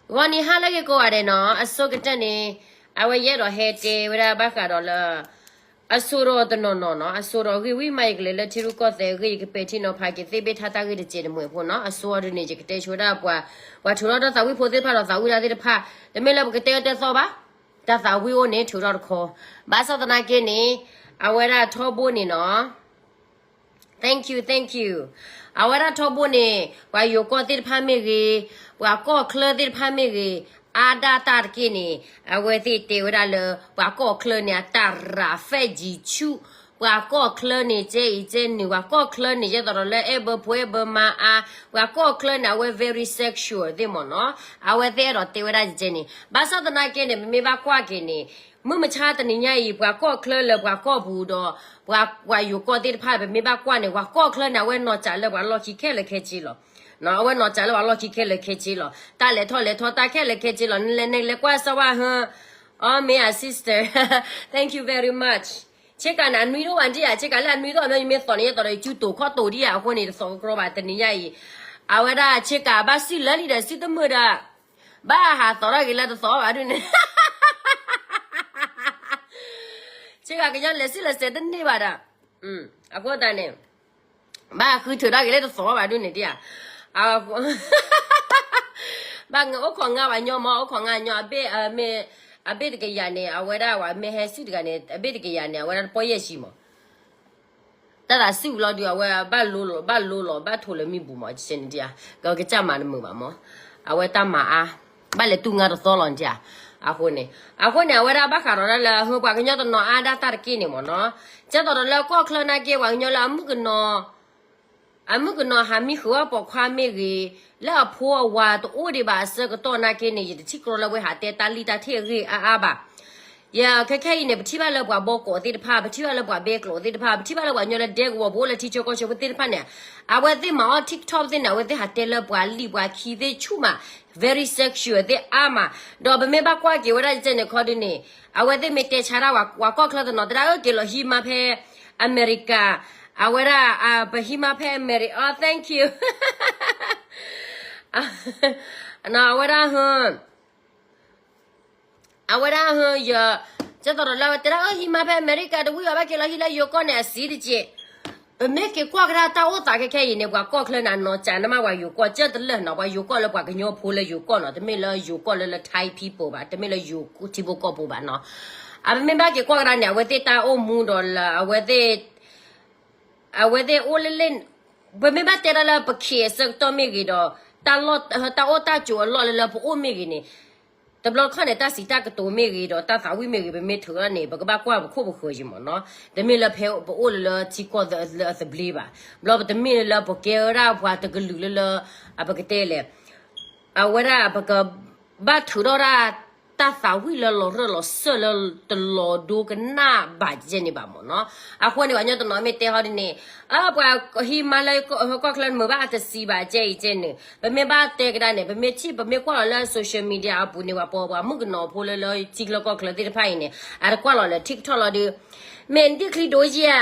ဂီၤနံၤဟါလၢအဂ့ၤကိးဂၤဒဲးနီၤ, အဆိကတၢၢ်န့ၣ် အဝဲယအဲၣ်ဒိးဟဲတဲဝဲဒၣ်ဘၣ်ဃးဒီးလၢ အစိၤဒီးတနီၤနီၤနီၤ, အစိၤဒီးဂ့ၢ်ဝံၤမး ယကလဲၤလၢထံရူၢ်ကီၢ်သဲးအဂ့ၢ် ယကပဲာ်ထံနီၤဖးက့ၤသ့ၣ်ဘ့ၣ်ထါတၢ်ဂ့ၢ်တစဲးတမှဲၤဖိနီၤ. အစိၤအီၤဒုန့ၣ် ယကတဲဆိဝဲဒၣ်ပှၤ, ပှၤထုးထီၣ်တၢ်သးဝံၣ်ဖိသ့ၣ်တဖၣ်ဒီးသးဝံၣ်တၢ်သ့ၣ်တဖၣ်, တမ့ၢ်လၢပကတဲအီၤတဲသီဘၣ်, တၢ်သးဝံၣ်အိၣ်န့ၣ်ထုးထီၣ်တခီ, ဘၣ်ဆၣ်သနာ်က့န့ၣ် အဝဲဒၣ်ထီဘိန့ၣ်နီၤ Thank you, thank you. အဝဲဒၣ်ထီဘိန့ၣ် ပှၤယိၤကီၢ်သ့ၣ်တဖၣ်မ့ၢ်ဂ့ၤ, ပှၤကီၢ်ချၢသ့ၣ်တဖၣ်မ့ၢ်ဂ့ၤ, အါဒၣ်တၢ်တက့ၢ်န့ၣ် အဝဲသ့ၣ်တဲဝဲဒၣ်လၢ ပှၤကီၢ်ချၢန့ၣ် အတၢ်ရၤဖဲးယံၤဆူၣ်, ပှၤကီၢ်ချၢန့ၣ် ကဲအံၤကဲနုာ်, ပှၤကီၢ်ချၢန့ၣ် ယဲသိးဒီးလၢအဲၣ်ဘၢဖိအဲၣ်ဘၢမါအါ, ပှၤကီၢ်ချၢန့ၣ် အဝဲ very sexual သ့ၣ်မ့ၢ်နီၤ, အဝဲသ့ၣ်အဲၣ်ဒိးတဲဝဲဒၣ်ကဲန့ၣ်, ဘၣ်ဆၣ်သနာ်က့န့ၣ် ပမ့ၢ်ဘၣ်ကွၢ်က့ၤန့ၣ် မုၢ်မဆါတနံၤညါအံၤ ပှၤကီၢ်ချၢလၢပှၤကီၢ်ပူၤဒီး ပှၤယိၤကီၢ်သ့ၣ်တဖၣ် ပမ့ၢ်ဘၣ်ကွၢ်န့ၣ် ပှၤကီၢ်ချၢန့ၣ် အဝဲနီၢ်စၢ်လၢပှၤလီၢ်ခံခဲလၢာ်ခဲဆ့လီၤ. အဝဲနီၢ်စၢ်လၢပှၤလီၢ်ခံခဲလၢာ်ခဲဆ့လီၤ. တၢ်လဲၤထီၣ်လဲၤထီတၢ်ခဲလၢာ်ခဲဆ့လီၤ. နလဲၤနလဲၤကွၢ်စၢ်ဝဲဟါ, အီ မ့ၢ်အ sister, thank you very much. ဆ့ကၤန့ၣ် အနွံတအိၣ်ဘၣ်ဒံးဧါ, ဆ့ကၤလၢအနွံတအိၣ် မ့ၢ်ယမ့ၢ်သိးန့ၣ် ယဲသိးဒီး ယကၠူတိာ်ခီၣ်တိာ်ဒံးဧါ, အဃိန့ၣ် တသိးကကြၢးဘၣ်တနံၤညါအံၤ, အဝဲဒၣ်ဆ့ကၤဘၣ်စုၣ်လၢလံဒီး စုၣ်တမုာ်ဒီး ဘၣ်ဟးသိးထီၣ်က့ၤလၢတသိးဘၣ်ဒုန့ၣ် ဆ့ကၤကညီလဲၤစံၣ်လဲၤစဲးတန့ၢ်ဘၣ်ဒီး, အဃိသတးန့ၣ် ဘၣ်ဃုထုးထီၣ်က့ၤလၢတသိးဘၣ်ဒုန့ၣ်ဒံးဧါ, ဘၣ်အိၣ်ခိးငါပှၤညီမး, အိၣ်ခိးငါညီအဘ့ၣ်, အဘ့ၣ်တကယၤန့ၣ် အဝဲဒၣ်ပှၤမ့ၢ်ဟဲစုၣ်တဂၤန့ၣ် အဘ့ၣ်တကယၤန့ၣ် အဝဲဒၣ်တပီၢ်ယဲၢ်ဆံမး တၢ်သးစူၤလီၤဒုး အဝဲဘၣ်လိလီၤ ဘၣ်လိလီၤ ဘၣ်ထိးလၢမံဘူမး ကဲန့ၣ်ဒံးဧါ, ကကစၢ်မၤတမုာ်ဘၣ်မး, အဝဲတၢ်မၤအါ, ဘၣ်လဲၤတူၢ်ငါတသီလီၤန့ၣ်ဒံးဧါ, အဃိန့ၣ်, အဃိန့ၣ် အဝဲဒၣ်ဘၣ်ဃးဒီးဒၣ်လၢ ပှၤကညီတနီၤအါဒၣ်တၢ်တက့ၢ်န့ၣ်မးနီၤ, ကဲသိးဒီးလၢကီၢ်ချၢနာ်က့ ပှၤကညီလၢအမုၣ်ကနီၤ အမုၣ်ကနီၤဟးမံဃုာ်အီၣ်ပိာ်ခွါမ့ၢ်ဂ့ၤ, လၢအဖိအဝၤတအိၣ်ဒံးဘၣ်အဆၢကတီၢ်နာ်က့န့ၣ် ယတထံၣ်ကျီလၢဝဲဟးတဲတၢ်လံၣ်တၢ်ထံၣ်အဂ့ၢ်အါအါဘၣ်. ယခဲခဲအံၤန့ၣ် ပထံၣ်ဘၣ်လၢပှၤဘီကိးသ့ၣ်တဖၣ်, ပထံၣ်ဘၣ်လၢပှၤဘဲကျိးသ့ၣ်တဖၣ်, ပထံၣ်ဘၣ်လၢပှၤကညီလၢဒဲကဝီၤ ပအိၣ်လၢထံဆၢကီၢ်ဆၢဖိသ့ၣ်တဖၣ်န့ၣ်, အဝဲသ့ၣ်မၤအီၣ် TikTok သ့ၣ်န့ၣ် အဝဲသ့ၣ်ဟးတဲလၢပှၤလံၣ်ပှၤခံသ့ၣ်ဆူၣ်မး, very sexual သ့ၣ်အါမး, ဒီးပမ့ၢ်ဘၣ်ကွၢ်က့ၤဝဲဒၣ်ယကဲန့ၣ်ခီဒုန့ၣ်, အဝဲသ့ၣ်မ့ၢ်တဲဆါတၢ် ပှၤကီၢ်ချၢတနီၤ တဲဒၣ်အၢက့ၤလီၤဟံးမါဖဲ အမဲရကၤ, အဝဲဒၣ်, ပဟံးမါဖဲအမဲရ, အ thank you, အဝဲဒၣ်ဟ, အဝဲဒၣ်ဟ, ယ, ကဲသိးဒီးလၢအဝဲတဲဒၣ်အၢဟံးမါဖဲအမဲရကၤ တဝံၣ်အီၤဘၣ်က့ၤလီၤဟံးလၢယိၤကီၢ်န့ၣ် အစံတက့ၢ်. ပမ့ၢ်က့ၤကွၢ်ကဒါတၢ်အိၣ်သးခဲခဲအံၤန့ၣ် ပှၤကီၢ်ချၢန့ၣ် အနီၢ်စၢ်နမး ပှၤယိၤကီၢ် ကၢတလၢာ်နီၤ, ပှၤယိၤကီၢ်လၢပှၤကညီဖိလၢယိၤကီၢ်နီၤ, တမ့ၢ်လၢယိၤကီၢ်လၢလၢ Thai people ဘၣ်, တမ့ၢ်လၢယိၤထံဖိကီၢ်ဖိဘၣ်နီၤ. အပမ့ၢ်ဘၣ်က့ၤကွၢ်ကဒါန့ၣ် အဝဲသ့ၣ်တၢ်အိၣ်မူဒီးလၢအဝဲသ့ၣ် အဝဲသ့ၣ်အိၣ်လၢလၢ, ပမ့ၢ်ဘၣ်တဲဒၣ်လၢပခ့အဆၢကတီၢ်မ့ၢ်ဂ့ၤဒီး, တၢ်အိၣ်တၢ်ကၠိအလီၢ်လၢလၢပအိၣ်မ့ၢ်ဂ့ၤန့ၣ်, တဘျီခီန့ၣ် တၢ်စံးတၢ်ကတိၤမ့ၢ်ဂ့ၤဒီး တၢ်သးဝံၣ်မ့ၢ်ဂ့ၤ ပမ့ၢ်ထုးထီၣ်န့ၣ် ပကဘၣ်ကွၢ်ပခိၣ်ပဃၢၤယံၤမးနီၤ, တမ့ၢ်လၢဖဲပအိၣ်လၢလၢထံကီၢ်လၢအသဘျ့ဘၣ်, ဘျီပတမ့ၢ်လၢပကဲဝဲဒၣ်ပှၤတကလုာ်လၢလၢ, ပကတဲလဲၣ် အဝဲဒၣ်ပကဘၣ်ထုးထီၣ်ဒၣ် တၢ်သးဝံၣ်လၢလီၤရၢၢ်လီၤစၢၢ်လၢတလီၤဒိကနၣ်ဘၣ်ကဲန့ၣ်ဘၣ်မးနီၤ. အဃိန့ၣ် ပှၤကညီတနီၤမ့ၢ်တဲဟီဒ်န့ၣ်, အၢ ပှၤဟံးမါလၢကီၢ်ချၢမုာ်ဘၣ်အတစံးဘၣ်ကဲအံၤကဲန့ၣ်, ပမ့ၢ်ဘၣ်တဲကဒါန့ၣ် ပမ့ၢ်ထံၣ် ပမ့ၢ်ကွၢ်လီၤလၢ social media အပူၤန့ၣ် ပှၤပိာ်ပှၤမုၣ်ကနီၤဖိလၢလၢထံချၢကီၢ်ချၢသ့ၣ်တဖၣ်အံၤန့ၣ် အတကွၢ်လီၤလၢ TikTok လီၤဒီး မ့ၢ်နဒ်ချံဒိယၤ,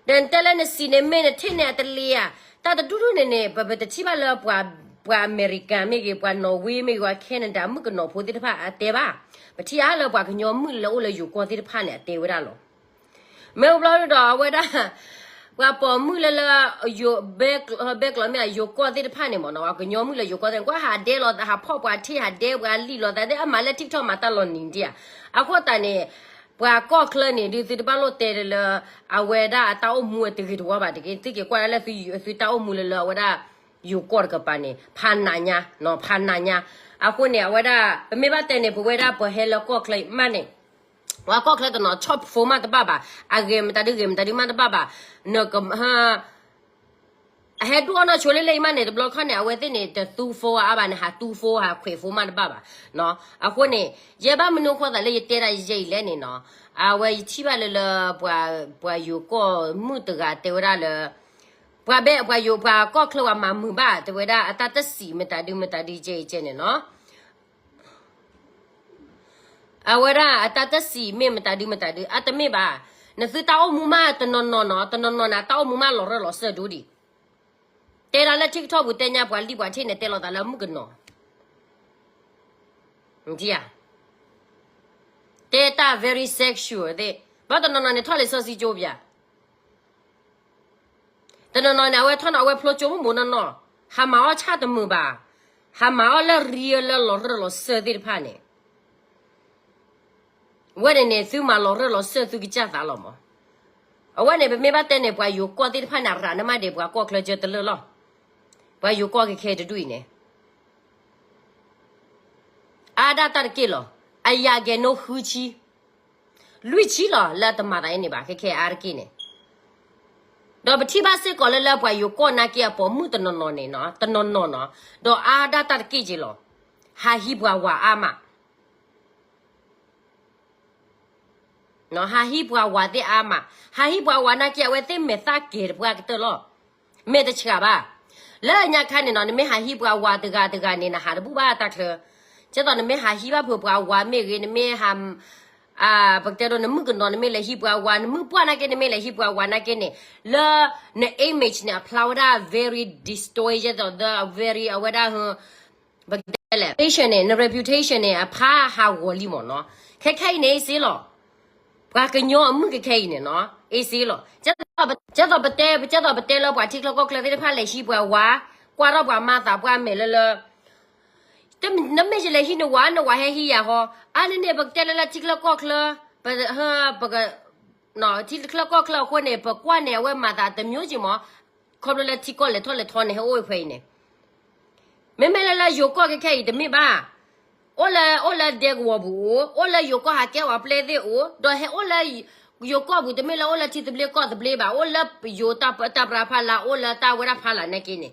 ဒီးနတဲလၢနစံးန့ၣ် မ့ၢ်နထံၣ်န့ၣ်အတလံၤဧါ, တၢ်တဒူၣ်ဒူၣ်န့ၣ်န့ၣ် ပပတထံၣ်ဘၣ်လၢပှၤ, ပှၤအမဲရကၤမ့ၢ်ဂ့ၤ, ပှၤနီၣ်ဝ့မ့ၢ်ဂ့ၤ, ပှၤ Canada မုၣ်ကနီၤဖိသ့ၣ်တဖၣ်အတဲဘၣ်. ပထံၣ်အါလၢပှၤကညီမုၣ်လၢအိၣ်လၢယိၤကီၢ်သ့ၣ်တဖၣ်န့ၣ် အတဲဝဲဒၣ်လီၤ. မ့ၢ်ဘျီဒီးအဝဲဒၣ် ပှၤပိာ်မုၣ်လၢလၢ ယိၤဘဲကျိးမ့ၢ်အယိၤကီၢ်သ့ၣ်တဖၣ်န့ၣ်မ့ၢ်နီၤ, ပှၤကညီမုၣ်လၢယိၤကီၢ်သ့ၣ်န့ၣ် ကွၢ်ဟးဒဲလီၤသး ဟးဖီၣ်ပှၤထံၣ် ဟးဒဲပှၤလံၣ်လီၤသး ဒ်အမၤလၢ TikTok မၤတၢ်လီၤနံၤဒံးဧါ. အဃိသတးန့ၣ် ပှၤကီၢ်ချၢန့ၣ် ဒုးသုတဘၣ်လိၣ်တဲလၢ အဝဲဒၣ်အတၢ်အိၣ်မူအတဂ့ၤတဝါဘၣ်တဂ့ၤ, သုက့ၤကွၢ်ဒၣ်လၢသုတၢ်အိၣ်မူလၢလၢအဝဲဒၣ် ယိၤကီၢ်တကပၤန့ၣ် ဖးနးညါ, ဖးနးညါ. အဃိန့ၣ် အဝဲဒၣ် ပမ့ၢ်ဘၣ်တဲန့ၣ် ပဝဲဒၣ်ပဟဲလၢကီၢ်ချၢမးန့ၣ် ပှၤကီၢ်ချၢတနီၤ ချီၣ်ဖိမးတဘၣ်ဘၣ်, အဂဲၤမတၤဒုဂဲၤမတၤဒုမးတဘၣ်ဘၣ်, နက အဟဲဒူၣ်အီၣ်နီၢ်ဆိလၢလၢအံၤမးန့ၣ် တဘျီခီန့ၣ် အဝဲသ့ၣ်န့ၣ် တသူဖိအါဘၣ်န့ၣ် ဟးသူဖိဟးခွဲးဖိမးတဘၣ်ဘၣ်. အဃိန့ၣ် ယဲဘၣ်မနုၤအဃိသတးလၢယတဲဒၣ်ယဲအံၤလဲၣ်န့ၣ်နီၤ, အဝဲယထံၣ်ဘၣ်လၢလၢ ပှၤယိၤကီၢ်မုၣ်တဂၤတဲဝဲဒၣ်လၢ ပှၤဘဲ ပှၤယိၤ ပှၤကီၢ်ချၢပှၤမၤမုာ်ဘၣ် တဲဝဲဒၣ်အတၢ်တစံးမတၤဒုမတၤဒုကဲအံၤကဲန့ၣ်နီၤ. အဝဲဒၣ်အတၢ်တစံးမ့ၢ်မတၤဒုမတၤဒု အတမ့ၢ်ဘၣ်. နသုတၢ်အိၣ်မူမးတနီၤနီၤနီၤ တနီၤနီၤန့ၣ် တၢ်အိၣ်မူမးလီၤရၢၢ်လီၤစၢၢ်ဒိၣ်ဒံး. တဲဒၣ်လၢ TikTok ပူၤတဲညါပှၤလံၣ်ပှၤထံၣ်န့ၣ် တဲလီၤသးလၢမုၣ်ကနီၤ. နထံၣ်ဧါ, တဲတၢ် very sexual သ့ၣ်, ဘၣ်တနီၤနီၤန့ၣ် ထီၣ်လံာ်စီဆှံကၠိပၠး, တနီၤနီၤန့ၣ် အဝဲထီၣ်နီၤ အဝဲဖျိကၠိမုၢ်မုၢ်နီၢ်နီၢ်, ဟးမၤအီၣ်ဆၣ်တမုာ်ဘၣ်, ဟးမၤအီၣ်လၢရံလၢလီၤရၢၢ်လီၤစၢၢ်သ့ၣ်တဖၣ်န့ၣ် ဝဲန့ၣ်န့ၣ် သုမၤလီၤရၢၢ်လီၤစၢၢ်သုကစၢ်သးလီၤမး. အဝဲန့ၣ် ပမ့ၢ်ဘၣ်တဲန့ၣ် ပှၤယိၤကီၢ်သ့ၣ်တဖၣ်န့ၣ် အရးနမ့ၢ်ဒံးပှၤကီၢ်ချၢကၢတလၢာ်လီၤ. ပှၤယိၤကီၢ်ခဲခဲတဒူၣ်အံၤန့ၣ် အါဒၣ်တၢ်တက့ၢ်လီၤ. အယၤကဲၤနိဃုဆံ လွံၢ်ဆံလီၤ လၢအတမၤသးအံၤန့ၣ်ဘၣ် ခဲခဲအါတက့ၢ်န့ၣ်, ဒီးပထံၣ်ဘၣ်စ့ၢ်ကီးလၢ လၢပှၤယိၤကီၢ်နာ်က့အပိာ်မုၣ်တနီၤနီၤန့ၣ်နီၤ တနီၤနီၤနီၤ, ဒီးအါဒၣ်တၢ်တက့ၢ်က့ၤလီၤ. ဟးဟံးပှၤဝၤအါမး ဟးဟံးပှၤဝၤသ့ၣ်အါမး, ဟးဟံးပှၤဝၤနာ်က့ အဝဲသ့ၣ်မဲာ်သၣ်ကဲၤတပှၢ်ကတၢၢ်လီၤ. မ့ၢ်တဆှးဘၣ်. လၢညါခါန့ၣ်နီၤ နမ့ၢ်ဟးဟံးပှၤဝၤတဂၤတဂၤန့ၣ် နဟးတဘူၣ်ဘၣ်တၢ်ချၢ. ကဲသိးနမ့ၢ်ဟးဟံးဘၣ်ဖုးပှၤဝၤမ့ၢ်ဂ့ၤ, နမ့ၢ်ဟး ပကတဲဒိးနမုၣ်ကနီၤ နမ့ၢ်လဲၤဟံးပှၤဝၤ, နမုၣ်ပှၢ်နာ်က့ နမ့ၢ်လဲၤဟံးပှၤဝၤနာ်က့န့ၣ်, လၢန image န့ၣ် အဖျါဝဲဒၣ် very distorted ဒီး very အဝဲဒၣ် ပကတဲလဲၣ် reputation န့ၣ် န reputation န့ၣ် အဖးဟးဂီၤလံမ့ၢ်နီၤ. ခဲခဲအံၤန့ၣ် အ့စ့လီၤ. ပှၤကညီအမုၣ်ခဲခဲအံၤန့ၣ်နီၤ အ့စ့လီၤ. ကဲသိးပတဲ ကဲသိးပတဲလၢပှၤထံချၢကီၢ်ချၢသ့ၣ်တဖၣ်လဲၤဟံးပှၤဝၤ, ကွၢ်ထီၣ်ပှၤမၤသးပှၢ်မဲာ်လၢလၢ နမ့ၢ်ယလဲၤဟံးနဝၤ နဝၤဟဲဟံးယၤဃီ, အါန့ၣ်န့ၣ် ပကတဲလၢလၢထံချၢကီၢ်ချၢ, ပ ထံချၢကီၢ်ချၢအဃိန့ၣ် ပကွၢ်န့ၣ် အဝဲမၤသးတမျိုးက့ၤမး, ခီဖျိလၢထံကီၢ်လဲၤထီၣ်လဲၤထီန့ၣ် ဟဲအိၣ်ဖဲအံၤန့ၣ်, မ့မ့ၢ်လၢလၢယိၤကီၢ်ခဲခဲအံၤတမ့ၢ်ဘၣ်. အိၣ်လၢ အိၣ်လၢဒဲကဝီၤပူၤအိၣ်, အိၣ်လၢယိၤကီၢ်ဟးကဲဝဲပျဲၢ်သ့ၣ်အိၣ်, ဒီးဟဲအိၣ်လၢ ယိၤကီၢ်ပူၤ တမ့ၢ်လၢအိၣ်လၢထံသဘျ့ကီၢ်သဘျ့ဘၣ်, အိၣ်လၢယိၤတၢ်ပၢတၢ်ပြးဖးလၢ်, အိၣ်လၢတၢ်ဝဲဒၣ်ဖးလၢ်နာ်က့န့ၣ်,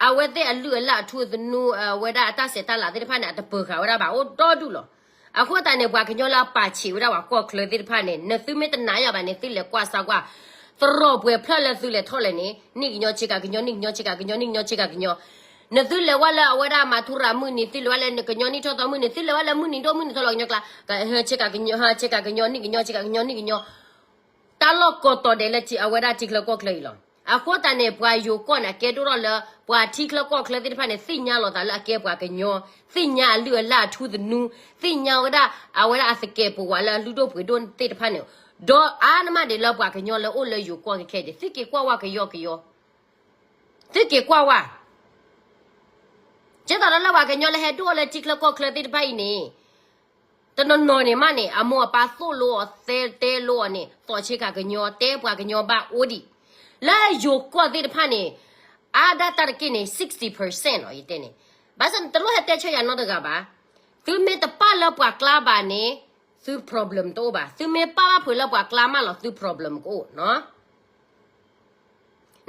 အဝဲသ့ၣ်အလုၢ်အလၢ်အထူသနူ အဝဲဒၣ်အတၢ်ဆဲးတၢ်လၤသ့ၣ်တဖၣ်န့ၣ် အတပၢၤဃာ်ဝဲဒၣ်ဘၣ် အိၣ်ဒီဒူၣ်လီၤ. အဃိသတးန့ၣ် ပှၤကညီလၢအပာ်ဆံးဝဲဒၣ်ပှၤကီၢ်ချၢသ့ၣ်တဖၣ်န့ၣ် နသုမ့ၢ်တနာ်ယၤဘၣ်န့ၣ် သုလဲၤကွၢ်စၢ်ကွၢ်, သရိာ်ပှဲၤဖျၢၣ်လၢသုလဲၤထီၣ်လဲၣ်န့ၣ် နံၣ်ကညီဆ့ကၤကညီ နံၣ်ကညီဆ့ကၤကညီ နံၣ်ကညီဆ့ကၤကညီ, နသုလဲၤဝဲလၢအဝဲဒၣ်မၤထူရၤမုၢ်နံၤ သုလဲၤဝဲလၢကညီနံၣ်ထီၣ်သီမုၢ်နံၤ သုလဲၤဝဲလၢမုၢ်နံၤဒိၣ်မုၢ်နံၤထီလီၤကညီကျါ, ဆ့ကၤကညီ ဆ့ကၤကညီ နံၣ်ကညီဆ့ကၤကညီ နံၣ်ကညီ တၢ်လီၢ်ကိးတီၤဒဲးလၢအဝဲဒၣ်ထံချၢကီၢ်ချၢအံၤလီၤ. အဃိသတးန့ၣ် ပှၤယိၤကီၢ်န့ၣ် အကဲဒိၣ်ထီၣ်လၢ ပှၤထံချၢကီၢ်ချၢသ့ၣ်တဖၣ်န့ၣ် သ့ၣ်ညါလီၤသးလၢအကဲပှၤကညီ, သ့ၣ်ညါအလုၢ်အလၢ်အထူသနူ, သ့ၣ်ညါဝဲဒၣ် အဝဲဒၣ်အသကဲးပဝးလၢအလုၢ်ဒိၣ်ပှ့ၤဒိၣ်သ့ၣ်တဖၣ်န့ၣ်, ဒီးအါန့ၢ်မးဒံးလၢပှၤကညီလၢအိၣ်လၢယိၤကီၢ်ခဲခဲဒံး သုက့ၤကွၢ်ဝဲကယီကယီ, သုက့ၤကွၢ်ဝဲ ကဲသိးဒီးလၢပှၤကညီလၢဟဲဒိၣ်လၢထံချၢကီၢ်ချၢသ့ၣ်တဖၣ်အံၤန့ၣ်, တနီၤနီၤန့ၣ်မးန့ၣ် အမိၢ်အပၢ်သိၣ်လိအီၤ တဲတဲလိအီၤန့ၣ် သီးဆ့ကၤကညီ တဲပှၤကညီဘၣ်အိၣ်ဒံး, လၢယိၤကီၢ်သ့ၣ်တဖၣ်န့ၣ်, အါဒၣ်တၢ်တက့ၢ်န့ၣ် sixty percent လီၤ ယတဲန့ၣ်, ဘၣ်ဆၣ်န့ၣ် တလိၣ်ဟဲတဲဆၢယၤနီတဂၤဘၣ်, သုမ့ၢ်တပာ်လၢပှၤကျါဘၣ်န့ၣ်, သု problem တအိၣ်ဘၣ်, သုမ့ၢ်ပာ်ဘၣ်ဖုးလၢပှၤကျါမးလီၤ သု problem ကအိၣ်နီၤ.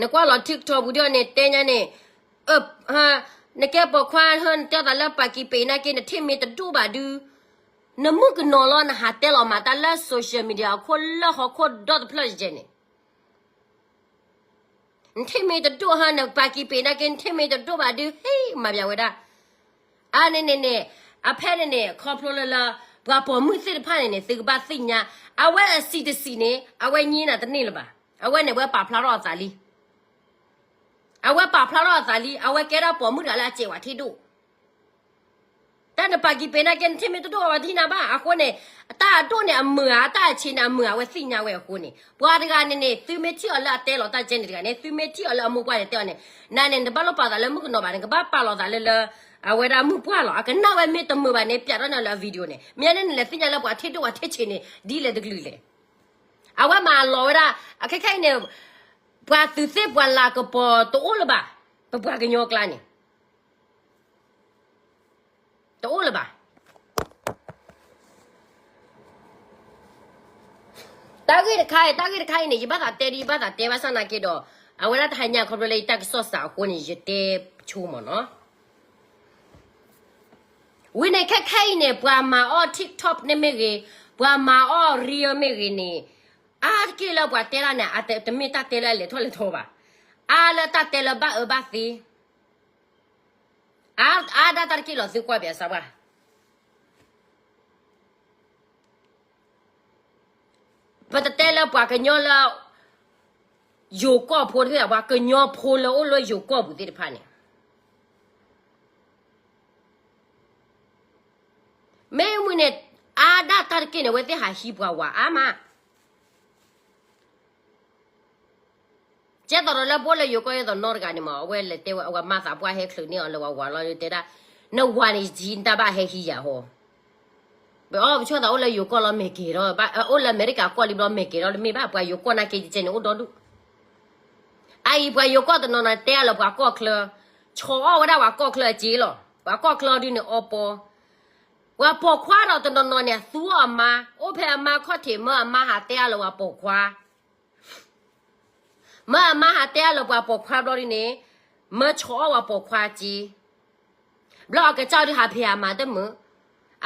နကွၢ်လီၤ TikTok ပူၤဒ်အံၤန့ၣ် တဲညါန့ၣ်, နကဲပိာ်ခွါ နတဲသးလၢပာ်ကံၤပ့ၤနာ်က့ နထံၣ်မ့ၢ်တဒိၣ်ဘၣ်ဒု, နမုၣ်ကနီၤလီၤ နဟးတဲလီၤမၤတၢ်လၢ social media အခိၣ်လၢဟီၣ်ခိၣ်ဒီတဖျၢၣ်ယဲန့ၣ်, နထံၣ်မ့ၢ်တဒိၣ်ဟါ နပာ်ကံၤပ့ၤနာ်က့ နထံၣ်မ့ၢ်တဒိၣ်ဘၣ်ဒု ဟ့ၣ်မၤပၠးဝဲဒၣ်, အါန့ၣ်န့ၣ်န့ၣ်, အဖဲန့ၣ်န့ၣ် ခီဖျိလၢလၢ, ပှၤပိာ်မုၣ်သ့ၣ်တဖၣ်န့ၣ်န့ၣ် သုကဘၣ်သ့ၣ်ညါ, အဝဲအစံးတစံးန့ၣ် အဝဲညံနၤတန့ၢ်လၢၤဘၣ်, အဝဲန့ၣ် အဝဲပာ်ဖျါထီၣ်အသးလံ အဝဲပာ်ဖျါထီၣ်အသးလံ အဝဲကဲဒၣ်ပိာ်မုၣ်တဂၤလၢအစဲးဝဲထံဒိၣ်, တၢ်နပာ်ကံၤပ့ၤနာ်က့ နထံၣ်မ့ၢ်တဒိၣ်ဘၣ်ဒ်နၤဘၣ် အဃိန့ၣ်, တၢ်အဒိၣ်န့ၣ်အမုာ်ဧါ တၢ်အဆံးန့ၣ်အမုာ်ဧါ အဝဲသ့ၣ်ညါဝဲအဃိန့ၣ် ပှၤတဂၤန့ၣ်န့ၣ် သုမ့ၢ်ထံၣ်အီၤလၢအတဲလီၤတၢ်ကဲန့ၣ်တဂၤန့ၣ် သုမ့ၢ်ထံၣ်အီၤလၢအမိၢ်ပှၢ်န့ၣ်တဲအီၤန့ၣ်, နၤန့ၣ် နတဘၣ်လိၣ်ပာ်သးလၢမုၣ်ကနီၤဘၣ် နကဘၣ်ပာ်လီၤသးလၢလၢ, အဝဲဒၣ်မုၣ်ပှၢ်လီၤ အကနၣ်ဝဲမ့ၢ်တမုာ်ဘၣ်န့ၣ် ပၠးထီၣ်န့ၢ်လၢအ video န့ၣ် မ့ၢ်န့ၣ်နလဲၤသ့ၣ်ညါလၢပှၤထံဒိၣ်ပှၤထံဆံးန့ၣ် ဒ်လဲၣ်တကလုာ်လဲၣ် အဝဲမၤလီၤဝဲဒၣ်, အခဲခဲအံၤန့ၣ်, ပှၤသုးသ့ၣ်ပှၤလၤကပီၤတအိၣ်လၢၤဘၣ်, ပပှၤကညီကျါန့ၣ်, တအိၣ်လၢၤဘၣ်. တၢ်ဂ့ၢ်တခါအံၤ တၢ်ဂ့ၢ်တခါအံၤန့ၣ် ယဘၣ်သးတဲဒ်ယဘၣ်သးတဲဘၣ်ဆၣ်နာ်က့ဒီး, အဝဲဒၣ်တဟါညါခီဖျိလၢယတၢ်ကစီၣ်စးအဃိန့ၣ် ယတဲဆိမၢ်နီၤ ဝံၤန့ၣ်ခဲခဲအံၤန့ၣ် ပှၤမၤအီၣ် TikTok န့ၣ်မ့ၢ်ဂ့ၤ, ပှၤမၤအီၣ် reel မ့ၢ်ဂ့ၤန့ၣ်, အါတက့ၢ်လၢပှၤတဲဒၣ်န့ၣ် တမ့ၢ်တၢ်တဲလၢအလဲၤထီၣ်လဲၤထီဘၣ်, အါလၢတၢ်တဲလၢဘၣ်အၢဘၣ်သီ, အါဒၣ်တၢ်တက့ၢ်လီၤ သုကွၢ်ပၠးစၢ်ဝဲ ပတတဲလၢပှၤကညီလၢ ယိၤကီၢ်ဖိတဖၣ် ပှၤကညီဖိလၢအိၣ်လၢယိၤကီၢ်ပူၤသ့ၣ်တဖၣ်န့ၣ်, မ့ၢ်မုၢ်န့ၣ် အါဒၣ်တၢ်တက့ၢ်န့ၣ် အဝဲသ့ၣ်ဟးဟံးပှၤဝၤအါမး. ကဲသိးဒီးလၢဘိၣ်လၢယိၤကီၢ်ယဲသိးနီတဂၤန့ၣ်မး အဝဲလဲၤတဲဝဲ အဝဲမၤသးပှၢ်ဟဲချုးန့ၢ်အီၤလၢဝၤဝၤလီၤ တဲဒၣ် နဝၤန့ၣ်ယံၤနတၢ်ဘၣ်ဟဲဟံးယၤဟီ. ပအီၣ်ပဆိၣ်သးအိၣ်လၢယိၤကီၢ်လီၤမဲာ်ကဲၤဒီး အိၣ်လၢအမဲရကၤကီၢ်လံဘျီ မဲာ်ကဲၤဒီးတမ့ၢ်ဘၣ် ပှၤယိၤကီၢ်နာ်က့ၤကဲန့ၣ် အိၣ်ဒီဒူၣ်. အအံၤပှၤယိၤကီၢ်တနီၤနီၤတဲအါလၢပှၤကီၢ်ချၢ, ဆီၣ်အီၣ်ဝဲဒၣ်ပှၤကီၢ်ချၢအစ့လီၤ. ပှၤကီၢ်ချၢဒုန့ၣ်အီပီ, ပှၤပိာ်ခွါဒီးတနီၤနီၤန့ၣ် သူအီၣ်အမါ, အိၣ်ဖဲအမါခီၣ်ထံး မၢအမါဟးတဲအါလၢပှၤပိာ်ခွါ မၢအမါဟးတဲအါလၢပှၤပိာ်ခွါဘျီဒုန့ၣ်, မၢဆီၣ်အီၣ်ပှၤပိာ်ခွါစ့, ဘျီအကစၢ်ဒုးဟးဖံးဟးမၤတမုာ်,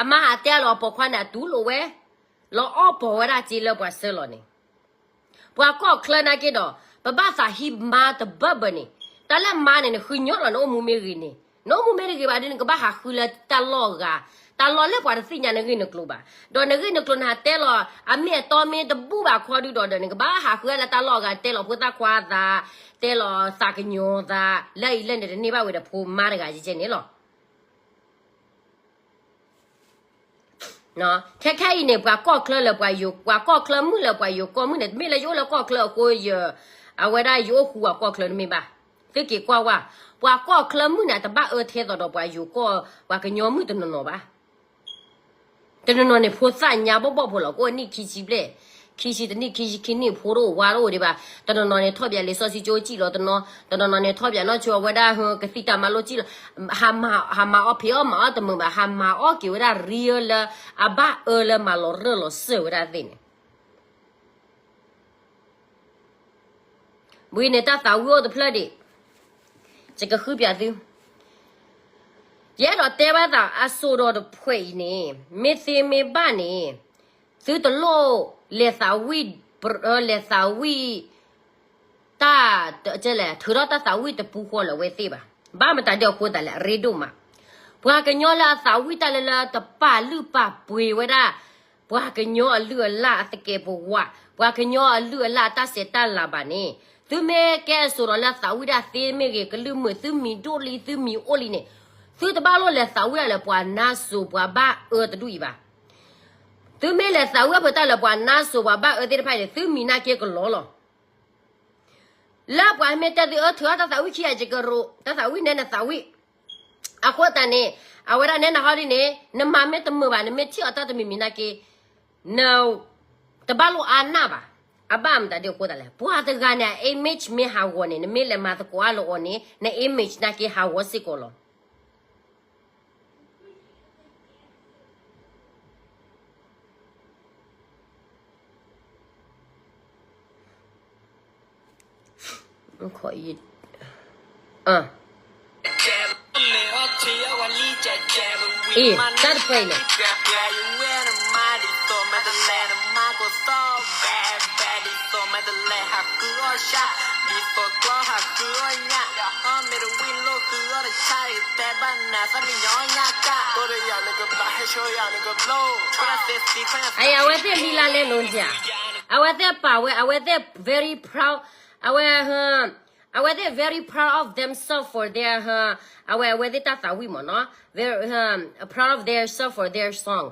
အမါဟးတဲအါလၢပှၤပိာ်ခွါန့ၣ် အတူၢ်လိာ်ဝဲ, လီၤအီၣ်ပိာ်ဝဲဒၣ်စ့လၢပှၤဆၢလီၤန့ၣ်, ပှၤကီၢ်ချၢနာ်က့ၤဒီး ပဘၣ်သးဟံးမါတဘၢဘၢန့ၣ်, တၢ်လၢမါန့ၣ် နဃုညီလီၤ နအိၣ်မူမ့ၢ်ဂ့ၤန့ၣ်, နအိၣ်မူမ့ၢ်တဂ့ၤဘၣ်ဒုန့ၣ် နကဘၣ်ဟးဃုလၢတၢ်လီၢ်အဂၤ, တၢ်လီၢ်လၢပှၤတသ့ၣ်ညါနဂ့ၢ်နကျိၤဘၣ်, ဒီးနဂ့ၢ်နကျိၤနဟးတဲလီၤ အမ့ၢ်အတီမ့ၢ်တဘူၣ်ဘၣ်ခီဒုဒီး နကဘၣ်ဟးဃုလၢတၢ်လီၢ်အဂၤ တဲလီၤဖိသၣ်ခွါသး, တဲလီၤသးကညီၤသး, လၢအံၤလၢန့ၣ်တန့ၢ်ဘၣ်ဝဲဒီးဖိမါတဂၤကဲန့ၣ်လီၤ. ခဲခဲအံၤန့ၣ် ပှၤကီၢ်ချၢလၢပှၤယိၤ, ပှၤကီၢ်ချၢမုၣ်လၢပှၤယိၤကီၢ်မုၣ်န့ၣ် တမ့ၢ်လၢယအိၣ်လၢကီၢ်ချၢအဃိယ, အဝဲဒၣ်ယအိၣ်ဃူပှၤကီၢ်ချၢတမ့ၢ်ဘၣ်. သုက့ၤကွၢ်ဝဲ, ပှၤကီၢ်ချၢမုၣ်န့ၣ် တဘၣ်အၢထဲသိးဒီးပှၤယိၤကီၢ်, ပှၤကညီမုၣ်တနီၤနီၤဘၣ်. တနီၤနီၤန့ၣ် ဖိသၣ်ညါဘီၣ်ဘီၣ်ဖိလီၤ ကအိၣ်နံၣ်ခံဆံဘျဲၣ်, ခံဆံတနံၣ် ခံဆံခံနံၣ် ဖိတအိၣ်ဝါတအိၣ်ဒံးဘၣ်. တနီၤနီၤန့ၣ် ထီၣ်ဘၣ်လံာ်စီဆှံကၠိစံၣ်လီၤတနီၤ, တနီၤနီၤန့ၣ်ထီၣ်ဘၣ်နီၢ်ဆိဝဲဒၣ် ကသံၣ်တၢ်မၤလိစံၣ်လီၤ, ဟးမၤအီၣ်ဖံးအီၣ်မၤအီၣ်တမုာ်ဘၣ်, ဟးမၤအီၣ်က့ၤဝဲဒၣ်ရံအၢလၢ အဘၣ်အၢလၢမၤလီၤရၢၢ်လီၤစၢၤဝဲဒၣ်သ့ၣ်န့ၣ် ဝံၤန့ၣ် တၢ်သးဝံၣ်အိၣ်တဖျၢၣ်ဒံး, ယကဃုပၠးသု, ယအဲၣ်ဒိးတဲဝဲသးအစိာ်ဒီးတဖှဲးအံၤန့ၣ်, မ့ၢ်သ့မ့ၢ်ဘၣ်န့ၣ်, သုတလိၣ်လဲၤသးဝံၣ်, လဲၤသးဝံၣ်, တၢ်, ထုးထီၣ်တၢ်သးဝံၣ်တပူၤဃီလၢအဝဲသ့ၣ်ဘၣ်. ဘၣ်မတၤဒ်အဃိသတးလဲၣ် အရ့ဒိၣ်မး, ပှၤကညီလၢအသးဝံၣ်တၢ်လၢလၢတပာ်လုၢ်ပာ်ပှ့ၤဝဲဒၣ် ပှၤကညီအလုၢ်အလၢ်အသကဲးပဝး, ပှၤကညီအလုၢ်အလၢ်အတၢ်ဆဲးတၢ်လၤဘၣ်န့ၣ်, သုမ့ၢ်ကဲအစိာ်ဒီးလၢသးဝံၣ်ဒၣ်သ့မ့ၢ်ဂ့ၤ ကလုၢ်မုာ် သုမံၤဒိၣ်လံ သုမံၤအိၣ်လံန့ၣ်, သုတဘၣ်လိၣ်လဲၤသးဝံၣ်ဒၣ်လၢ ပှၤနါစိၤပှၤဘၣ်အၢတဒူၣ်အံၤဘၣ်. သုမ့ၢ်လဲၤသးဝံၣ်ဖုးတၢ်လၢပှၤနါစိၤပှၤဘၣ်အၢသ့ၣ်တဖၣ်န့ၣ် သုမံၤနာ်က့ကလီလီၤ. လၢပှၤမ့ၢ်တဲသုအၢ ထုးထီၣ်တၢ်သးဝံၣ်ခံဂၤ ယကရိး တၢ်သးဝံၣ်နဲနသးဝံၣ်. အဃိသတးန့ၣ်, အဝဲဒၣ်နဲနဟီဒ်န့ၣ် နမၤမ့ၢ်တမုာ်ဘၣ် နမ့ၢ်ထံၣ်အီၤတၢ်တမံၤမံၤနာ်က့, နတဘၣ်လိၣ်အါနၢ်ဘၣ်. အဘၣ်မတၤဒ်အဃိသတးလဲၣ် ပှၤတဂၤန့ၣ် အ image မ့ၢ်ဟးဂီၤန့ၣ် နမ့ၢ်လဲၤမၤသကိးအါလီၤအီၤန့ၣ် န image နာ်က့ဟးဂီၤစ့ၢ်ကီးလီၤ. အ့ တၢ်တဖှဲအံၤန့ၣ် အဝဲသ့ၣ်လံလါလဲလိၤဧါ, အဝဲသ့ၣ်ပာ်ဝဲ အဝဲသ့ၣ် very proud, အဝဲ, အဝဲသ့ၣ် very proud of themselves for their, အဝဲ, အဝဲသ့ၣ်တၢ်သးဝံၣ်မ့ၢ်နီၤ, very proud of their self for their song.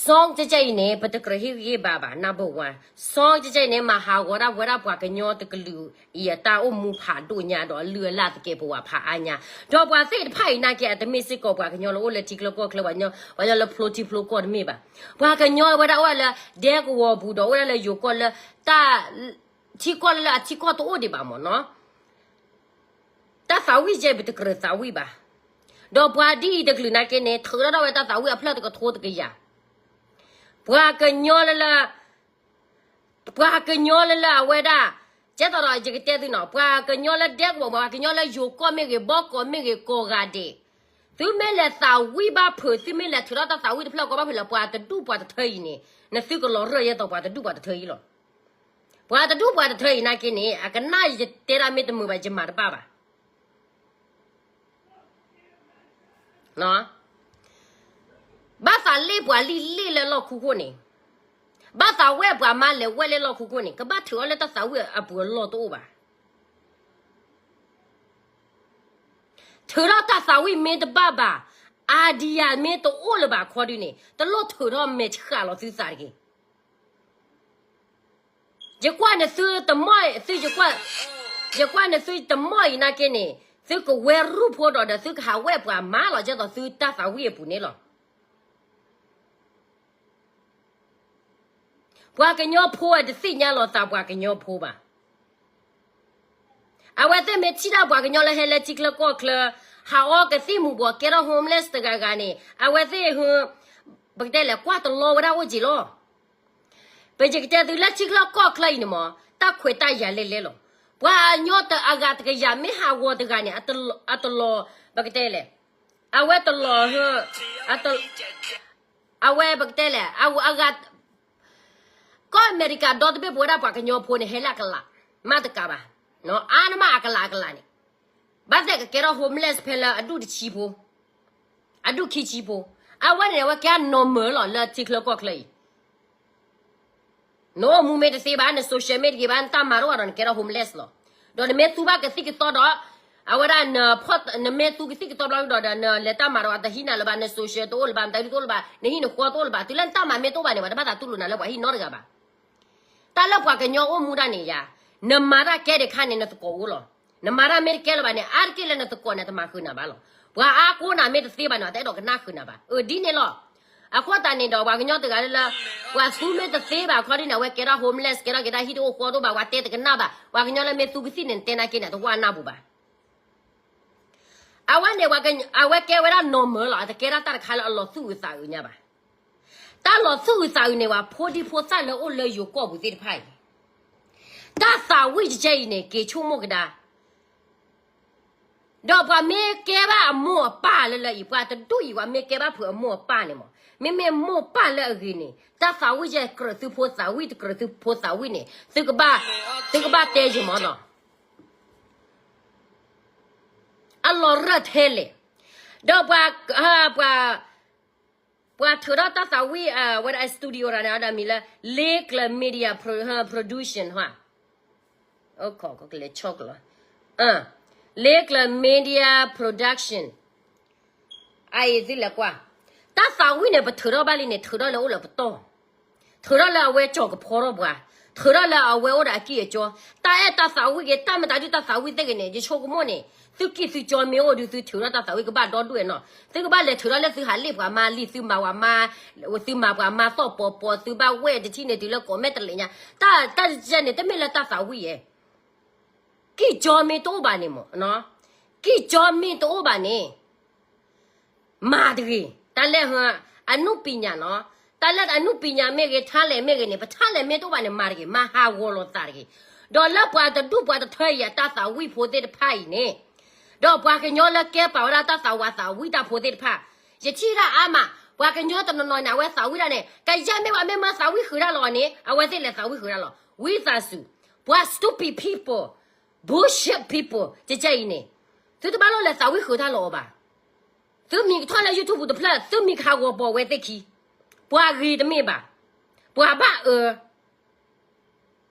Song ကဲကဲအံၤန့ၣ် ပတကြၢးဟ့ၣ်ဂံၢ်ဘါဘၣ် number one. Song ကဲကဲအံၤန့ၣ် မၤဟးဂီၤဒၣ်ဝဲဒၣ်ပှၤကညီတကလုာ်အံၤအတၢ်အိၣ်မူဖးဒိၣ်ညါဒီးအလုၢ်အလၢ်သကဲးပဝးဖးအါညါ, ဒီးပှၤသ့ၣ်တဖၣ်အံၤနာ်က့ အတမ့ၢ်စ့ၢ်ကီးပှၤကညီလၢအိၣ်လၢထံချၢကီၢ်ချၢ ပှၤကညီ, ပှၤကညီလၢဖျိထံဖျိကီၢ်တမ့ၢ်ဘၣ်. ပှၤကညီဝဲဒၣ်အိၣ်ဝဲလၢဒဲကဝီၤပူၤဒီးအိၣ်ဝဲဒၣ်လၢယိၤကီၢ်လၢ တၢ်, ထံကီၢ်လၢလၢအထံကီၢ်တအိၣ်ဒံးဘၣ်မ့ၢ်နီၤ. တၢ်သးဝံၣ်ကဲ ပတကြၢးသးဝံၣ်ဘၣ်. ဒီးပှၤဒ်အံၤတကလုာ်နာ်က့န့ၣ် ထုးထီၣ်ထီၣ်ဝဲတၢ်သးဝံၣ်အဖျၢၣ်တကထိတကယၤ. ပှၤကညီလၢလၢ, ပှၤကညီလၢလၢအဝဲဒၣ်, ကဲသိးဒီးယကတဲသုနီၤ, ပှၤကညီလၢဒဲကဝီၤ ပှၤကညီလၢယိၤကီၢ်မ့ၢ်ဂ့ၤ ဘီကီးမ့ၢ်ဂ့ၤ ကိးဂၤဒဲး, သုမ့ၢ်လဲၤသးဝံၣ်ဘၣ်ဖုး သုမ့ၢ်လဲၤထုးထီၣ်တၢ်သးဝံၣ်တဖျၢၣ်ကိးဘၣ်ဖုးလၢပှၤတဒူၣ်ပှၤတထၢအံၤန့ၣ်, နသုကလီၤရၢၢ်ယဲသိးပှၤတဒူၣ်ပှၤတထၢအံၤလီၤ. ပှၤတဒူၣ်ပှၤတထၢအံၤနာ်က့န့ၣ် အကနၣ်ယတဲဒၣ်မ့ၢ်တမုာ်ဘၣ် ယမၤတဘၣ်ဘၣ်. ဘၣ်သးလ့ၣ်ပှၤလံလ့ၣ်လၢလီၢ်ခူခိၣ်န့ၣ်, ဘၣ်သးဝဲပှၤမါလဲၤဝဲလၢလီၢ်ခူခိၣ်န့ၣ် ကဘၣ်ထုးအီၤလၢတၢ်သးဝံၣ်အပူၤအလီၢ်တအိၣ်ဘၣ်. ထုးထီၣ်တၢ်သးဝံၣ်မ့ၢ်တဘၣ်ဘၣ်, idea မ့ၢ်တအိၣ်လၢၤဘၣ်ခီဒုန့ၣ် တလိၣ်ထုးထီၣ်မဲာ်ဆှးလီၤသုသးတဂ့ၤ. ယကွၢ်န့ၣ်သုတမီၢ် သုယကွၢ် ယကွၢ်န့ၣ်သုတမီၢ်အံၤနာ်က့န့ၣ် သုကဝဲရူၢ်ဖိဒီးဒီးသုကဟးဝဲပှၤမၤလီၤကဲသိးသုတၢ်သးဝံၣ်အပူၤန့ၣ်လီၤ. ပှၤကညီဖိအတသ့ၣ်ညါလီၤသးပှၤကညီဖိဘၣ်. အဝဲသ့ၣ်မ့ၢ်ထံၣ်ဒၣ်ပှၤကညီလၢဟဲလၢထံချၢကီၢ်ချၢ ဟးအီကသံၣ်မူၤဘှီး ကဲထီၣ် homeless တဂၤဂၤန့ၣ် အဝဲသ့ၣ် ပကတဲလဲၣ် ကွၢ်တလီဝဲဒၣ်အိၣ်က့ၤလီၤ. ပယကတဲသုလၢထံချၢကီၢ်ချၢအံၤန့ၣ်မ့ၢ် တၢ်ခွဲးတၢ်ယာ်လဲၣ်လဲၣ်လီၤ. ပှၤကညီအဂၤတကယၤမ့ၢ်ဟးဂီၤတဂၤန့ၣ် အတလီၤ ပကတဲလဲၣ် အဝဲတလီၤ အဝဲပကတဲလဲၣ် အဂၤ ကီၢ်အမဲရကၤဒီတဘ့ၣ်ပဝဲဒၣ်ပှၤကညီဖိန့ၣ် ဟဲလၢအကလး မ့ၢ်တကးဘၣ်, အါန့ၢ်မးအကလးအကလးန့ၣ် ဘၣ်သ့ၣ်ကကဲထီၣ် homeless ဖဲလၢအဒူၣ်တဆံဖိ, အဒူၣ်ခံဆံဖိ, အဝဲန့ၣ်အဝဲကဲ normal လီၤ လၢထံချၢကီၢ်ချၢအံၤ နအိၣ်မူမ့ၢ်တသ့ဘၣ်, န social မ့ၢ်တဂ့ၤဘၣ်, နတၢ်မၤတအိၣ်ဘၣ်ဒီး နကဲထီၣ် homeless လီၤ. ဒီးနမ့ၢ်သူဘၣ်ကသံၣ်ကသီဒီး အဝဲဒၣ် နမ့ၢ်သူကသံၣ်ကသီဘျီဒီး နလဲၤတၢ်မၤတအိၣ်ဘၣ်, တဟံးနၤလၢၤဘၣ်, န social တအိၣ်လၢၤဘၣ်, နတၢ်ဒုးတအိၣ်လၢၤဘၣ်, နဟံၣ်နဃီတအိၣ်လၢၤဘၣ်, တုၤလၢနတၢ်မၤမ့ၢ်တအိၣ်ဘၣ်န့ၣ် ပှၤတဘၣ်သးတူၢ်လိာ်နၤလၢပှၤဟံၣ်နီတဂၤဘၣ်. တၢ်လၢပှၤကညီအိၣ်မူဒၣ်န့ၣ်ယါ, နမၤတၢ်ကဲဒံးခါန့ၣ် နသကိးအိၣ်လီၤ. နမၤတၢ်မ့ၢ်တကဲလၢၤဘၣ်န့ၣ် အါတက့ၢ်လၢနသကိးန့ၣ် တမၤဃုာ်နၤဘၣ်လီၤ. ပှၤအါကိးနၤမ့ၢ်တသ့ဘၣ်န့ၣ် အတအဲၣ်ဒိးကနၣ်ဃုာ်နၤဘၣ်. အၢ ဒ်န့ၣ်လီၤ. အဃိသတးန့ၣ်ဒီး ပှၤကညီတဂၤလၢ ပှၤသူမ့ၢ်တသ့ဘၣ်ခီဒ်န့ၣ် အဝဲကဲထီၣ် homeless ကဲထီၣ်က့ၤတၢ်ဟံၣ်တအိၣ်ဃီတအိၣ်ဘၣ်, ပှၤတဲတကနၣ်ဘၣ်. ပှၤကညီလၢမ့ၢ်သူကသံၣ်န့ၣ် နတဲနာ်က့န့ၣ် တဝၢ်နၢ်ပူၤဘၣ်. အဝဲန့ၣ် အဝဲကဲဝဲဒၣ် normal လီၤ. အတကဲဒၣ်တၢ်တခါလၢအလီၤသူၣ်အုးသးအုးညါဘၣ်. တၢ်လီၤသူၣ်အုးသးအုးန့ၣ် ပှၤဖိဒံဖိသၣ်လၢအိၣ်လၢယိၤကီၢ်ပူၤသ့ၣ်တဖၣ်အံၤ, တၢ်သးဝံၣ်တကဲအံၤန့ၣ် က့ၤဆိကမိၣ်ကဒါ ဒီးပှၤမ့ၢ်ကဲဘၣ်အမိၢ်အပၢ်လၢလၢအံၤ, ပှၤတဒူၣ်အံၤ ပှၤမ့ၢ်ကဲဘၣ်ဖုးအမိၢ်အပၢ်န့ၣ်မး, မ့မ့ၢ်မိၢ်ပၢ်လၢအဂ့ၤန့ၣ် တၢ်သးဝံၣ်ယဲၢ်ကြၢးသုဖိသးဝံၣ် တကြၢးသုဖိသးဝံၣ်န့ၣ် သုကဘၣ်တဲယံာ်မးနီၤ. အလီၤရၢၢ်ထဲလဲၣ်. ဒီးပှၤ ပှၤ ပှၤထုးထီၣ်တၢ်သးဝံၣ် ဝဲဒၣ် studio တၢ်န့ၣ် အဒၣ်မံၤလၢ Lake Media Pro- Production ဟါ, ကလဲၤဆီကလီၤ, Lake Media Production အအံၤသုလဲၤကွၢ်, တၢ်သးဝံၣ်န့ၣ် ပထုးထီၣ်ဘၣ်လံန့ၣ် ထုးထီၣ်လၢအိၣ်လၢပတီၢ် ထုးထီၣ်လၢအဝဲကၠီၤကဖီထီၣ်ပှၤ, ထုးထီၣ်လၢအဝဲအိၣ်ဒီးအကံၢ်အကၠီ, တၢ်အဲၣ်တၢ်သးဝံၣ်ဂ့ၤ တၢ်မတၤဒုတၢ်သးဝံၣ်သ့ၣ်ဂ့ၤန့ၣ် ယဆိကမိၣ်န့ၣ် သုကံၢ်သုကၠီမ့ၢ်အိၣ်ဒုး သုထုးထီၣ်တၢ်သးဝံၣ်ကဘၣ်ဒီဒူၣ်နီၤ, သုကဘၣ်လဲၤထုးထီၣ်လၢသုဟးလ့ၣ်ပှၤမါလံာ် သုမၤပှၤမါ, သုမၤပှၤမါသီၣ်ပီၤပီၤ သုဘၣ်ဝဲၢ်တထံၣ်န့ၣ် တုၤလၢကိးမဲာ်တလဲၤညါ, တၢ်တကဲန့ၣ် တမ့ၢ်လၢတၢ်သးဝံၣ်ဧါ ကံၢ်ကၠီမ့ၢ်တအိၣ်ဘၣ်န့ၣ်မး, ကံၢ်ကၠီမ့ၢ်တအိၣ်ဘၣ်န့ၣ် မၤတဂ့ၤ, တၢ်လၢ အနုပညာနီၤ, တၢ်လၢအနုပညာမ့ၢ်ဂ့ၤ ထါလဲၣ်မ့ၢ်ဂ့ၤန့ၣ် ပထါလဲၣ်မ့ၢ်တအိၣ်ဘၣ်န့ၣ် မၤတဂ့ၤ, မၤဟးဂီၤလိာ်သးတဂ့ၤ, ဒီးလၢပှၤတဒူၣ်ပှၤတထၢအံၤအတၢ်သးဝံၣ်ဖိသ့ၣ်တဖၣ်အံၤန့ၣ်, ဒီးပှၤကညီလၢကဲပာ်ဝဲဒၣ်တၢ်သးဝးသးဝံၣ်တၢ်ဖိသ့ၣ်တဖၣ်, ယထံၣ်ဒၣ်အါမး, ပှၤကညီတနီၤနီၤန့ၣ် အဝဲသးဝံၣ်ဒၣ်န့ၣ် ကယဲၢ်မ့ၢ်ပှၤမ့ၢ်မၢသးဝံၣ်ဃုာ်တၢ်လီၤအီၤန့ၣ် အဝဲသ့ၣ်လဲၤသးဝံၣ်ဃုာ်တၢ်လီၤ, ဝံသးစူၤ, ပှၤ stupid people, bullshit people ကကဲအံၤန့ၣ်, သုတဘၣ်လိၣ်လဲၤသးဝံၣ်ဃုာ်တၢ်လီၤအီၤဘၣ်. သုမံၤကထီၣ်လၢ YouTube တဖျၢၣ် သုမံၤကဟးဂီၤပိာ်ဝဲသ့ၣ်ခံ, ပှၤဂ့ၤတမ့ၢ်ဘၣ်, ပှၤဘၣ်အၢ,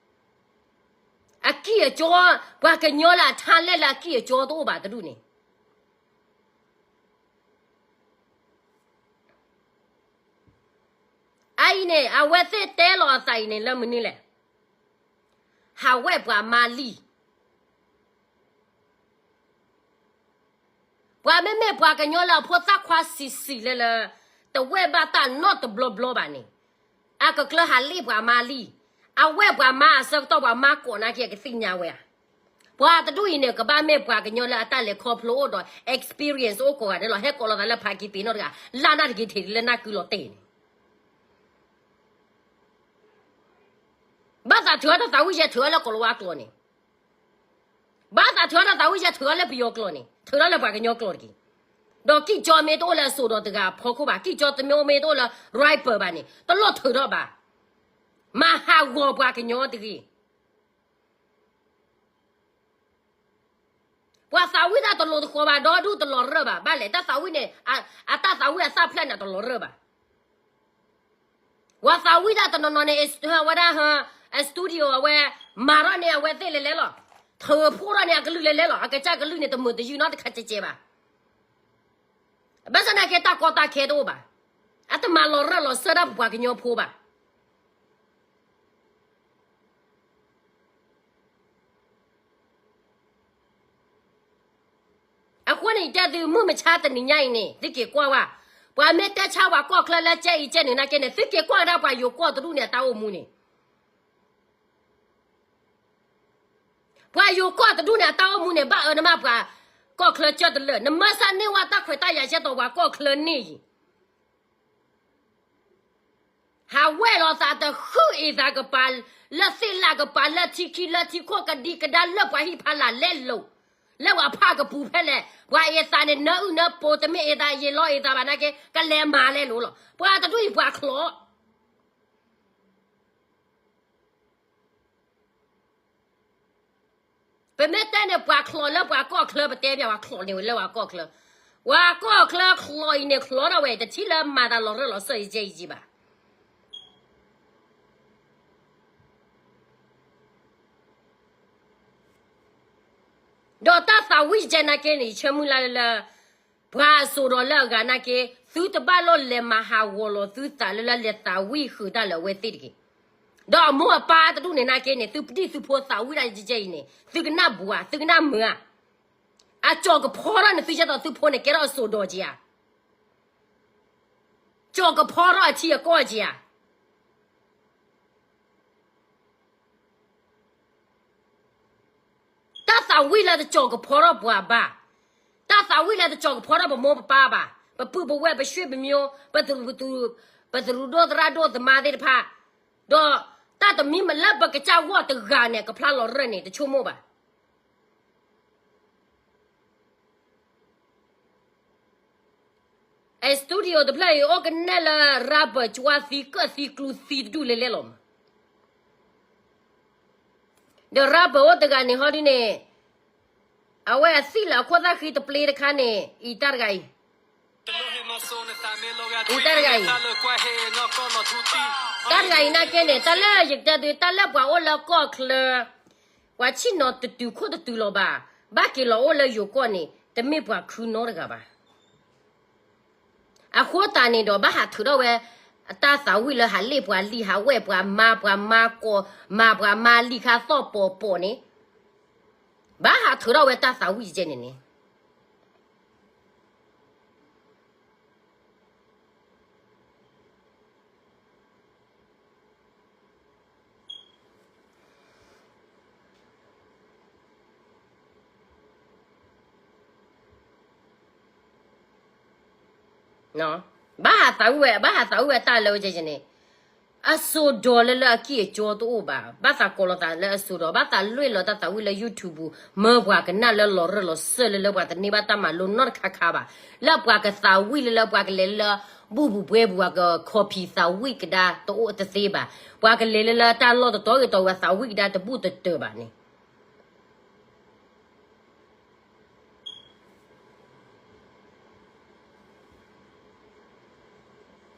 အကံၢ်အကၠီ, ပှၤကညီလၢအထါလဲၢ်လၢအကံၢ်အကၠီတအိၣ်ဘၣ်တဒူၣ်န့ၣ် အအံၤန့ၣ် အဝဲသ့ၣ်တဲလီၤအသးအံၤန့ၣ်လၢမနုၤလဲၣ်, ဟးဝဲၢ်ပှၤမါလံာ်, ပှၤမ့မ့ၢ်ပှၤကညီလၢအဖိသၣ်ခွါဆံးဆံးလၢလၢ တဝဲၢ်ဘၣ်တၢ်နီတဘျီဘျီဘၣ်န့ၣ်, အကကျၢၤဟးလ့ၣ်ပှၤမါလံာ်, အဝဲၢ်ပှၤမါအဆၢကတီၢ်ပှၤမါကိးနာ်က့အကသ့ၣ်ညါဝဲဧါ, ပှၤတဒူၣ်အံၤန့ၣ် ကဘၣ်မ့ၢ်ပှၤကညီလၢအတၢ်လဲၤခီဖျိအိၣ်ဒီး experience အိၣ်ကိးဂၤဒဲးလီၤ, ဟဲကိးလီၤသးလၢဖးကံပ့ၤနီၣ်တဂၤ, လၢ်နၢ်တဂ့ၤထံးလၢနၢ်ကုလီၤတဲာ်န့ၣ် ဘၣ်သးထုးအီၣ်တၢ်သးဝံၣ်ယဲထုးအီၣ်လၢကိၤလၤဝါကျိာ်န့ၣ်, ဘၣ်သးထုးအီၣ်တၢ်သးဝံၣ်ယဲထုးအီၣ်လၢပယီၤကျိာ်န့ၣ်, ထုးအီၣ်လၢပှၤကညီကျိာ်တက့ၢ်. ဒီးကံၢ်ကၠီမ့ၢ်တအိၣ်လၢအစိာ်ဒီးတဂၤအဖီခိၣ်ဘၣ်, ကံၢ်ကၠီတမ့ၢ်အိၣ်မ့ၢ်တအိၣ်လၢ rapper ဘၣ်န့ၣ် တလိၣ်ထုးထီၣ်ဘၣ်, မၤဟးဂီၤပှၤကညီတဂ့ၤ. ပှၤသးဝံၣ်တၢ်တလိၤတဃီၤဘၣ်, ဒီဒူၣ်တလီၤရၢၢ်ဘၣ်, ဘၣ်လဲၣ် တၢ်သးဝံၣ်န့ၣ်, အတၢ်သးဝံၣ်အသၣ်ဖျၢၣ်န့ၣ်တလီၤရၢၢ်ဘၣ်. ပှၤသးဝံၣ်တၢ်တနီၤနီၤန့ၣ် ဝဲဒၣ် အ studio အဝဲ မၤထီၣ်န့ၢ်အဝဲသ့ၣ်လဲၤလဲၤလီၤ, ထုးဖှိၣ်ထီၣ်န့ၢ်အကလုၢ်လဲၤလဲၤလီၤ, အကစၢ်ကလုၢ်န့ၣ် တမုာ်တယုၢ်နီတခါကဲကဲဘၣ်. ဘၣ်ဆၣ်သနာ်က့ တၢ်ကီတၢ်ခဲတအိၣ်ဘၣ်. အတမၤလီၤရၢၢ်လီၤစၢၢ်ဒၣ်ပပှၤကညီဖိဘၣ်. အဃိန့ၣ် ယတဲသု မုၢ်မဆါတနံၤညါအံၤန့ၣ် သုက့ၤကွၢ်ဝဲ, ပှၤမ့ၢ်တဲဆါပှၤကီၢ်ချၢလၢကဲအံၤကဲန့ၣ်နာ်က့န့ၣ် သုက့ၤကွၢ်ကဒါပှၤယိၤကီၢ်တဒူၣ်န့ၣ် အတၢ်အိၣ်မူန့ၣ် ပှၤယိၤကီၢ်တဒူၣ်န့ၣ် အတၢ်အိၣ်မူန့ၣ် ဘၣ်အၢနမးပှၤကီၢ်ချၢကၢတလၢာ်, နမၢဆါန့ၢ်ဝဲတၢ်ခွဲးတၢ်ယာ်ကဲသိးပှၤကီၢ်ချၢန့ၣ်အံၤ ဟးဝဲၢ်လီၤသးတဃုအ့ၣ်သးကပၤ, လၢသ့ၣ်လၢ်ကပၤ, လၢထံခံလၢထံခိၣ်ကဒံကဒါလၢပှၤဟံၣ်ဖးလာ်လဲလိာ်, လၢပှၤဖးကပူၤဖဲလဲၣ်, ပှၤအ့ၣ်သးန့ၣ် နၢအုၣ်နၢပိၤ တမ့ၢ်အ့ၣ်သးယ့ၤလီၤအ့ၣ်သးဘၣ်နာ်က့ ကလဲၤမၤလဲလိာ်လီၤ. ပှၤတဒူၣ်အံၤပှၤချီး ပမ့ၢ်တဲန့ၣ် ပှၤချီးလၢပှၤကီၢ်ချၢ ပတဲပှၤချီးန့ၣ်ဝဲလၢပှၤကီၢ်ချၢ, ပှၤကီၢ်ချၢချီးအံၤန့ၣ် ချီးထီၣ်ဝဲ တထံၣ်လၢမၤတၢ်လီၤရၢၢ်လီၤစၢၢ်ယကဲအံၤဘၣ်. ဒီးတၢ်သးဝံၣ်ကဲနာ်က့န့ၣ် ယဆၢမုၢ်လၢ်လၢ ပှၤအစိာ်ဒီးလၢအဂၤနာ်က့ သုတဘၣ်လိၣ်လဲၤမၤဟးဂီၤလီၤသုသးလၢ လၢလဲၤသးဝံၣ်ဃုာ်တၢ်လၢအဝဲသ့ၣ်တဂ့ၤ. ဒီးအမိၢ်အပၢ်တဒူၣ်န့ၣ်နာ်က့န့ၣ် သုပဒံၣ်သုဖိသးဝံၣ်တၢ်ယကဲအံၤန့ၣ် သုကနၣ်ဘှး သုကနၣ်မုာ်ဧါ. အကၠီၤကဖီထီၣ်န့ၣ် သုကဲသိးသုဖိန့ၣ် ကဲထီၣ်အစိာ်ဒီးက့ဧါ. ကၠီၤကဖီထီၣ်အထံအကီၢ်က့ဧါ. တၢ်သးဝံၣ်လၢတကၠီၤကဖီထီၣ်ပှၤဘၣ်, တၢ်သးဝံၣ်လၢတကၠီၤကဖီထီၣ်ပမိၢ်ပပၢ်ဘၣ်, ပပုၢ်ပဝဲၢ် ပရွှေ့ပမျိုး, ပသရူး, ပသရူးဒိၣ်သရၣ်ဒိၣ်သမါသ့ၣ်တဖၣ်, ဒီးတၢ်တမံၤမးလၢပကစၢ်ဂီၢ်တဂၤန့ၣ် ကဖျါလီၤရၢၢ်န့ၣ် တဆိကမိၣ်ဘၣ်. အဲ studio တဖျၢၣ်အံၤ အိၣ်ကနဲၣ်လၢ rubber ကၠွါသံ ကၢၣ်သံ ကျူသံတဒူၣ်လဲၤလဲၤလီၤမး, ဒီး rubber အိၣ်တဂၤန့ၣ်ဟီဒ်န့ၣ်, အဝဲအသံၣ်လၢအခိၣ်သၣ်ဃံတပျ့တခါန့ၣ် အံၤတၢ်တဂၤအံၤ, အံၤတၢ်တဂၤအံၤ, တၢ်တဂၤအံၤနာ်က့န့ၣ် တၢ်လၢယကတဲသု တၢ်လၢပှၤအိၣ်လၢကီၢ်ချၢ ပှၤဆံၣ်နီၤတတုၤခိၣ်တတုၤလီၤဘၣ်, ဘၣ်က့ၤလီၤအိၣ်လၢယိၤကီၢ်န့ၣ် တမ့ၢ်ပှၤခုနီတဂၤဘၣ်. အဃိသတးန့ၣ်ဒီး ဘၣ်ဟးထုးထီၣ်ဝဲ တၢ်သးဝံၣ်လၢဟးလ့ၣ်ပှၤလံာ် ဟးဝဲၢ်ပှၤမါ ပှၤမါကိး မၤပှၤမါလံာ်ခါသီၣ်ပီၤပီၤန့ၣ်, ဘၣ်ဟးထုးထီၣ်ဝဲတၢ်သးဝံၣ်ကဲန့ၣ်န့ၣ် ဘၣ်ဟးသးဝံၣ်ဝဲ ဘၣ်ဟးသးဝံၣ်ဝဲတၢ်လၢဝဲကဲန့ၣ်, အစိာ်ဒီးလၢလၢအကံၢ်အကၠီတအိၣ်ဘၣ်, ဘၣ်သးကိးလီၤသးလၢအစိာ်ဒီး ဘၣ်သးလွဲၢ်လီၤတၢ်သးဝံၣ်လၢ YouTube မၢပှၤကနၣ်လၢလီၤရၢၢ်လီၤစၢၢ်လၢလၢပှၤတန့ၢ်ဘၣ်တၢ်မၤလိနီတခါခါဘၣ်, လၢပှၤကသးဝံၣ်လၢလၢပှၤကလဲၤလၢ ဘူၣ်ပူၤဘှဲပူၤ ပှၤက copy သးဝံၣ်ကဒါတအိၣ်တသ့ဘၣ်, ပှၤကလဲၤလၢလၢတၢ်လီၢ်တတီၤဂ့ၤတီၤဝဲသးဝံၣ်ကဒါတဘူၣ်တတၢၢ်ဘၣ်န့ၣ်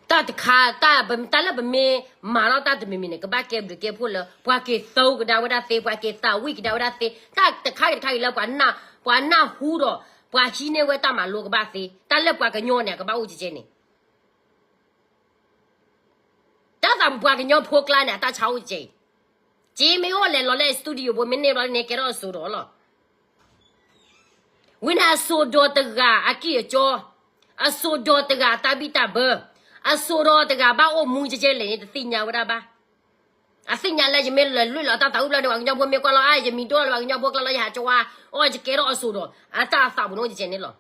တၢ်တခါ တၢ် တၢ်လၢပမ့ၢ်မၤထီၣ်တၢ်တမံၤမံၤန့ၣ် ကဘၣ်ကဲဘျုးကဲဖှိၣ်လၢ ပှၤက့ၤသးဝံၣ်ကဒါဝဲဒၣ်သ့, ပှၤက့ၤသးဝံၣ်ကဒါဝဲဒၣ်သ့, တၢ်တခါဂ့ၤတခါဂ့ၤလၢ ပှၤနၢ်ဟူဒီး ပှၤဟံးန့ၢ်ဝဲတၢ်မၤလိကဘၣ်သ့, တၢ်လၢပှၤကညီန့ၣ် အကဘၣ်အိၣ်ကဲကဲန့ၣ် တၢ်သးပှၤကညီဖိကျါန့ၣ် အတၢ်ဆါအိၣ်ကဲကဲအံၤ, က့မ့ၢ်အိၣ်လဲၤလီၤလၢ studio ပူၤ မ့ၢ်န့ၢ်ဘျီန့ၣ် ကဲထီၣ်အစိာ်ဒီးလီၤ. ဝံၤန့ၣ်အစိာ်ဒီးတဂၤအကံၢ်အကၠီ, အစိာ်ဒီးတဂၤအတၢ်ဘံၣ်တၢ်ဘၢ, အစိာ်ဒီးတဂၤဘၣ်အိၣ်မူကဲကဲလဲၣ်န့ၣ် တသ့ၣ်ညါဝဲဒၣ်ဘၣ်. အသ့ၣ်ညါလၢယမ့ၢ်လဲၤလွဲၢ်လီၤတၢ်သးဝံၣ်ဘျီန့ၣ် ပှၤကညီဖိမ့ၢ်ကွၢ်လီၤ အါ ယမံၤဒိၣ်လီၤလၢပှၤကညီဖိကျါလီၤ ယဟးကၠီဝါ, အီ ယကဲထီၣ်အစိာ်ဒီး အတၢ်သးပူၤန့ၣ်အိၣ်ကဲကဲန့ၣ်လီၤ.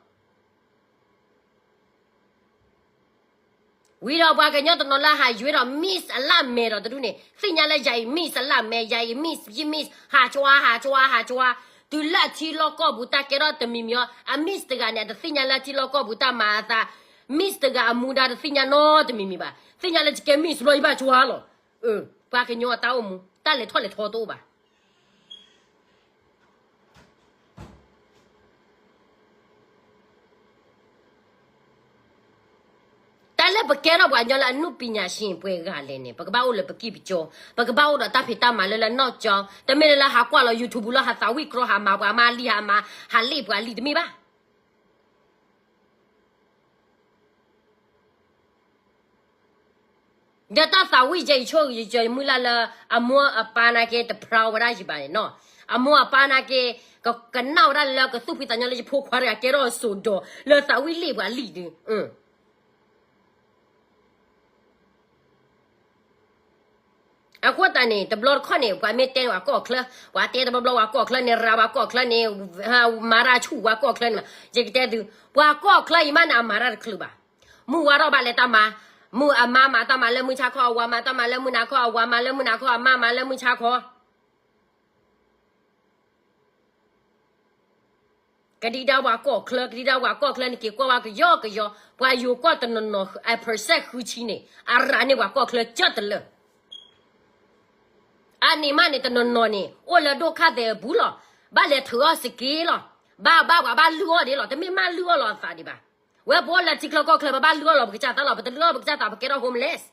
ဝံၤဒီးပှၤကညီတနီၤလၢဟးယွဲဒီး Miss အလၢ်မဲာ်ဒီးတဒူၣ်န့ၣ် သ့ၣ်ညါလၢယၤအံၤ Miss အလၢ်မဲာ် ယၤအံၤ Miss ယ Miss ဟးကၠီ ဟးကၠီ ဟးကၠီ, တုၤလၢအထံလီၢ်ကီၢ်ပူၤတၢ်ကဲထီၣ်တမံၤမံၤအီၤ အ Miss တဂၤန့ၣ် အတသ့ၣ်ညါလၢထံလီၢ်ကီၢ်ပူၤတၢ်မၤအသး, Miss တဂၤအမူဒါတသ့ၣ်ညါနီတမံၤမံၤဘၣ်, သ့ၣ်ညါလၢယကဲ Miss ဘျီယဘၣ်ကၠီလီၤ. ပှၤကညီအတၢ်အိၣ်မူ တၢ်လဲၤထီၣ်လဲၤထီတအိၣ်ဘၣ်. တၢ်လၢပကဲထီၣ်ပှၤကညီလၢအနုပညာရှင်ပှဲၤဂၤလဲၣ်န့ၣ် ပကဘၣ်အိၣ်လၢပကံၢ်ပကၠီ, ပကဘၣ်အိၣ်ဒီးတၢ်ဖံးတၢ်မၤလၢလၢနီၢ်ကၠီ, တမ့ၢ်လၢလၢဟးကွၢ်လီၤ YouTube လီၤ ဟးသးဝံၣ်ကြီ ဟးမၤပှၤမါလံာ် ဟးမၤ ဟးလ့ၣ်ပှၤလံာ် တမ့ၢ်ဘၣ်. ဒီးတၢ်သးဝံၣ်ယဲ ယဆိကမိၣ်ယမုၢ်လၢ်လၢ အမိၢ်အပၢ်နာ်က့ တ proud ဝဲဒၣ်ယၤဘၣ်န့ၣ်နီၤ. အမိၢ်အပၢ်နာ်က့ ကကနၣ်ဝဲဒၣ်လၢကသူၣ်ဖှံသးညီလၢ ယဖိခွါတဂၤကဲထီၣ်စိာ်ဒီး လၢသးဝံၣ်လံာ်ပှၤလံာ်ဒုး အဃိသတးန့ၣ် တဘျီတခီၣ်န့ၣ် ပှၤမ့ၢ်တဲန့ၣ် ပှၤကီၢ်ချၢ, ပှၤတဲတဘျီဘျီ ပှၤကီၢ်ချၢန့ၣ် ရၤပှၤကီၢ်ချၢန့ၣ် မၤတၢ်ဆူၣ်ပှၤကီၢ်ချၢန့ၣ်, ယကတဲသု, ပှၤကီၢ်ချၢအံၤမးန့ၣ် အမၤတၢ်တချုးဘၣ်. မုၢ်ဝါထီၣ်ဘၣ်လဲၤတၢ်မၤ, မုၢ်အမါမၤတၢ်မၤလၢမုၢ်ဆါခီ, အဝၤမၤတၢ်မၤလၢမုၢ်နၤခီ, အဝၤမၤလၢမုၢ်နၤခီ, အမါမၤလၢမုၢ်ဆါခီ ကဒံဒါပှၤကီၢ်ချၢ, ကဒံဒါပှၤကီၢ်ချၢန့ၣ် က့ၤကွၢ်ဝဲကယီကယီ, ပှၤယိၤကီၢ်တနီၤနီၤ အ percent ဃုဆံန့ၣ် အရၤန့ၢ်ပှၤကီၢ်ချၢကၢတလၢာ်. အန့ၣ်မးန့ၣ် တနီၤနီၤန့ၣ် အိၣ်လၢဒိၣ်ခါသဲးအပူၤလီၤ, ဘၣ်လဲၤထုးအီၣ်စက့လီၤ, ဘၣ်ဘၣ်ပှၤဘၣ်လုၢ်အီၣ်ဒံးလီၤ, တမ့ၢ်မ့ၢ်လုၢ်အီၣ်လီၤအသးဒံးဘၣ်. ဝဲပအိၣ်လၢထံချၢကီၢ်ချၢ ပဘၣ်လုၢ်အီၣ်လီၤပကစၢ်သးလီၤ, ပတလုၢ်အီၣ်ပကစၢ်သး ပကဲထီၣ် homeless.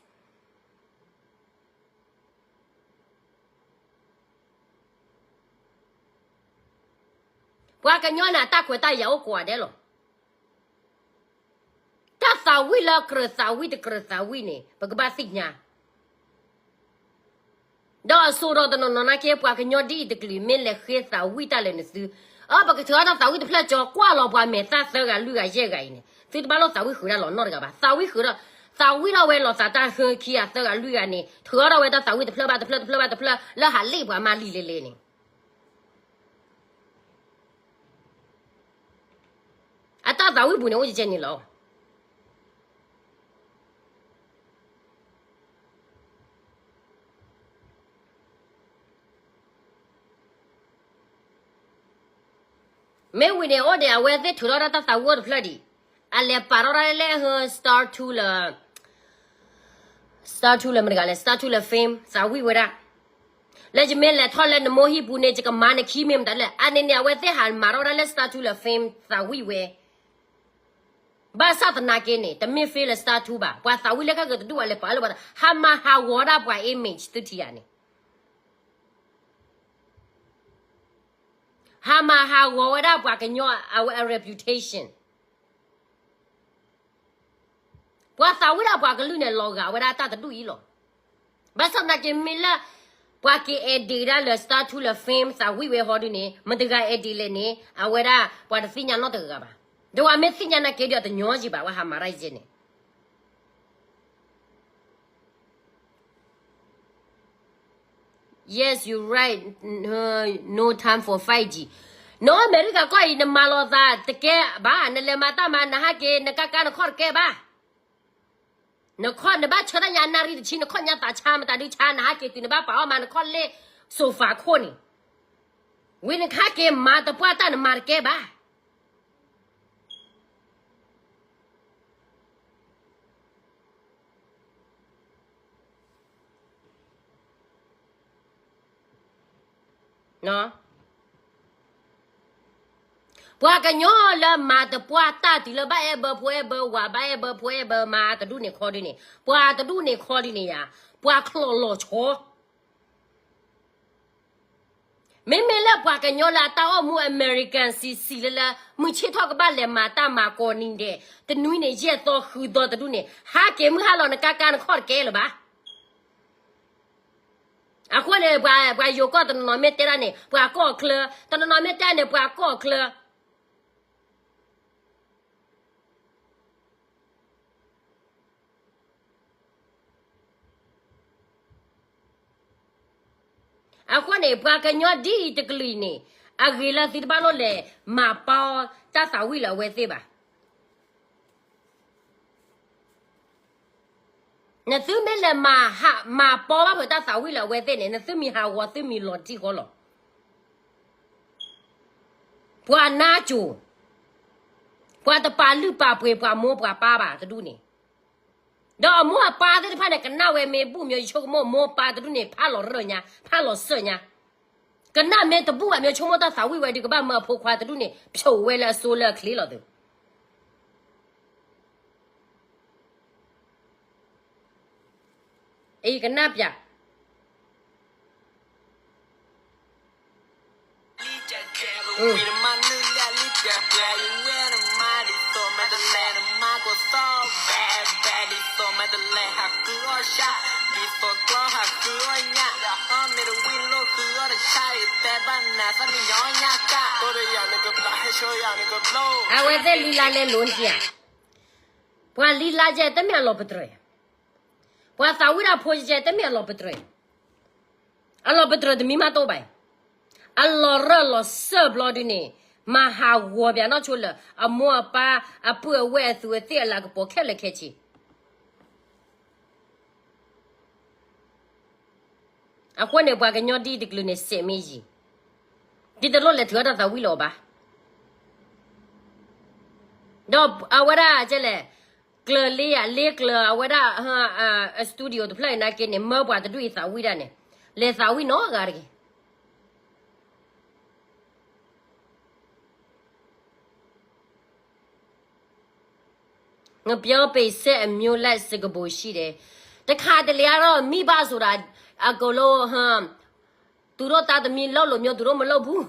ပှၤကညီန့ၣ် အတၢ်ခွဲးတၢ်ယာ်အိၣ်ကိးဂၤဒဲးလီၤ. တၢ်သးဝံၣ်လၢကြၢးသးဝံၣ်တကြၢးသးဝံၣ်န့ၣ် ပကဘၣ်သ့ၣ်ညါ, ဒီးအစိၤဒီးတနီၤနီၤနာ်က့ ပှၤကညီဒ်အံၤတကလုာ် မ့ၢ်လဲၤဃ့သးဝံၣ်တၢ်လၢနသု, အ ပကထုးထီၣ်တၢ်သးဝံၣ်တဖျၢၣ်ကၠီ ကွၢ်လီၤပှၤမဲာ်သၣ်သၢဂၤလွံၢ်ဂၤယဲၢ်ဂၤအံၤန့ၣ် သုတဘၣ်လိၣ်သးဝံၣ်ဃုာ်ဒၣ်လီၤနီတဂၤဘၣ်. သးဝံၣ်ဃုာ်ဒီး သးဝံၣ်ထီၣ်ဝဲလီၤသးတၢ်ဟၢခံဂၤသၢဂၤလွံၢ်ဂၤန့ၣ် ထုးထီၣ်ဝဲတၢ်သးဝံၣ်တဖျၢၣ်ဘၣ်တဖျၢၣ်တဖျၢၣ်ဘၣ်တဖျၢၣ် လၢဟးလ့ၣ်ပှၤမၤလံာ်လဲၤလဲၤန့ၣ် အတၢ်သးဝံၣ်ပူၤန့ၣ် အိၣ်ကဲကဲန့ၣ်လီၤ. မ့ၢ်ဝံၤန့ၣ် အိၣ်ဒံးအဝဲသ့ၣ်ထုးထီၣ်ဒၣ်တၢ်သးဝံၣ်အိၣ်တဖျၢၣ်ဒံး, အလဲၤပာ်ထီၣ်ဒၣ်လၢဟၢ star two လၢ star two လၢမတၤတဂၤလဲၣ်, star two လၢ fame သးဝံၣ်ဝဲဒၣ်, လၢယမ့ၢ်လဲၤထီၣ်လၢနမိၢ်ဟံၣ်ပူၤန့ၣ် ယကမၤနခံမ့ၢ်မတၤလဲၣ်. အန့ၣ်န့ၣ် အဝဲသ့ၣ်ဟးမၤထီၣ်ဝဲဒၣ်လၢ star two လၢ fame သးဝံၣ်ဝဲ ဘၣ်ဆၣ်သနာ်က့န့ၣ် တမ့ၢ် fame လၢ star two ဘၣ်, ပှၤသးဝံၣ်လၢကဂ့ၤတဒူၣ်အလဲၤပာ်လၢပှၤ ဟးမၤဟးဂီၤဒၣ်ပှၤ image သုထံၣ်ဧါန့ၣ်, ဟးမၤဟးဂီၤဝဲဒၣ်ပှၤကညီအဝဲအ reputation. ပှၤသးဝံၣ်ဒၣ်ပှၤကလုာ်န့ၣ် လီၤဂာ်ဝဲဒၣ်တၢ်တဒူၣ်အံၤလီၤ. ဘၣ်ဆၣ်သနာ်က့မ့ၢ်လၢ ပှၤက့ၤ edit ဒၣ်လၢ star two လၢ fame သးဝံၣ်ဝဲဟီဒုန့ၣ် မတၤတဂၤ edit လဲၣ်န့ၣ် အဝဲဒၣ်ပှၤတသ့ၣ်ညါနီတဂၤဘၣ်. ဒီးပှၤမ့ၢ်သ့ၣ်ညါနာ်က့ဒီးတညီယံၤဘၣ် ပှၤဟးမၤတၢ်ယဲန့ၣ် Yes, you right. No time for fight. နီၢ်အမဲရကၤကီၢ်အံၤ နမၤလိာ်သးတကဲဘၣ်, နလဲၤမၤတၢ်မၤ နဟးက့ၤ နကါကါနခီၣ်တကဲဘၣ်. နခီၣ် နဘၣ်ဆၢတၢ်ညါနၣ်ရံၣ်တဆံ နခီၣ်ညါသးဆါ မတၤဒုဆါ နဟးက့ၤတုၤနဘၣ်ပာ်အီၣ်မၤ နခီၣ်လ့ၣ် sofa ခိၣ်န့ၣ်, ဝံၤနကဟးက့ၤမၤတပှၢ်တၢ် နမၤတကဲဘၣ်. ပှၤကညီလၢမၤတပှၢ်တၢ်တုၤလၢဘၣ်အဲၣ်ဘၢဖိအဲၣ်ဘၢဝၤ ဘၣ်အဲၣ်ဘၢဖိအဲၣ်ဘၢမါတဒူၣ်န့ၣ်ခီဒုန့ၣ် ပှၤတဒူၣ်န့ၣ်ခီဒုန့ၣ်ယါ ပှၤချီၣ်လီၤဆီ မ့မ့ၢ်လၢပှၤကညီလၢအတၢ်အိၣ်မူ American citizen လၢလၢ မုၢ်ဆ့ၣ်ထီၣ်ကဘၣ်လဲၤမၤတၢ်မၤကိးနံၤဒဲး တနွံန့ၣ် ယဲၢ်သီဃုသီတဒူၣ်န့ၣ် ဟးက့ၤမုၢ်ဟါလီၤ နကါကါနခီၣ်တကဲလၢၤဘၣ်. အဃိန့ၣ် ပှၤယိၤကီၢ်တနီၤနီၤမ့ၢ်တဲဒၣ်န့ၣ် ပှၤကီၢ်ချၢ, တနီၤနီၤမ့ၢ်တဲန့ၣ် ပှၤကီၢ်ချၢ အဃိန့ၣ် ပှၤကညီဒ်အံၤတကလုာ်အံၤန့ၣ် အဂ့ၤလၢသုတဘၣ်လိၣ်လဲၤမၤပီတၢ်သးဝံၣ်လၢအဝဲသ့ၣ်ဘၣ်. နသုမ့ၢ်လဲၤမၤပီဘၣ်ဖဲတၢ်သးဝံၣ်လၢအဝဲသ့ၣ်န့ၣ် နသုမံၤဟးဂီၤသုမံၤလီၤတံၢ်ဃီလီၤ. ပှၤနါစိၤ, ပှၤတပာ်လုၢ်ပာ်ပှ့ၤပှၤမိၢ်ပှၤပၢ်ဘၣ်တဒူၣ်န့ၣ်, ဒီးအမိၢ်အပၢ်သ့ၣ်တဖၣ်န့ၣ် ကနၣ်ဝဲမ့ၢ်ဘူၣ်မ့ၢ် ယဆိကမိၣ်မိၢ်ပၢ်တဒူၣ်န့ၣ် ဖးလီၤရၢၢ်ညါ ဖးလီၤစၢၢ်ညါ, ကနၣ်မ့ၢ်တဘူၣ်ဘၣ်မ့ၢ် ဆိကမိၣ်တၢ်သးဝံၣ်ဝဲဒီး ကဘၣ်မၢအဖိခွါတဒူၣ်န့ၣ် ဖျိးဝဲလၢအစိလၢအချ့လီၤသု. အံၤကနၣ်ပျး အဝဲသ့ၣ်လံလါလဲလိၤနဧါ, ပှၤလံလါကဲတမ့ၢ်အလီၤပတြၢၤ, ပှၤသးဝံၣ်တၢ်ဖိကဲတမ့ၢ်အလီၤပတြၢၤ, အလီၤပတြၢၤတမံၤမးတအိၣ်ဘၣ်, အလီၤရၢၢ်လီၤစၢၢ်ဘျီဒုန့ၣ်, မၤဟးဂီၤပၠးနီၢ်ဆိလၢ အမိၢ်အပၢ် အပုၢ်အဝဲၢ် အသူးအသ့ၣ် အလၤကပီၤခဲလၢာ်ခဲဆ့ အဃိန့ၣ် ပှၤကညီဒ်တကလုာ်န့ၣ် စဲးမ့ၢ်ယံၤ, ဒ်တလိၣ်လဲၤထုးအီၣ်တၢ်သးဝံၣ်လၢၤဘၣ်. ဒီးအဝဲဒၣ်ကဲလဲၣ်, ကျၢၤလ့ဧါ လ့ကျၢၤ အဝဲဒၣ် အ studio တဖျၢၣ်အံၤနာ်က့န့ၣ် မၢပှၤတဒူၣ်အံၤသးဝံၣ်ဒၣ်န့ၣ်, လဲၤသးဝံၣ်နီတဂၤတဂ့ၤ. ငပြောပေစဲအမျိုးလတ်စကပိုရှိတယ်, တခါတလေကတော့ မိဘဆိုတာ အကုန်လုံး သူတို့သားသမီးလုပ်လို့မျိုး သူတို့မလုပ်ဘူး.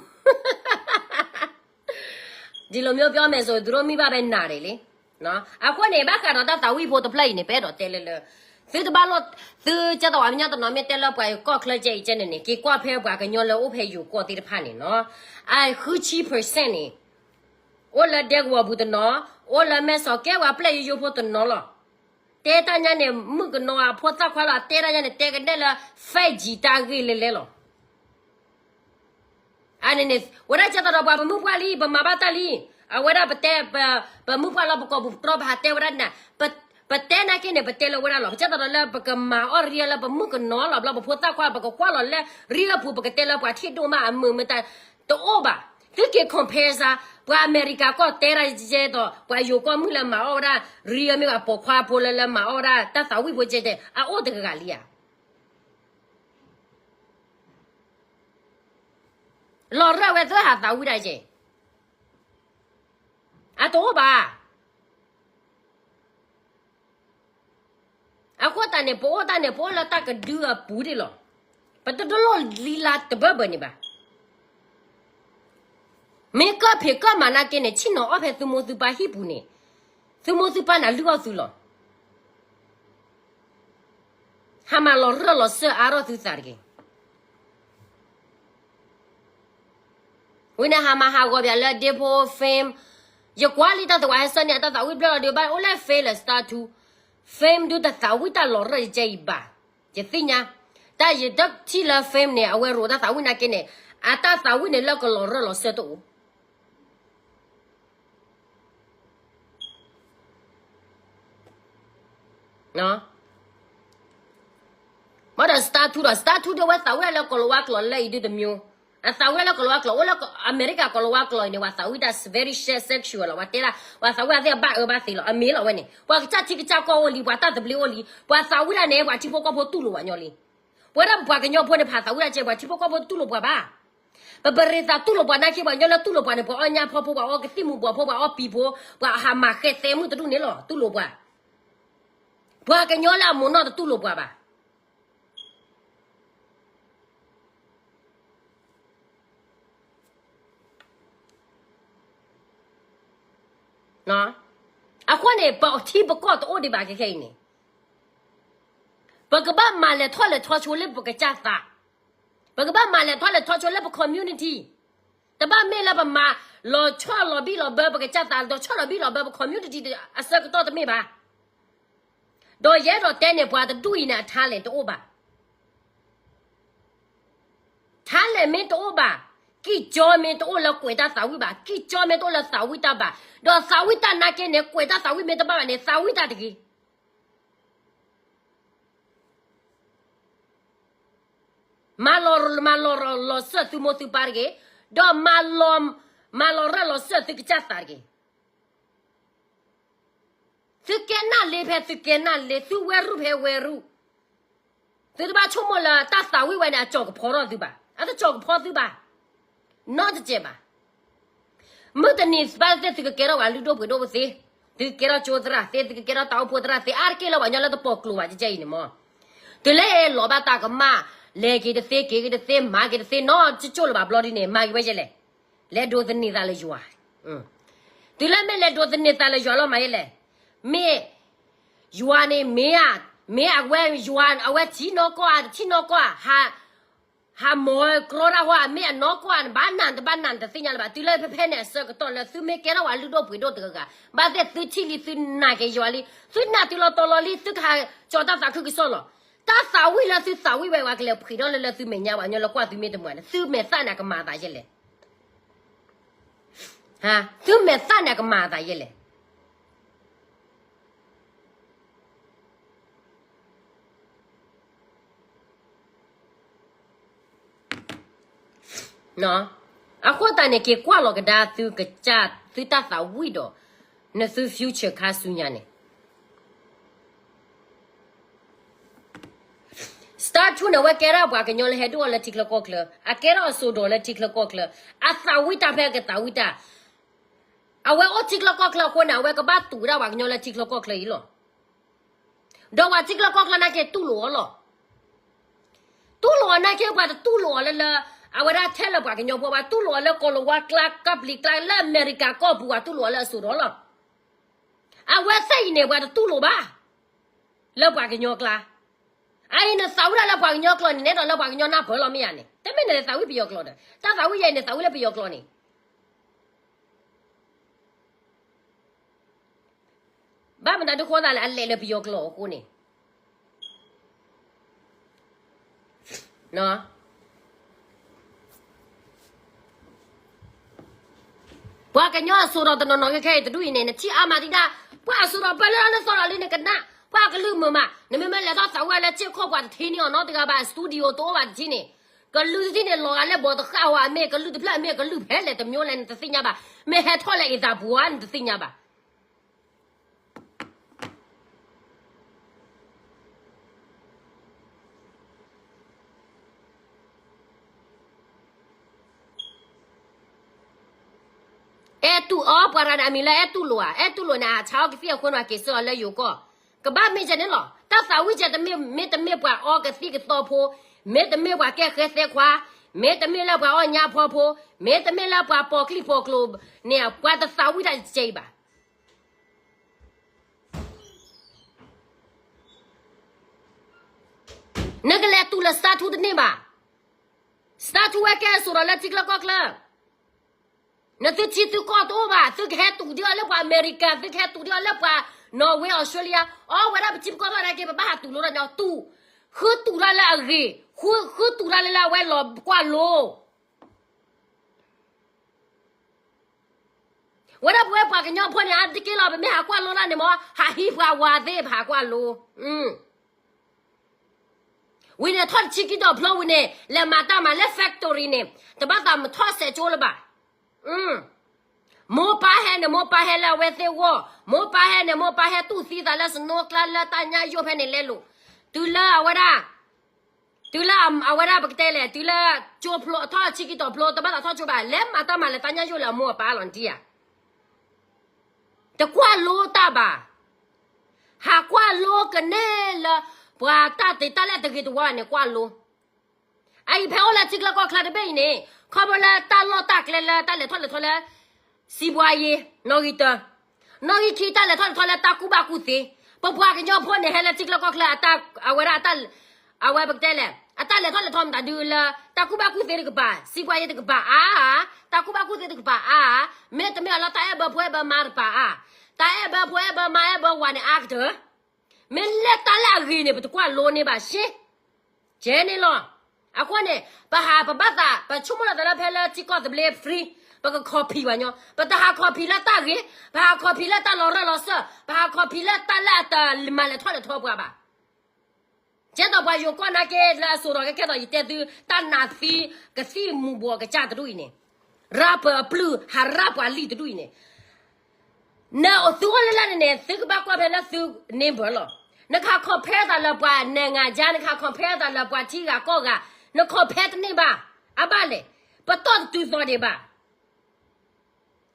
ဒီလိုမျိုးပြောမယ်ဆို သူတို့မိဘပဲနာတယ်လေ. အဃိန့ၣ် ဘၣ်ဃးဒီးတၢ်သးဝံၣ်ဖိတဖျၢၣ်အံၤန့ၣ် ပအဲၣ်ဒိးတဲလၢလၢ, သုတဘၣ်လိၣ်, သုကဲသိးပှၤကညီတနီၤမ့ၢ်တဲလၢပှၤကီၢ်ချၢကဲအံၤကဲန့ၣ်န့ၣ် က့ၤကွၢ်ဖဲပှၤကညီလၢအိၣ်ဖဲယိၤကီၢ်သ့ၣ်တဖၣ်န့ၣ်နီၤ, အဃုဆံ percent န့ၣ် အိၣ်လၢဒဲကဝီၤပူၤတနီၤ, အိၣ်လၢမဲၢ်ဆီးကဲ ပှၤပျဲၢ်ယိယိဖိတနီၤလီၤ. တဲတၢ်ညါန့ၣ် မုၣ်ကနီၤအဖိသၣ်ခွါလီၤ တဲတၢ်ညါန့ၣ် တဲကနဲၣ်လၢ five G တၢ်ဂ့ၢ်လဲၤလဲၤလီၤ. အန့ၣ်န့ၣ် ဝဲဒၣ်ကဲသိးဒီးပှၤပမုၢ်ပှၢ်လံ ပမၤဘၣ်တၢ်လံ, အဝဲဒၣ်ပတဲ, ပမုၢ်ပှၢ်လၢပကိာ်ပူၤပတြီ ပဟးတဲဝဲဒၣ်န့ၣ်, ပတဲနာ်က့န့ၣ် ပတဲလၢဝဲဒၣ်လီၤ. ပကဲသိးဒီးလၢပကမၤအီၣ်ရံလၢပမုၣ်ကနီၤလီၤ ဘျီပဖိသၣ်ခွါ ပကကွၢ်လီၤလၢရံအပူၤ ပကတဲလၢပှၤထံၣ်ဒိၣ်မးအမုာ်မတၤ တအိၣ်ဘၣ်. သုက့ၤ compare စါ, ပှၤအမဲရကၤကီၢ်တဲဒၣ်ကဲသိး ပှၤယိၤကီၢ်မုၣ်လၢမၤအီၣ်ဝဲဒၣ် ရံအမ့ၢ်ဘၣ်ပိာ်ခွါဖိလၢလၢမၤအီၣ်ဝဲဒၣ် တၢ်သးဝံၣ်ဖိကဲတဲ အအိၣ်တဂၤဂၤလံဧါ. လီၤရၢၢ်ဝဲသ့ၣ်ဟးသးဝံၣ်ဒၣ်ကဲ, အတအိၣ်ဘၣ်. အဃိသတးန့ၣ် ပအိၣ်တၢ်န့ၣ် ပအိၣ်လၢတၢ်ကဒုအပူၤဒၣ်လီၤ. ပတလိၣ်လံလါတဘၢဘၢန့ၣ်ဘၣ်. မ့ၢ်ကီၢ်ဖံးကီၢ်မၤနာ်က့န့ၣ် ဆ့ၣ်နီၤအီၣ်ဖဲသုမိၢ်သုပၢ်ဟံၣ်ပူၤန့ၣ်, သုမိၢ်သုပၢ်နၤလုၢ်အီၣ်သုလီၤ. ဟးမၤလီၤရၢၢ်လီၤစၢၢ်အါထီၣ်သုသးတဂ့ၤ. ဝံၤန့ၣ် ဟးမၤဟးဂီၤပၠးလၢဒ့ဖိ fame, ယကွၢ်လံတၢ်သဝးဟဲဆၢန့ၣ် အတၢ်သးဝံၣ်ဘျၢလီၤဒီး ဘၣ်အိၣ်လၢ fame လၢ star two, fame ဒုတသးဝံၣ်တၢ်လီၤရၢၢ်ယကဲအံၤဘၣ်, ယသ့ၣ်ညါ. တၢ်ယတထံၣ်လၢ fame န့ၣ် အဝဲရိးတၢ်သးဝံၣ်နာ်က့န့ၣ်, အတၢ်သးဝံၣ်န့ၣ်လၢကလီၤရၢၢ်လီၤစၢၢ်တအိၣ် မ့ၢ်ဒီး star two ဒီး star two ဒီး ဝဲသးဝံၣ်ဒၣ်လၢကီၤလၤဝါကျိာ်လၢအံၤဒုတမျိုး, အသးဝံၣ်ဒၣ်လၢကီၤလၤဝါကျိာ်, အိၣ်လၢအမဲရကၤကီၤလၤဝါကျိာ်အံၤန့ၣ် ပှၤသးဝံၣ်တၢ် very sexual လီၤ. ပှၤတဲဒၣ် ပှၤသးဝံၣ်ဒၣ်သ့ၣ်အဘၣ်အၢဘၣ်သီလီၤ. အမ့ၢ်လီၤဝဲန့ၣ် ပှၤကစၢ်ထံကစၢ်ကီၢ်အိၣ်လံ, ပှၤတၢ်သဘျ့အိၣ်လံ, ပှၤသးဝံၣ်ဒၣ်န့ၣ် ပှၤထံဖိကီၢ်ဖိတူၢ်လိာ်ပှၤညီလံ. ပဝဲဒၣ်ပပှၤကညီဖိန့ၣ် ဖးသးဝံၣ်ဒၣ်ကဲ ပှၤထံဖိကီၢ်ဖိတူၢ်လိာ်ပှၤဘၣ်. ပပရံးသးတူၢ်လိာ်ပှၤနာ်က့ ပှၤကညီလၢတူၢ်လိာ်ပှၤန့ၣ် ပှၤအီၣ်ညၣ်ဖီဖိ, ပှၤအီကသံၣ်မူၤဘှီးဖိ, ပှၤအီပံၤဖိ, ပှၤဟးမၤဃဲသဲမုၣ်တဒူၣ်န့ၣ်လီၤ တူၢ်လိာ်ပှၤ. ပှၤကညီလၢအမိၢ်နီၢ်တတူၢ်လိာ်ပှၤဘၣ်. အဃိန့ၣ် ပထံပကီၢ်တအိၣ်ဒံးဘၣ်ခဲခဲအံၤန့ၣ်, ပကဘၣ်မၤလဲၤထီၣ်လဲၤထီဆိလၢပကစၢ်သး, ပကဘၣ်မၤလဲၤထီၣ်လဲၤထီဆိလၢပ community, တဘၣ်မ့ၢ်လၢပမၤလီၤဆီလီၤဘံၣ်လီၤဘၢပကစၢ်သး ဒီးဆီလီၤဘံၣ်လီၤဘၢပ community အဆၢကတီၢ်တမ့ၢ်ဘၣ်. ဒီးယအဲၣ်ဒိးတဲန့ၣ် ပှၤတဒူၣ်အံၤန့ၣ် အ talent တအိၣ်ဘၣ်. talent မ့ၢ်တအိၣ်ဘၣ်, ကံၢ်ကၠီမ့ၢ်တအိၣ်လၢကွဲးတၢ်သးဝံၣ်ဘၣ်, ကံၢ်ကၠီမ့ၢ်တအိၣ်လၢသးဝံၣ်တၢ်ဘၣ်, ဒီးသးဝံၣ်တၢ်နာ်က့န့ၣ် ကွဲးတၢ်သးဝံၣ်မ့ၢ်တဘၣ်ဘၣ်န့ၣ် သးဝံၣ်တၢ်တဂ့ၤ. မၤလီၤ, မၤလီၤရၢၢ်လီၤစၢၢ်သုမိၢ်သုပၢ်တဂ့ၤ, ဒီးမၤလီၤ, မၤလီၤရၢၢ်လီၤစၢၢ်သုကစၢ်သးတဂ့ၤ. သုကဲနၢ်လ့ဖဲသုကဲနၢ်လ့, သုဝဲရူၢ်ဖဲဝဲရူၢ်. သုတဘၣ်ဆိကမိၣ်လၢတၢ်သးဝံၣ်ဝဲန့ၣ် အကၠီၤကဖီထီၣ်သုဘၣ်, အတကၠီၤကဖီသုဘၣ်, နီတစဲးဘၣ်. မုၢ်တနံၤဘၣ်သ့ၣ်သုကကဲထီၣ်ပှၤလုၢ်ဒိၣ်ပှ့ၤဒိၣ်ပသ့, သုကကဲထီၣ်ကၠိသရၣ်သ့, သုကကဲထီၣ်တၢ်အိၣ်ဖှိၣ်သရၣ်သ့, အါတက့ၢ်လၢပှၤကညီလၢတပိာ်ကျိၤဘၣ်ကဲကဲအံၤန့ၣ်မး, တုၤလၢလီၤဘၣ်တၢ်ကမၣ်, လဲၤက့ၤတသ့, က့ၤက့ၤတသ့, မၤက့ၤတသ့, နီတကၠိၢ်လၢၤဘၣ်ဘျီဒ်န့ၣ် မၤက့ၤဝဲယဲလဲၣ်. လဲၤဒိးသန့ၤသးလၢယွၤ. တုၤလၢမ့ၢ်လဲၤဒိးသန့ၤသးလၢယွၤလီၤမးယဲလဲၣ်. မ့ၢ်ယွၤန့ၣ်မ့ၢ်ဧါ မ့ၢ်အဝဲယွၤ အဝဲထံၣ်နီၢ်ကီၢ်ဧါ တထံၣ်နီၢ်ကီၢ်ဧါ, ဟး ဟးမီၤကြီတၢ်ဟီဧါ, မ့ၢ်အနီၢ်ကီၢ်ဧါန့ၣ် ဘၣ်နၢ်တဘၣ်နၢ်တသ့ၣ်ညါလၢၤဘၣ်. တုၤလၢဖဲဖဲန့ၣ် အဆၢကတီၢ်လၢသုမ့ၢ်ကဲထီၣ်ဝဲလုၢ်ဒိၣ်ပှ့ၤဒိၣ်တဂၤဂၤ, ဘၣ်သ့ၣ်သုထံၣ်လံ သုနာ်က့ၤယွၤလံ, သုနာ်တုၤလီၤတီၤလီၤလံ သုကဟးကၠီၤတၢ်သးခုကစီၣ်လီၤ. တၢ်သးဝံၣ်လၢသုသးဝံၣ်ဝဲ ပှၤကလဲၤဖှံးထီၣ်လၢလၢသုမဲာ်ညါဘၣ်ညီလၢကွၢ်သုမ့ၢ်တမုာ်န့ၣ် သုမဲာ်သၣ်န့ၣ် အကမၤအသးယဲလဲၣ်. သုမဲာ်သၣ်န့ၣ် အကမၤအသးယဲလဲၣ်. အဃိသတးန့ၣ် က့ၤကွၢ်လီၤကဒါသုကစၢ် သုတၢ်သးဝံၣ်ဒီး နသု future ခါဆူညါန့ၣ် Star Two န့ၣ် အဝဲကဲထီၣ်ပှၤကညီလၢဟဲဒိၣ်အီၤလၢထံချၢကီၢ်ချၢ, အကဲထီၣ်အစိၤဒီးလၢထံချၢကီၢ်ချၢ, အသးဝံၣ်တၢ်ဖဲအကသးဝံၣ်တၢ်, အဝဲအိၣ်ထံချၢကီၢ်ချၢအဃိန့ၣ် အဝဲကဘၣ်တူၢ်ဝဲဒၣ်ပှၤကညီလၢထံချၢကီၢ်ချၢအံၤလီၤ. ဒီးပှၤထံချၢကီၢ်ချၢနာ်က့တူၢ်လိာ်အီၤလီၤ. တူၢ်လိာ်အီၤနာ်က့ ပှၤတတူၢ်လိာ်အီၤလၢလၢ အဝဲဒၣ်ထဲလၢပှၤကညီဖိဘၣ်, တူၢ်လိာ်အီၤလၢကီၤလၤဝါကျါ ကပျံၤကျါ လၢအမဲရကၤကီၢ်ပူၤ ပှၤတူၢ်လိာ်အီၤလၢအစိၤဒီးလီၤ. အဝဲသ့ၣ်အံၤန့ၣ် ပှၤတတူၢ်လိာ်ဘၣ် လၢပှၤကညီကျါ. အအံၤနသးဝံၣ်ဒၣ်လၢပှၤကညီကျိာ်န့ၣ် နဲဒိးလၢပှၤကညီနၢ်ပၢၢ်လီၤမ့ၢ်ဧါန့ၣ်, တမ့ၢ်နသးဝံၣ်ပယီၤကျိာ်ဒီး တၢ်သးဝံၣ်ယဲအံၤန့ၣ် သးဝံၣ်လၢပယီၤကျိာ်န့ၣ် ဘၣ်မတၤဒုးဃိသးလၢအလဲၤလၢပယီၤကျိာ်အဃိန့ၣ်, ပှၤကညီအစိၤဒီးတနီၤနီၤခဲခဲအံၤတဒူၣ်အံၤန့ၣ် နထံၣ်အါမးဒံးဒၣ်, ပှၤအစိၤဒီးပၢလၢလၢနသီဒီးလံနကနၣ်, ပှၤကလုၢ်မုာ်မး, နမ့မ့ၢ်လဲၤထီၣ်သးဝံၣ်လၢစ့ၢ်ခိၣ်ပှၤတထံၣ်န့ၢ်အီၤနီတဂၤဘၣ်, studio တအိၣ်ဘၣ်တထံၣ်န့ၣ်, ကလုၢ်တထံၣ်န့ၣ် လီၤဂာ်လၢဘီတဃၣ်ဝဲ မ့ၢ်ကလုၢ်တဖျၢၣ် မ့ၢ်ကလုၢ်ဖဲလဲၣ်တမျိုးလဲၣ် နတသ့ၣ်ညါဘၣ်, မ့ၢ်ဟဲထီၣ်လၢအံသးပူၤဧါ နတသ့ၣ်ညါဘၣ်. အဲၣ်တူၢ်အီၤ ပှၤတဂၤန့ၣ် အမံၤလၢအဲၣ်တူၢ်လိာ်ဧါ, အဲၣ်တူၢ်လိာ်န့ၣ် အဆါအီၣ်ကသံၣ်အဃိန့ၣ် က့ၤဆှၢအီၤလၢယိၤကီၢ်, ကဘၣ်မ့ၢ်ကဲန့ၣ်လီၤ. တၢ်သးဝံၣ်ကဲတမ့ၢ် မ့တမ့ၢ်ပှၤအီကသံၣ်ကသီဖိ, မ့တမ့ၢ်ပှၤကဲဃဲသဲခွါ, မ့တမ့ၢ်လၢပှၤအီၣ်ညါဖီဖိ, မ့တမ့ၢ်လၢပှၤပိာ်ကျံၣ်ပိာ်ကျိၤန့ၣ် ပှၤတသးဝံၣ်တၢ်ကဲအံၤဘၣ်. နကလဲၤတူၢ်လၢ Star Two တန့ၢ်ဘၣ်. Star Two ဝဲကဲအစိၤဒီးလၢထံချၢကီၢ်ချၢ, နသုထံသုကီၢ်တအိၣ်ဘၣ်, သုကဟဲတူၢ်ဒံးအီၤလၢပှၤအမဲရကၤ, သုကဟဲတူၢ်ဒံးအီၤလၢပှၤ Norway, Australia, အီဝဲဒၣ်ပထံပကီၢ်ထီၣ်နာ်က့ ပဘၣ်ဟးတူၢ်လိာ်တၢ်ညီ, တူၢ်, ဃုတူၢ်တၢ်လၢအဂ့ၤ, ဃုတူၢ်တၢ်လၢလၢအဝဲလီၤကွၢ်လိ ဝဲဒၣ်ပဝဲပှၤကညီဖိန့ၣ် အါတက့ၢ်လီၤ, ပမ့ၢ်ဟးကွၢ်လိတၢ်န့ၣ်မ့ၢ် ဟးဟံးပှၤဝၤသ့ၣ် ပဟးကွၢ်လိ, ဝံၤန့ၣ်ထီၣ်တဆံခံတီၤဖျိဝံၤန့ၣ် လဲၤမၤတၢ်မၤလၢ factory န့ၣ် တဘၣ်သးမထီၣ်စဲးကၠိလၢၤဘၣ်. မိၢ်ပၢ်ဟဲန့ၣ် မိၢ်ပၢ်ဟဲလၢအဝဲသ့ၣ်ဂီၢ်, မိၢ်ပၢ်ဟဲန့ၣ် မိၢ်ပၢ်ဟဲတူၢ်သံသးလၢ snow ကျါလၢတၢ်ညၣ်ယိာ်ဖဲန့ၣ်လဲလိာ်, တုၤလၢအဝဲဒၣ် တုၤလၢအဝဲဒၣ်ပကတဲလဲၣ်, တုၤလၢကၠိဖျိ ထီၣ်ဆံခံတီၤဖျိ တဘၣ်သးထီၣ်ကၠိဘၣ်, လဲၤမၤတၢ်မၤလၢတၢ်ညၣ်ယိာ်လၢအမိၢ်အပၢ်လီၤ နထံၣ်ဧါ. တကွၢ်လိတၢ်ဘၣ်, ဟးကွၢ်လိကန့ၢ်လၢ ပှၤတၢ်တ့တၢ်လဲၣ်တဂ့ၤတဝါန့ၣ် ကွၢ်လိ အအံၤဖဲအိၣ်လၢထံချၢကီၢ်ချၢတဘ့ၣ်အံၤန့ၣ် ခီဖျိလၢတၢ်လီၢ်တၢ်ကျဲလၢတၢ်လဲၤထီၣ်လဲၤထီလၢ စံးဘှါယ့ နီၣ်ဂံၢ်တၢ, နီၣ်ဂံၢ်ခံ တၢ်လဲၤထီၣ်လဲၤထီလၢတၢ်ကူၣ်ဘၣ်ကူၣ်သ့, ပပှၤကညီဖိန့ၣ် ဟဲလၢထံချၢကီၢ်ချၢ အဝဲဒၣ် အဝဲပကတဲလဲၣ် အတၢ်လဲၤထီၣ်လဲၤထီမတၤဒုလၢ တၢ်ကူၣ်ဘၣ်ကူၣ်သ့တကပၤ, စံးဘှါယ့တကပၤအါ, တၢ်ကူၣ်ဘၣ်ကူၣ်သ့တကပၤအါ, မ့တမ့ၢ်အလီၢ်တၢ်အဲၣ်ဘၢဖိအဲၣ်ဘၢမါတကပၤအါ, တၢ်အဲၣ်ဘၢဖိအဲၣ်ဘၢမါအဲၣ်ဘၢဝၤန့ၣ်အါကတၢၢ် မ့ၢ်လၢတၢ်လၢအဂ့ၤန့ၣ် ပတကွၢ်လိန့ၢ်ဘၣ်ရှ့, ကဲန့ၣ်လီၤ. အဃိန့ၣ် ပဟးပဘၣ်သး ပဆိကမိၣ်လီၤသးလၢဖဲလၢထံကီၢ်သဘျ့ free, ပက copy ပှၤကညီ, ပတဟး copy လၢတၢ်ဂ့ၤ, ပဟး copy လၢတၢ်လီၤရၢၢ်လီၤစၢၢ်, ပဟး copy လၢတၢ်လၢအတမၤလဲၤထီၣ်လဲၤထီပှၤဘၣ်. ကဲသိးပှၤယိၤကီၢ်နာ်က့လၢအစိၤဒီးကဲကဲသိးယတဲသု တၢ်နးသံ ကသံၣ်မူၤဘှီးကစၢ်တဒူၣ်အံၤန့ၣ်, ရၢ်ပၢၢ်အပျုၢ် ဟးရၢ်ပှၤလံၢ်တဒူၣ်အံၤန့ၣ် နသုအိၣ်လၢလၢ်န့ၣ်န့ၣ် သုကဘၣ်ကွၢ်ဖဲလၢသု neighbor လီၤ. နကဟး compare သးလၢပှၤနဲၣ်ငၤယါ, နကဟး compare သးလၢပှၤထံဂၤကီၢ်ဂၤ, န compare တန့ၢ်ဘၣ်. အဘၣ်လဲၣ်, ပတီၢ်တတုၤသီဒံးဘၣ်.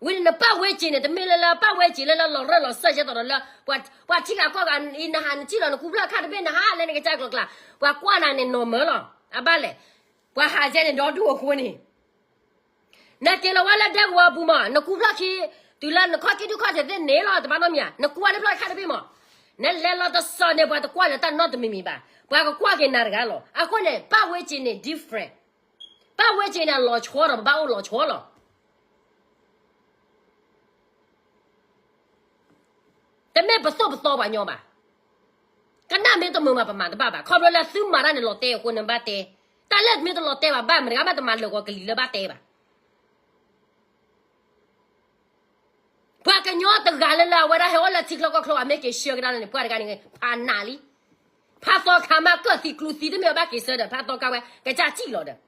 ဝံၤန့ၣ် နပၣ်ဝဲစ့ၤန့ၣ် တမ့ၢ်လၢလၢပၣ်ဝဲစ့ၤလၢလၢလီၤရၢၢ်လီၤစၢၢ် ကဲသိးဒီးလၢ ပှၤထံဂၤကီၢ်ဂၤအံၤ နဟးနထံၣ်လီၤ နကူဖျၢၣ်ခါတဘ့ၣ် နဟးလၢနကစၢ်ကျိၤကျါ, ပှၤကွၢ်နၤန့ၣ် normal လီၤ. အဘၣ်လဲၣ်, ပှၤဟးကဲန့ၣ်ဒီဒူၣ်အဃိန့ၣ် နက့ၤလီၤဝဲလၢဒဲကဝီၤအပူၤမး နကူဖျၢၣ်ခံ, တုၤလၢနခီၣ်ကံၣ်ဒုၣ်ခီၣ်ထံးသ့ၣ်န့ၣ်လီၤ တဘၣ်နီတမံၤဧါ, နကူဝဲလၢဖျၢၣ်ခါတဘ့ၣ်မး, နလဲၤလီၤတစီၤန့ၣ် ပှၤတကွၢ်လၢတၢ်နီတမံၤမံၤဘၣ်. ပှၤကကွၢ်က့ၤနၤတဂၤလီၤ. အဃိန့ၣ် ပၣ်ဝဲက့ၤန့ၣ် different. ပၣ်ဝဲက့ၤန့ၣ် အလီၤဆီဒီး ပဘၣ်အိၣ်လီၤဆီလီၤ. တမ့ၢ်ပသိၣ်ပသီပှၤညီဘၣ်. ကနၣ်မ့ၢ်တမုာ်မး ပမၤတဘၣ်ဘၣ်. ခီဖျိလၢသုမၤတၢ်န့ၣ် လီၤတဲအဃိန့ၣ် ဘၣ်တဲ. တၢ်လၢမ့ၢ်တလီၤတဲဘၣ် ဘၣ်မတၤဂၤဘၣ်တမၤလၢာ်ဂီၤကလံၤလၢဘၣ်တဲဘၣ်. ပှၤကညီတဂၤလၢလၢအဝဲဒၣ်ဟဲအိၣ်လၢထံချၢကီၢ်ချၢ အမ့ၢ်က့ၤဆှၢကဒါန့ၣ် ပှၤတဂၤန့ၣ် ဖးနးလံ. ဖးသီခါမး ကၢၣ်သံကျူသံတမ့ၢ်အဘၣ်က့ၤဆှၢဒီး ဖးသီခါဝဲ ကစၢ်စံၣ်လီၤဒီး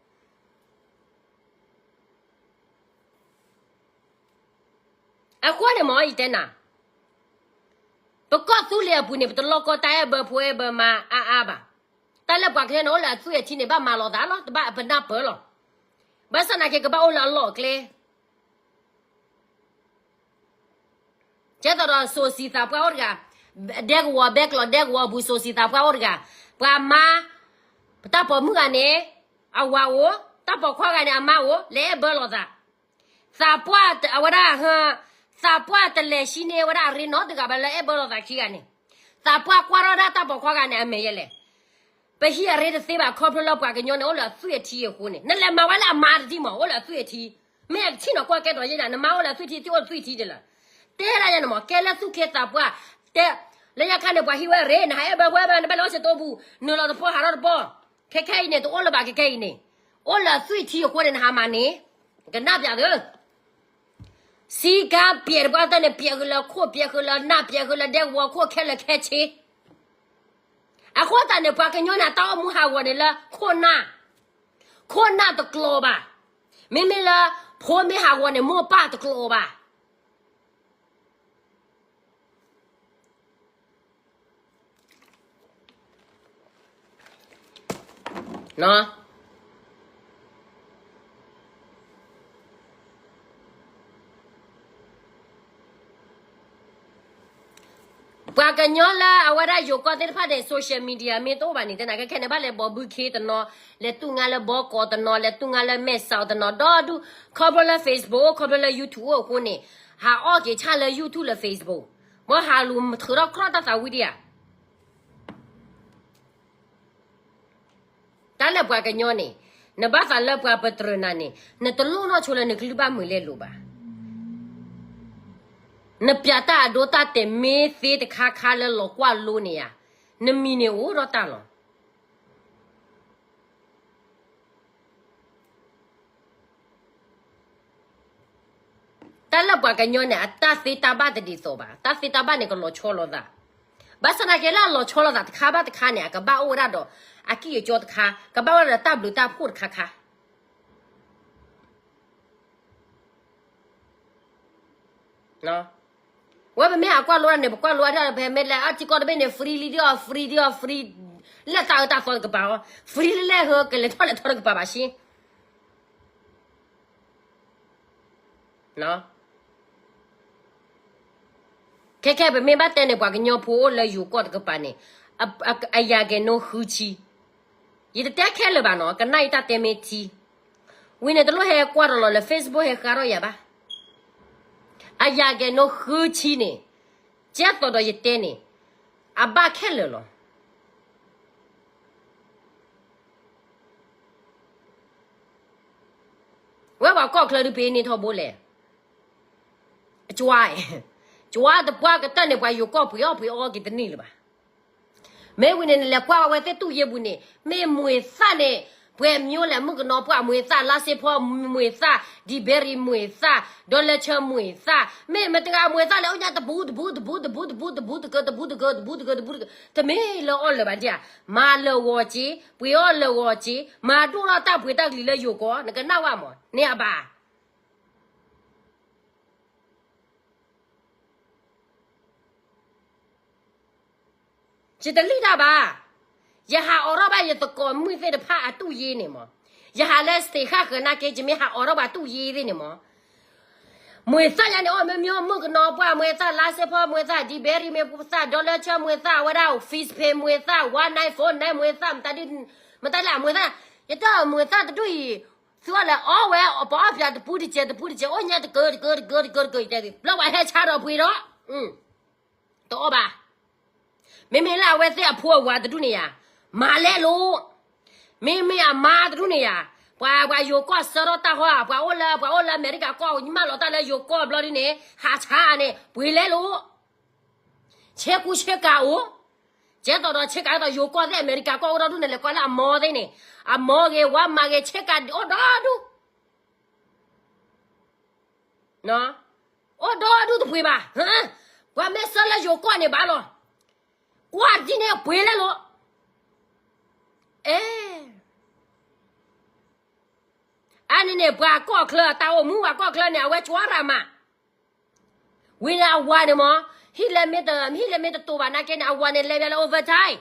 အဃိန့ၣ်မ့ၢ်ယတဲနၤ, ပကီၢ်သူလ့ၤအပူၤန့ၣ် ပတလီၢ်ကီတၢ်အဲၣ်ဘၢဖိအဲၣ်ဘၢမါအါအါဘၣ်. တၢ်လၢပှၤကညီန့ၣ် အိၣ်လၢအသွံၣ်အထံန့ၣ် ဘၣ်မၤလိာ်သးလီၤ, တဘၣ်ပနၢ်ပၢၢ်လီၤ. ဘၣ်ဆၣ်နာ်က့ ကဘၣ်အိၣ်လၢအလီၢ်အကျဲ ကဲသိးဒီး စိၤစံးသးပှၢ်အိၣ်တဂၤ, ဒဲကဝီၤဘဲကျိးဒဲကဝီၤအပူၤ စိၤစံးသးပှၢ်အိၣ်တဂၤ, ပှၤမါ, ပတၢ်ပိာ်မုၣ်ဂၤန့ၣ် အဝၤအိၣ်, တၢ်ပိာ်ခွါဂၤန့ၣ် အမါအိၣ်, လဲၤအဲၣ်ဘၢလိာ်သး. သးပှၢ်အဝဲဒၣ်, သးပှၢ်တလဲၤဆံန့ၢ်ဝဲဒၣ်အရ့နီတဂၤဘၣ်လၢအဲၣ်ဘၢလိာ်သးခံဂၤန့ၣ်, သးပှၢ်ကွၢ်ထီၣ်ဒၣ်တၢ်ပိာ်ခွါဂၤန့ၣ် အမဲာ်ယဲလဲၣ်. ပဟံးအရ့တသ့ဘၣ် ခီဖျိလၢပှၤကညီန့ၣ် အိၣ်လၢအသွံၣ်အထံအဃိန့ၣ်, နလဲၤမၤဝဲလၢအမါတထံမး အိၣ်လၢအသွံၣ်အထံ, မ့ၢ်အကထံၣ်နီၤကွၢ်ကဲထီၣ်ယဲယၤ နမါအိၣ်လၢအသွံၣ်ထံ ထံၣ်အိၣ်သွံၣ်ထံဒ်လဲၣ်. တဲဒၣ်ယၤန့ၣ်မး ကဲလၢသူၣ်က့သးပှၢ်, တဲ, လၢညါခါန့ၣ် ပှၤဟံးဝဲအရ့ နဟးအဲၣ်ဘၢဝဲဘၣ် နဘၣ်လဲၤအိၣ်ဆၢတိပူၤ နုာ်လီၤတပီၢ်ဟးထီၣ်တပီၢ်, ခဲခဲအံၤန့ၣ် တအိၣ်လၢၤဘၣ် ခဲခဲအံၤန့ၣ်, အိၣ်လၢအသွံၣ်ထံအဃိန့ၣ် နဟးမၤန့ၣ်, ကနၣ်ပျးသု စံကါပျဲးတပှၢ်တၢၢ်န့ၣ် ပျဲးဃုာ်လၢခိၣ် ပျဲးဃုာ်လၢနၢ် ပျဲးဃုာ်လၢဒဲကဝီၤခိၣ်ခဲလၢာ်ခဲဆ့. အဃိသတးန့ၣ် ပှၤကညီန့ၣ် အတၢ်အိၣ်မူဟးဂီၤန့ၣ်လၢ ခိၣ်နၢ်, ခိၣ်နၢ်တကျိၤဘၣ်. မ့မ့ၢ်လၢ ဖိမ့ၢ်ဟးဂီၤန့ၣ် မိၢ်ပၢ်တကျိၤဘၣ်. ပှၤကညီလၢအဝဲဒၣ်ယိၤကီၢ်သ့ၣ်တဖၣ်န့ၣ် social media မ့ၢ်တအိၣ်ဘၣ်န့ၣ် တဲနၤခဲခဲန့ၣ် ဘၣ်လဲၤဘီဘုခ့တနီၤ, လဲၤတူၢ်ငါလၢဘီကီးတနီၤ, လဲၤတူၢ်ငါလၢမဲာ်ဆှးတနီၤ, ဒီဒူၣ် ခီဖျိလၢ Facebook အိၣ် ခီဖျိလၢ YouTube အိၣ်အဃိန့ၣ်, ဟးအီၣ်က့ၤဆၣ်လၢ YouTube လၢ Facebook, မ်ဟးလူၤထုးထီၣ်ကြီတၢ်သးဝံၣ်ဒံးဧါ. တၢ်လၢပှၤကညီန့ၣ်, နဘၣ်သးလၢပှၤပတြၢၤနၤန့ၣ် နတလိၣ်နီၢ်ဆိလၢနကလုၢ်ဘၣ်မုာ်လဲလိာ်ဘၣ်. နပျးတၢ်အဒိတၢ်တဲာ်မ့ၢ်သ့တခါခါလၢလီၤကွၢ်လိန့ၣ်ဧါ, နမံၤန့ၣ်အိၣ်ဒီးတၢ်လီၤ. တၢ်လၢပှၤကညီန့ၣ် အတၢ်သ့တၢ်ဘၣ်တဒ်သိးဘၣ်. တၢ်သ့တၢ်ဘၣ်န့ၣ် ကလီၤဆီလိာ်သး. ဘၣ်ဆၣ်သနာ်က့လၢအလီၤဆီလိာ်သးတခါဘၣ်တခါန့ၣ် အကဘၣ်အိၣ်ဝဲဒၣ်ဒီး အကံၢ်အကၠီတခါ, ကဘၣ်အိၣ်ဝဲဒၣ်ဒီးတၢ်ဘျုးတၢ်ဖှိၣ်တခါခါ ဝဲပမ့ၢ်ဟးကွၢ်လိဒၣ်န့ၣ် ပကွၢ်လိဒၣ်ဒီး ပဟဲမ့ၢ်လဲၤအထံကီၢ်တဘ့ၣ်န့ၣ် free လံဒ်အီၤ free ဒ်အီၤ free လၢသးအၢတၢ်သီတကပၤအီၤ free လၢလဲၤဟၢကလဲၤထီၣ်လဲၤထီတကပၤဘၣ်ဆ့ ခဲခဲပမ့ၢ်ဘၣ်တဲန့ၣ် ပှၤကညီဖိအိၣ်လၢယိၤကီၢ်တကပၤန့ၣ် အယၤကဲၤနိဃုဆံ, ယတတဲခဲလၢာ်ဘၣ်နီၤ ကနၣ်ယတၢ်တဲမ့ၢ်ထံ, ဝံၤန့ၣ်တလိၣ်ဟဲကွၢ်ဒီးလီၤလၢ Facebook ဟဲဃါထီၣ်ယၤဘၣ်, အယၤကဲၤနိဃုဆံန့ၣ်, ကဲသိးဒီးယတဲန့ၣ်, အဘၣ်ခဲလၢာ်လီၤ. ဝဲပှၤကီၢ်ချၢဒုးပ့ၤန့ၢ်ထီဘိလဲၣ်. ကၠွါ, ကၠွါတပှၢ်ကတၢၢ်န့ၣ် ပှၤယိၤကီၢ်ပှ့ၤအီၣ်ပှ့ၤအီက့ၤတန့ၢ်လၢၤဘၣ်. မ့ၢ်ဝံၤန့ၣ် နလဲၤကွၢ်ဝဲသ့ၣ်တူၢ်ယ့ၢ်ပူၤန့ၣ် မ့ၢ်မွေသၣ်န့ၣ်, ပှဲၤမၠိလဲၣ် မုၣ်ကနီၤပှၢ်မွေသၣ်, လါစ့ဖီမွေသၣ်, ဒံဘဲရံၤမွေသၣ်, ဒီလၢဆၢမွေသၣ်, မ့ၢ်မတဂၤမွေသၣ်လဲၣ် အိၣ်ညါတဘူးတဘူးတဘူးတဘူးတဘူးတဘူးတဘူးတကၢတဘူးတကၢတဘူးတကၢ, တမ့ၢ်လၢအီၣ်လၢၤဘၣ်ဒ်ဧါ, မၤလၢာ်ဂီၤက့ၤ, ပှ့ၤအီၣ်လၢာ်ဂီၤက့ၤ, မၤဒိၣ်ထီၣ်တၢ်ပှ့ၤတၢ်ကလံၤလၢယိၤကီၢ်, နကနၣ်ဝဲမး, န့ၢ်အဘၣ် ယတလံၣ်တၢ်ဘၣ်. ယဟးအိးထီၣ်ဘၣ်ယသကိးမုၣ်သ့ၣ်တဖၣ်အတူၢ်ယ့ၢ်န့ၣ်မး. ယဟးလၢသ့ၣ်ဃၣ်ဃၢၤနာ်က့ ယမ့ၢ်ဟးအိးထီၣ်ဘၣ်တူၢ်ယ့ၢ်သ့ၣ်န့ၣ်မး. မွေသၣ်ယါန့ၣ် အိၣ်မ့ၢ်မ့ၢ်မုၣ်ကနီၤပှၢ်မွေသၣ်, လါစ့ဖီမွေသၣ်, ဒံဘဲရံၤမွေသၣ်, ဒီလၢဆၢမွေသၣ်, အဝဲဒၣ် Fishpay မွေသၣ်, One Nine Four Nine မွေသၣ်, မတၤဒ်, မတၤလဲၣ်မွေသၣ်, ယတၢ်မွေသၣ်တဒူၣ်အံၤ, သုအီၣ်လဲၤအီၣ်ဝဲ ပအီၣ်ပၠးတပူတကဲးတပူတကဲး အိၣ်ညါတကၢတကၢတကၢတကၢတကၢ ဘျီဝဲဟဲဆါဒီးပှ့ၤဒီး တအီၣ်ဘၣ်. မ့မ့ၢ်လၢအဝဲသ့ၣ်အဖိအဝၤတဒူၣ်န့ၣ်ယၤ, မၤလဲၣ်လိၤ. မ့မ့ၢ်အမါတဒူၣ်န့ၣ်ယၤ, ပှၤ ပှၤယိၤကီၢ်ဆၢထီၣ်တၢ်ဃီ, ပှၤအိၣ်လၢ ပှၤအိၣ်လၢအမဲရကၤကီၢ် မၢလီၤတၢ်လၢယိၤကီၢ်ဘျီဒ်န့ၣ် ဟးဆါန့ၣ် ပှ့ၤလဲၣ်လိၤ. ဆ့ကူဆ့ကၤအိၣ်, ကဲသိးဒီးဆ့ကၤသိးယိၤကီၢ်သ့ၣ်အမဲရကၤကီၢ်အိၣ်ဒီဒူၣ်န့ၣ် လဲၤကွၢ်လၢအမါသ့ၣ်န့ၣ်, အမါဂ့ၤ ဝါမါဂ့ၤ ဆ့ကၤအိၣ်ဒီဒူၣ် အိၣ်ဒီဒူၣ်တပှ့ၤဘၣ်. ပှၤမ့ၢ်ဆှၢလၢယိၤကီၢ်န့ၣ်ဘၣ်လီၤ. ကွၢ်ဒ်န့ၣ်ပှ့ၤလဲၣ်လိၤ. အဲ အန့ၣ်န့ၣ် ပှၤကီၢ်ချၢအတၢ်အိၣ်မူ ပှၤကီၢ်ချၢန့ၣ် အဝဲကွၢ်ရၤမး. ဝံၤန့ၣ်အဝၤန့ၣ်မး, ဟံၣ်လဲၤမ့ၢ်တ ဟံၣ်လဲၤမ့ၢ်တတိာ်ဘၣ်နာ်က့န့ၣ် အဝၤန့ၣ်လဲၤဝဲလၢ overtime.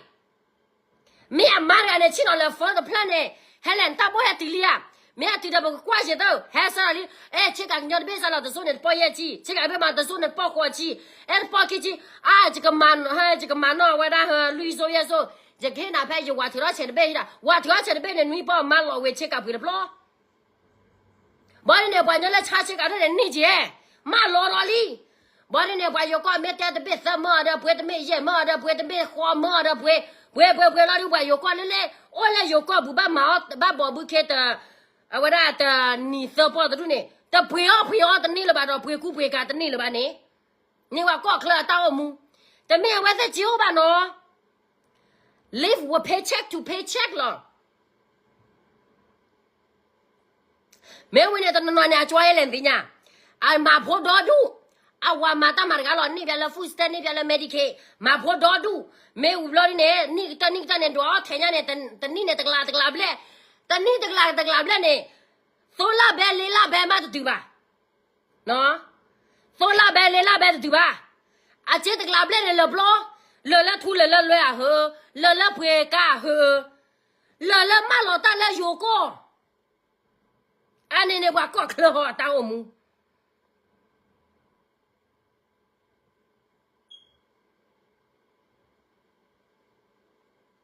မ့ၢ်အမါတဂၤန့ၣ် ဆ့ၣ်နီၤလၢ first တဖျၢၣ်န့ၣ်, ဟဲလဲၣ် နတၢ်ဘိၣ်ဟဲတုၤလံဧါ. မ့ၢ်အတုၤဒီးပကကွၢ်စ့ၢ်ကီး ဟဲစၢ်လီၤလံ. အဲ ဆ့ကၤကညီတဘ့ၣ်စၢ်လီၤ တစိၢ်န့ၣ်တပီၢ်ယဲၢ်ဆံ, ဆ့ကၤတဘ့ၣ်မး တစိၢ်န့ၣ်တပီၢ်ဃိးဆံ, အဲတပီၢ်ခံဆံ, အါ ယကမၤ ယကမၤနီၣ်ဝဲဒၣ်ဟဲလွံၢ်စိယဲၢ်စိ, ယကဟ့ၣ်နၤဖဲယဝၤထုးထီၣ်ဆဲးတဘ့ၣ်ဟံၣ်ဒီး ဝၤထုးထီၣ်ဆဲးတဘ့ၣ်န့ၣ် နွံပီၢ်မၤလီၤဝဲဆ့ကၤပှ့ၤတဖျၢၣ် ဘၣ်ဒ်န့ၣ် ပှၤညီလၢဆါဆ့ကၤဒ်န့ၣ် န့ၢ်က့ၤ, မၢလီၤဒီးလံ. ဘၣ်ဒ်န့ၣ် ပှၤယိၤကီၢ်မ့ၢ်တဲတဘ့ၣ်သၢမၢအီၤဒီးပှ့ၤ, တမ့ၢ်ယဲၢ်မၢအီၤဒီးပှ့ၤ, တမ့ၢ်ဃိးမၢအီၤဒီးပှ့ၤ, ပှ့ၤပှ့ၤပှ့ၤလီၤဒ်ပှၤယိၤကီၢ်လၢလၢ အိၣ်လၢယိၤကီၢ်ပူၤ ဘၣ်မၤအီၤ ဘၣ်ဘီးဘုခ့တ အဝဲဒၣ်တနံၤသၢပီၢ်တဒူၣ်န့ၣ် တပှ့ၤအီၣ်ပှ့ၤအီတန့ၢ်လၢၤဘၣ်ဒီး ပှ့ၤကူပှ့ၤကၤတန့ၢ်လၢၤဘၣ်န့ၣ်, န့ၢ်ပှၤကီၢ်ချၢအတၢ်အိၣ်မူ, တမ့ၢ်အဝဲသ့ၣ်ကၠိဘၣ်နီၤ, live ဝဲ paycheck to paycheck လီၤ. မ့ၢ်ဝံၤန့ၣ် တနီၤနီၤန့ၣ် အကၠီအလဲၣ်နသ့ၣ်ညါ, အမၤဖိဒီဒူၣ်, အဝၤမၤတၢ်မၤတဂၤလီၤ, န့ၢ်ပၠးလၢ food stamp န့ၢ်ပၠးလၢ Medicaid, မၤဖိဒီဒူၣ်, မ့ၢ်ဝံၤဘျီဒ်န့ၣ် နံၣ်ကတၢၢ်နံၣ်ကတၢၢ်န့ၣ် ဒွးအီၣ်ထဲညါန့ၣ် တနံၣ်န့ၣ် တကလးတကလးဘျဲၣ်, တနံၣ်တကလးတကလးဘျဲၣ်န့ၣ်, သိလၢဘဲလ့လၢဘဲမးတတုၤဘၣ် သိလၢဘဲလ့လၢဘဲတတုၤဘၣ်. အစ့တကလးဘျဲၣ်န့ၣ်လၢာ်ပျီ, လၢာ်လၢထူလၢာ်လၢလွဲအဟၢ, လၢာ်လၢပှ့ၤကါအဟၢ, လၢာ်လၢမၢလီၤတၢ်လၢယိၤကီၢ်, အန့ၣ်န့ၣ်ပှၤကီၢ်ချၢဟီအတၢ်အိၣ်မူ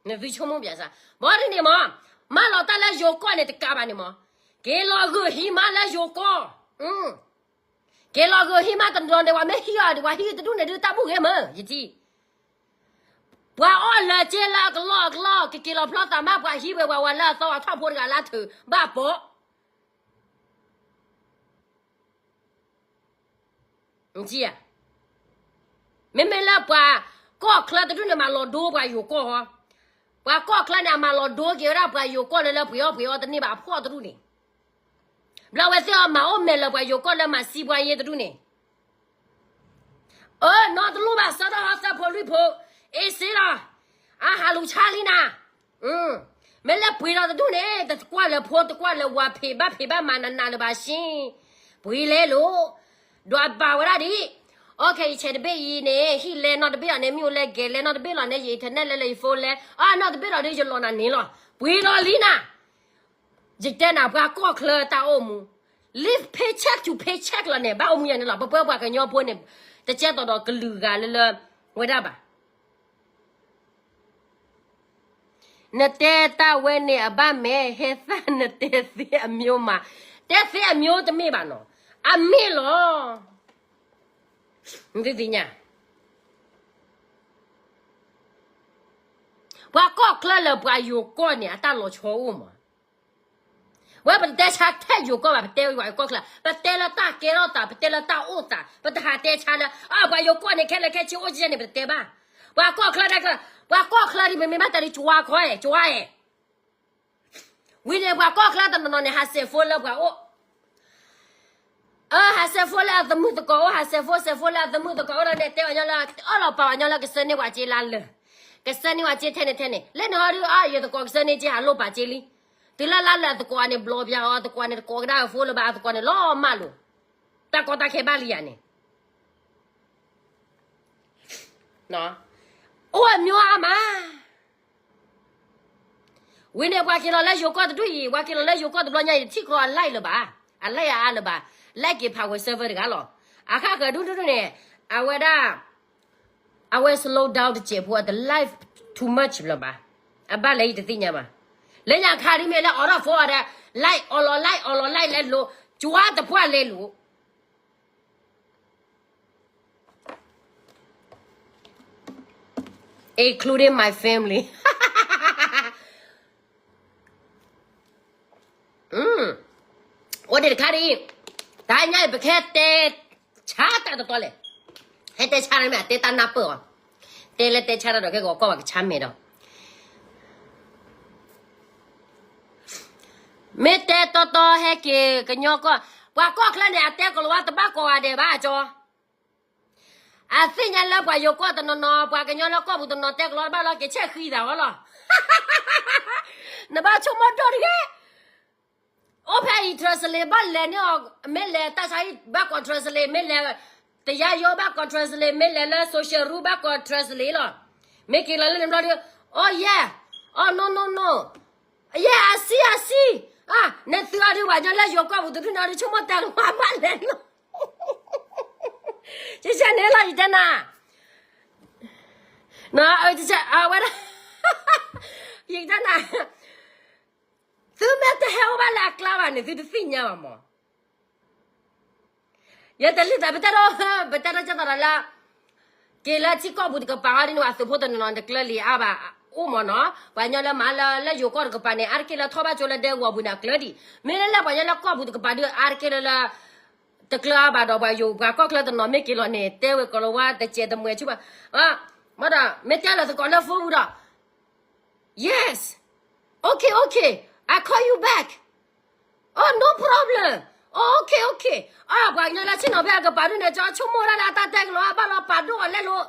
နသုဆိကမိၣ်ပၠးစၢ်, ဘၣ်ဒ်န့ၣ်မး, မၢလီၤတၢ်လၢယိၤကီၢ်န့ၣ်တကးဘၣ်န့ၣ်မး, က့ၤလီၤဂုာ်ဟံးမးလၢယိၤကီၢ်, က့ၤလီၤဂုာ်ဟံးမးတနီၤန့ၣ် ပှၤမ့ၢ်ဟံးအီၤဒ်ပှၤဟံးတဒူၣ်န့ၣ်ဒုးတၢ်ဘူၣ်ဂ့ၤမး ယထံၣ် ပှၤအီၣ်လၢာ်က့လၢအကလီၢ်အကလီၢ် ကက့ၤလီၤဖျီသးမး ပှၤဟံးဝဲပှၤဝၤလၢအသီအထီၣ်ဖိတဂၤလၢထုးဘၣ်ပိာ် နထံၣ်ဧါ, မ့မ့ၢ်လၢပှၤကီၢ်ချၢတဒူၣ်န့ၣ် မၤလီၤဒိပှၤယိၤကီၢ်ဟီ, ပှၤကီၢ်ချၢန့ၣ် အမၤလီၤဒိက့ၤဝဲဒၣ်ပှၤယိၤကီၢ်လၢလၢပှ့ၤအီၣ်ပှ့ၤအီတန့ၢ်ဘၣ်အဖှီၣ်တဒူၣ်န့ၣ်, ဘျီဝဲသ့ၣ်အီၤမၤအိၣ်မဲာ်လၢပှၤယိၤကီၢ်လၢမၤစံပှၤယ့တဒူၣ်န့ၣ် အၢ နီတလိၣ်ဘၣ် ဆၢထၢၣ်ဟီသၢဖိလွံၢ်ဖိ အ့စ့လီၤ, အဟးလူၤဆါလံနၤ, မ့ၢ်လၢပှ့ၤဒီးတဒူၣ်န့ၣ် တကွၢ်လၢဖိ တကွၢ်လၢဝၤ ဖံးဘၣ်ဖံးဘၣ်မၤနးနးလၢၤဘၣ်ဆ့, ပှ့ၤလဲၣ်လိၤ, ဒွးဘၣ်ဝဲဒၣ်ဒ်, အီခဲ ယဆဲးတဘ့ၣ်အံၤန့ၣ် ဟံၣ်လဲနီတဘ့ၣ်လီၤန့ၣ် မ့ၣ်အူလဲကဲလဲနီတဘ့ၣ်လီၤန့ၣ် ယ internet လဲလၢယ phone လဲ, အနီတဘ့ၣ်လီၤဒီး ယလီၤနၤန့ၣ်လီၤ, ပှ့ၤလီၤလံနၤ ယတဲနၤ ပှၤကီၢ်ချၢတၢ်အိၣ်မူ, live paycheck to paycheck လီၤန့ၣ် ဘၣ်အိၣ်မူယၤန့ၣ်လီၤ. ပပှၤကညီဖိန့ၣ် တကဲသိးဒီးကလုာ်ဂၤလၢလၢ ဝဲဒၣ်ဘၣ်. နတဲတၢ်ဝဲန့ၣ်အဘၣ်မဲာ် ဟဲသၣ်နတဲသ့အမျိုးမး, တဲသ့အမျိုးတမ့ၢ်ဘၣ်နီၤ, အမ့ၢ်လီၤ. နသ့ၣ်ညါ ပှၤကီၢ်ချၢလၢပှၤယိၤကီၢ်န့ၣ် အတၢ်လီၤဆီအိၣ်မး. ဝဲပတတဲဆါထဲယိၤကီၢ်ဘၣ်, ပတဲယိၤကီၢ်ချၢ, ပတဲလၢတၢ်ကဲထီၣ်သး, ပတဲလၢတၢ်အိၣ်သး, ပတဟးတဲဆါလၢ အ ပှၤယိၤကီၢ်န့ၣ် ခဲလၢာ်ခဲဆ့အိၣ်ကဲန့ၣ် ပတတဲဘၣ်. ပှၤကီၢ်ချၢဒၣ်ချၢ, ပှၤကီၢ်ချၢဒ်မ့မ့ၢ်ဘၣ်တၢ်လံ ကၠွါခီအဲၣ် ကၠွါအဲၣ် ဝံၤန့ၣ် ပှၤကီၢ်ချၢတနီၤနီၤန့ၣ် ဟးစဲးဖိလၢပှၤအိၣ်, အ ဟးစဲးဖိလၢအသမုၣ်သကိးအိၣ်, ဟးစဲးဖိ စဲးဖိလၢအသမုၣ်သကိးအိၣ်ဒီးန့ၣ် တဲအီၤညီလၢ အၢၣ်လီၤပာ်အီၤညီလၢကစၢၢ်န့ၢ်ပှၤစ့လါလၢာ်, ကစၢၢ်န့ၢ်ပှၤစ့ထဲန့ၣ်ထဲန့ၣ်, လၢန့ၣ်ဟီဒုး အ ယသကိးကစၢၢ်န့ၢ်စ့ဟးလိၣ်ပာ်စ့လံ, တုၤလၢလါလၢာ်အသကိးန့ၣ် ဘျီပၠးအီၤ, အသကိးန့ၣ် တကိးကဒါအဖိလၢၤဘၣ်, အသကိးန့ၣ် လီၤမၢ်လိာ်, တၢ်ကီတၢ်ခဲဘၣ်လံယၤန့ၣ် အိၣ်အမျိုးအါမး. ဝံၤန့ၣ် ပှၤက့ၤလီၤလၢယိၤကီၢ်တဒူၣ်အံၤ, ပှၤက့ၤလီၤလၢယိၤကီၢ်တဘျီညါအံၤ ထံၣ်ကီးအ live လၢၤဘၣ်, အ live အါအါလၢၤဘၣ်, live က့ၤဖးဝဲ server တဂၤလီၤ. အခါဃၢၤဒူၣ်ဒူၣ်ဒူၣ်န့ၣ် အဝဲဒၣ် အဝဲ slow down တစဲးဖိ အတ live too much လၢၤဘၣ်, အဘၣ်လဲၣ်ယတသ့ၣ်ညါဘၣ်. လၢညါခါဒ်မ့ၢ်လၢ အီထီၣ်ဖိအီၤဒီး live အီလီၤ live အီလီၤ live လဲလိာ်, ကၠွါတပှၢ်လဲလိာ် အ including my family. အိၣ်ဒံးတခါဒံး, တဟါညါအံၤ ပကဟဲတဲဆါတၢ်တတီလဲၣ်, ဟဲတဲဆါမ့ၢ် တဲတၢ်နၢ်ပၢၢ်အီၤ, တဲလၢတဲဆါတၢ်ဒီး ကဲကီးကီၢ်ဘၣ်ကဆါမဲာ်ဒီး မ့ၢ်တဲတီတီဟဲက့ၤကညီကီၢ်, ပှၤကီၢ်ချၢန့ၣ် အတဲကလၤဝါတဘၣ်ကိးဂၤဒဲးဘၣ်အကၠီ, အသ့ၣ်ညါလၢပှၤယိၤကီၢ်တနီၤနီၤ ပှၤကညီလၢကီၢ်ပူၤတနီၤတဲကလၤဝါတဘၣ်လီၤ က့ၤဆဲးဃံသးဝဲလီၤ, နဘၣ်ဆိကမိၣ်ဒိၣ်တဂ့ၤ အိၣ်ဖဲအံၤ translate ဘၣ်လဲၤန့ၢ်အီၤ, မ့ၢ်လဲၤတၢ်ဆါဟံၣ်ဘၣ်ကိး translate, မ့ၢ်လဲၤ တရားရုံး ဘၣ်ကိး translate, မ့ၢ်လဲၤလၢ social rule ဘၣ်ကိး translate လီၤ, မ့ၢ်က့ၤလီၤလၢန့ၣ်ဘျီဒီး, အိၣ်ယဲ, အိၣ် no no no, ယဲ I see I see, န့ၣ်သုအီၤဒုး ပှၤကညီလၢယိၤကီၢ်ပူၤတဒူၣ်န့ၣ်ဒီး ဆိကမိၣ်တဲကလၤဝါဘၣ်လဲၤလီၤ, ကဆဲးန့ၣ်လီၤ ယတဲနၤ, အဝဲဒၣ်, ယတဲနၤ, သုမ့ၢ်တဟဲအိၣ်ဘၣ်လၢအကျါဘၣ်န့ၣ် သုတသ့ၣ်ညါဘၣ်မး, ယတလံသး ပတဲဒိ, ပတဲဒိကသးဒီးလၢ က့ၤလၢထံကီၢ်ပူၤတကပၤအီၤဒ်န့ၣ် အသုးဖိတနီၤနီၤတကျၢလံၤအါဘၣ်, အိၣ်မးနီၤ, ပှၤကညီလၢမၤလၢ လၢယိၤကီၢ်တကပၤန့ၣ် အါတက့ၢ်လၢထီၣ်ဘၣ်ကၠိလၢဒဲကဝီၤပူၤန့ၣ် အကျၢဒံး, မ့ၢ်လၢလၢပှၤကညီလၢကီၢ်ပူၤတကပၤဒုး အါတက့ၢ်လၢလၢ တကျၢအါဘၣ်ဒီး ပှၤယိၤပှၤကီၢ်ချၢတနီၤမ့ၢ်က့ၤလီၤန့ၣ် တဲဝဲကလၤဝါတစဲးတမှဲးဆူဘၣ်, မ့ၢ်ဒီး မ့ၢ်တဲလၢသကိးလၢ phone ပူၤဒီး Yes. Okay, okay. I call you back. Oh, no problem. Oh, okay, okay. အ ပှၤကညီလၢဆ့ၣ်နီၤဖဲအကပၤဒုန့ၣ် ကၠီဆိကမိၣ်ဒၣ်လၢအတၢ်တဲကလၤဝါဘၣ်လီၤ ပာ်ဒိၣ်အီၤလဲလိာ်,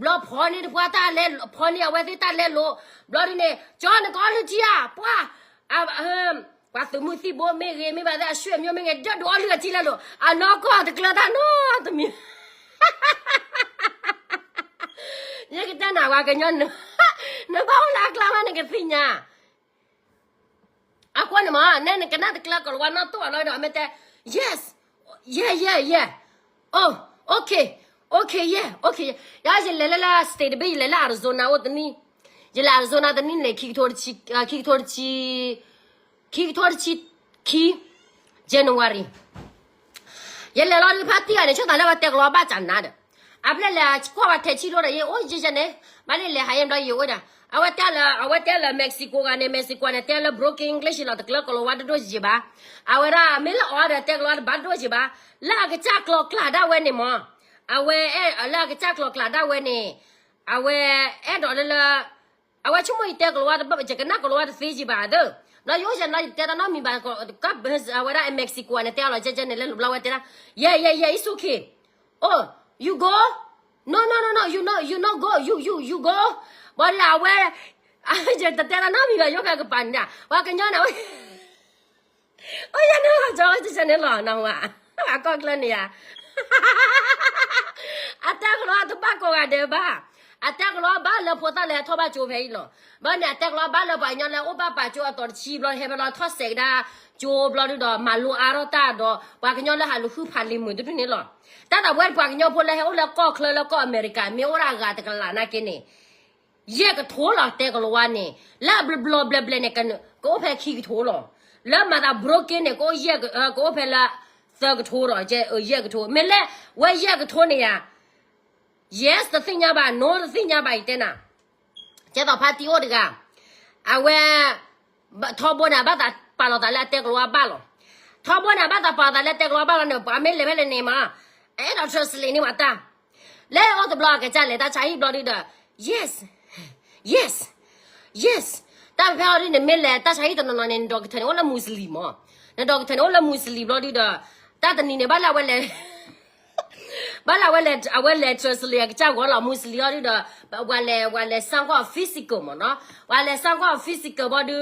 ဘျီဖီန့ၢ်တပှၢ်တၢ်လဲ, ဖီန့ၢ်အဝဲသ့ၣ်တၢ်လဲလိာ်, ဘျီဒုန့ၣ် ကၠီနကအီၣ်လုၢ်ထံဧါ, ပှၤ ပှၤသုးမုၢ်သံၣ်ဘိမ့ၢ်ဂ့ၤ မ့ၢ်ဘၣ်သ့ၣ်အဆွေမျိုးမ့ၢ်ဂ့ၤ ဒၢၣ်ဒိးအီၣ်လုၢ်အထံလဲလိာ်, အနီၢ်ကီၢ်တကျၢတၢ်နီတမံၤ ယကတဲနၤ ပှၤကညီန, နဘၣ်အိၣ်လၢအကျါမး နကသ့ၣ်ညါ, အဃိန့ၣ်မး နဲနကနၣ်တကျၢကလၤဝါနီၢ်တိၢ်အလီၢ်ဒီး အမ့ၢ်တဲ yes, yeah, yeah, yeah, oh, okay, okay, yeah, okay, yeah. ယၤ ယလဲၤလၢလၢ state တဘ့ၣ် ယလဲၤလၢ Arizona အိၣ်တနံၣ်, ယလဲၤ Arizona တနံၣ်န့ၣ် ခံကထိတဆံ, ခံကထိတဆံ, ခံကထိတဆံခံ, January ယလဲၤလီၤဒုး ဖါတံၢ်ဂၤန့ၣ် ဆိသးလၢပှၤတဲကလီၤဝါဘၣ်စးနၤဒီး, အဖျဲၣ်လဲၤကွၢ်ဝဲထဲဆံးလိာ်ဒီး ယအိၣ်ယဲၢ်န့ၣ်, ဘၣ်န့ၣ်လဲၤဟးယဲၢ်ဘျီယအိၣ်ဒၣ်, အဝဲတဲလၢ အဝဲတဲလၢ Mexico ဂၤန့ၣ် Mexico ဂၤန့ၣ် တဲလၢ broken English လီၤ တကျၢကလီၤဝါတဒိၣ်ယဲၢ်ဘၣ်, အဝဲဒၣ်မ့ၢ်လၢအီၤဒီး တဲကလီၤဝါတဘၣ်ဒိၣ်ယဲၢ်ဘၣ်, လၢအကစၢ်ကျိၤကျဲဒၣ်ဝဲန့ၣ်မး, အဝဲ လၢအကစၢ်ကျိၤကျဲဒၣ်ဝဲန့ၣ်, အဝဲအဲၣ်ဒိးလၢလၢ အဝဲဆိကမိၣ်ယတဲကလီၤဝါတဘၣ် ယကနၣ်ကလီၤဝါတသ့ယံၤဘၣ်သၢ, ဘျီယအိၣ်ယဲၢ်နီၤ ယတဲတၢ်နီတမံၤဘၣ်, အဝဲဒၣ် Mexico န့ၣ် တဲအီၤလီၤ ကဲကဲန့ၣ် လၢလူၤဘျီဝဲတဲဒၣ်, yeah, yeah, yeah, it's okay, oh, you go, no, no, no, no, you no, you no go, you, you, you go, ဘၣ်လၢအဝဲ, ယတတဲတၢ်နီတမံၤဘၣ် ယအိၣ်ဖဲကပၤန့ၣ်ဒၣ် ပှၤကညီန့ၣ် အိၣ်ယဲၢ်န့ၣ်လီၤ ကဲကဲန့ၣ်လီၤ နဝၤ, ပှၤကီၢ်ချၢန့ၣ်ယၤ အတဲကလီၤဝါတဘၣ်ကိးဂၤဒဲးဘၣ်, အတဲကလီၤဝါဘၣ်လၢဖိသၣ်လၢဟဲထီၣ်ဘၣ်ကၠိဖဲအံၤလီၤ, ဘၣ်န့ၣ် အတဲကလီၤဝါဘၣ်လၢပှၤကညီလၢအိၣ်ဘၣ်ပာ်ကၠိအတီၤတဆံဘျီ ဟဲဖဲလီၤထီၣ်စဲးကဒါကၠိဘျီဒုဒီး မၤလိအါထီၣ်တၢ်ဒီး ပှၤကညီလၢဟးလူၤဟုၣ်ဖးလံၤမုာ်တဒူၣ်န့ၣ်လီၤ, တၢ်သးဝဲပှၤကညီဖိလၢဟဲအိၣ်လၢကီၢ်ချၢလၢကီၢ်အမဲရကၤ မ့ၢ်အိၣ်ဒၣ်အဂၤတကလးနာ်က့န့ၣ် ယဲၢ်ကထိလီၤ တဲကလီၤဝါန့ၣ်, လၢအဘျီဘျီဘျဲဘျဲန့ၣ် ကအိၣ်ဖဲခံကထိလီၤ, လၢမၤသး broken န့ၣ် ကအိၣ်ဖဲလၢ သၢကထိဒီး ယဲၢ်ကထိ, မ့ၢ်လၢ ဝဲယဲၢ်ကထိန့ၣ်ယၤ, yes တသ့ၣ်ညါဘၣ် no တသ့ၣ်ညါဘၣ် ယတဲနၤ, ကဲသိးဖါတံၢ်အိၣ်တဂၤ, အဝဲ ထီဘိန့ၣ် အဘၣ်သးပာ်လီၤသးလၢအတဲကလီၤဝါဘၣ်လီၤ, ထီဘိန့ၣ် အဘၣ်သးပာ်လီၤသးလၢတဲကလီၤဝါဘၣ်လီၤန့ၣ် ပှၤမ့ၢ်လဲၤဖဲလဲၣ်န့ၣ်မး, အဲၣ်ဒိး translate န့ၢ်ဝဲတၢ်, လဲၤအိၣ်တဘျီအကစၢ်လဲၤတၢ်ဆါဟံၣ်ဘျီဒုဒီး, yes, yes, yes, တၢ်ဖဲဖဲအီၤဒုန့ၣ် မ့ၢ်လဲၤတၢ်ဆါဟံၣ်တနီၤနီၤန့ၣ် န doctor န့ၣ် အိၣ်လၢ Muslim မး, န doctor န့ၣ် အိၣ်လၢ Muslim ဘျီဒုဒီး, တၢ်တနံၤန့ၣ် ဘၣ်လၢအဝဲလဲၤ ဘၣ်လၢအဝဲလဲၤ အဝဲလဲၤ translate အကစၢ်ဂီၤလီၤ Muslim အီၤဒုဒီး, ပှၤလဲၤ ပှၤလဲၤ စၢ်ကီၢ် physical မးနီၤ, ပှၤလဲၤ စၢ်ကီၢ် physical ဘျီဒု,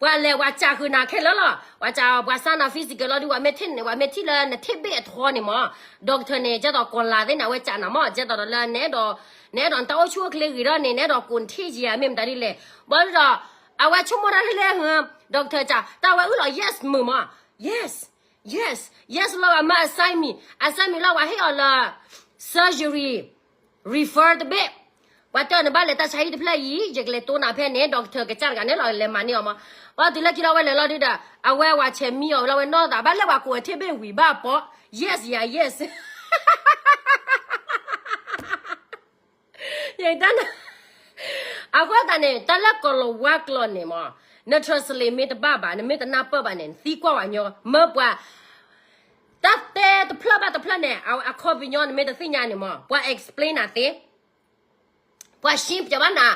ပှၤလဲၤ ပှၤစးဃုာ်နၤခဲလၢာ်လီၤ, ပှၤစး ပှၤစၢ်နၤ physical လီၤဒု ပှၤမ့ၢ်ထံၣ်န့ၣ် ပှၤမ့ၢ်ထံၣ်လၢနထံၣ်ဘ့ၣ်အထီန့ၣ်မး, doctor န့ၣ် ကဲသိးကီၤလၤသ့ၣ်န့ၣ် အဝဲစးနၤမး ကဲသိးဒီးလၢ နအဲၣ်ဒိး နအဲၣ်ဒိးနတၢ်အိၣ်ဆူၣ်အိၣ်ချ့ဂ့ၤထီၣ်န့ၣ် နအဲၣ်ဒိးကိးနထံၣ်ယၤ မ့ၢ်မတၤဒ်လဲၣ်, ဘျီဒုဒီး, အဝဲဆိကမိၣ်တၢ်လၢလဲၣ် doctor စး တၢ်ဝဲအုၣ်လီၤ yes မုာ်မး, yes, yes လီၤ ပှၤမၤ assign me, assign me လီၤ ပှၤဟ့ၣ်အီၤလၢ surgery, refer တဘ့ၣ်, ပှၤတဲအီၤနဘၣ်လဲၤတၢ်ဆါဟံၣ်တဖျၢၣ်အံၤ ယကလဲၤတိၢ်နၤဖဲန့ၣ် doctor ကစၢ်တဂၤန့ၣ်လီၤ လဲၤမၤန့ၢ်အီၤမး, ပှၤတုၤလၢခံလီၤဝဲလဲၤလီၤဒုဒီး, အဝဲဝဲဆဲးမံအီၤလီၤဝဲနီၢ်သး ဘၣ်လၢပှၤကိးဝဲထံၣ်ဘ့ၣ်ဝံၤဘၣ်ပီ, yes ယၤ yes ယတၢ်န အဃိသတးန့ၣ် တၢ်လၢကီၤလၤဝါကျိာ်န့ၣ်မ့ၢ် န translate မ့ၢ်တဘၣ်ဘၣ် နမ့ၢ်တနၢ်ပၢၢ်ဘၣ်န့ၣ် နသံကွၢ်ဝဲညီ မ့ၢ်ပှၤ တၢ်တဲတဖျၢၣ်ဘၣ်တဖျၢၣ်န့ၣ် အခီပညီနမ့ၢ်တသ့ၣ်ညါန့ၣ်မ့ၢ် ပှၤ explain နၤသ့ ပှၤရှင်းပြဘၣ်နၤ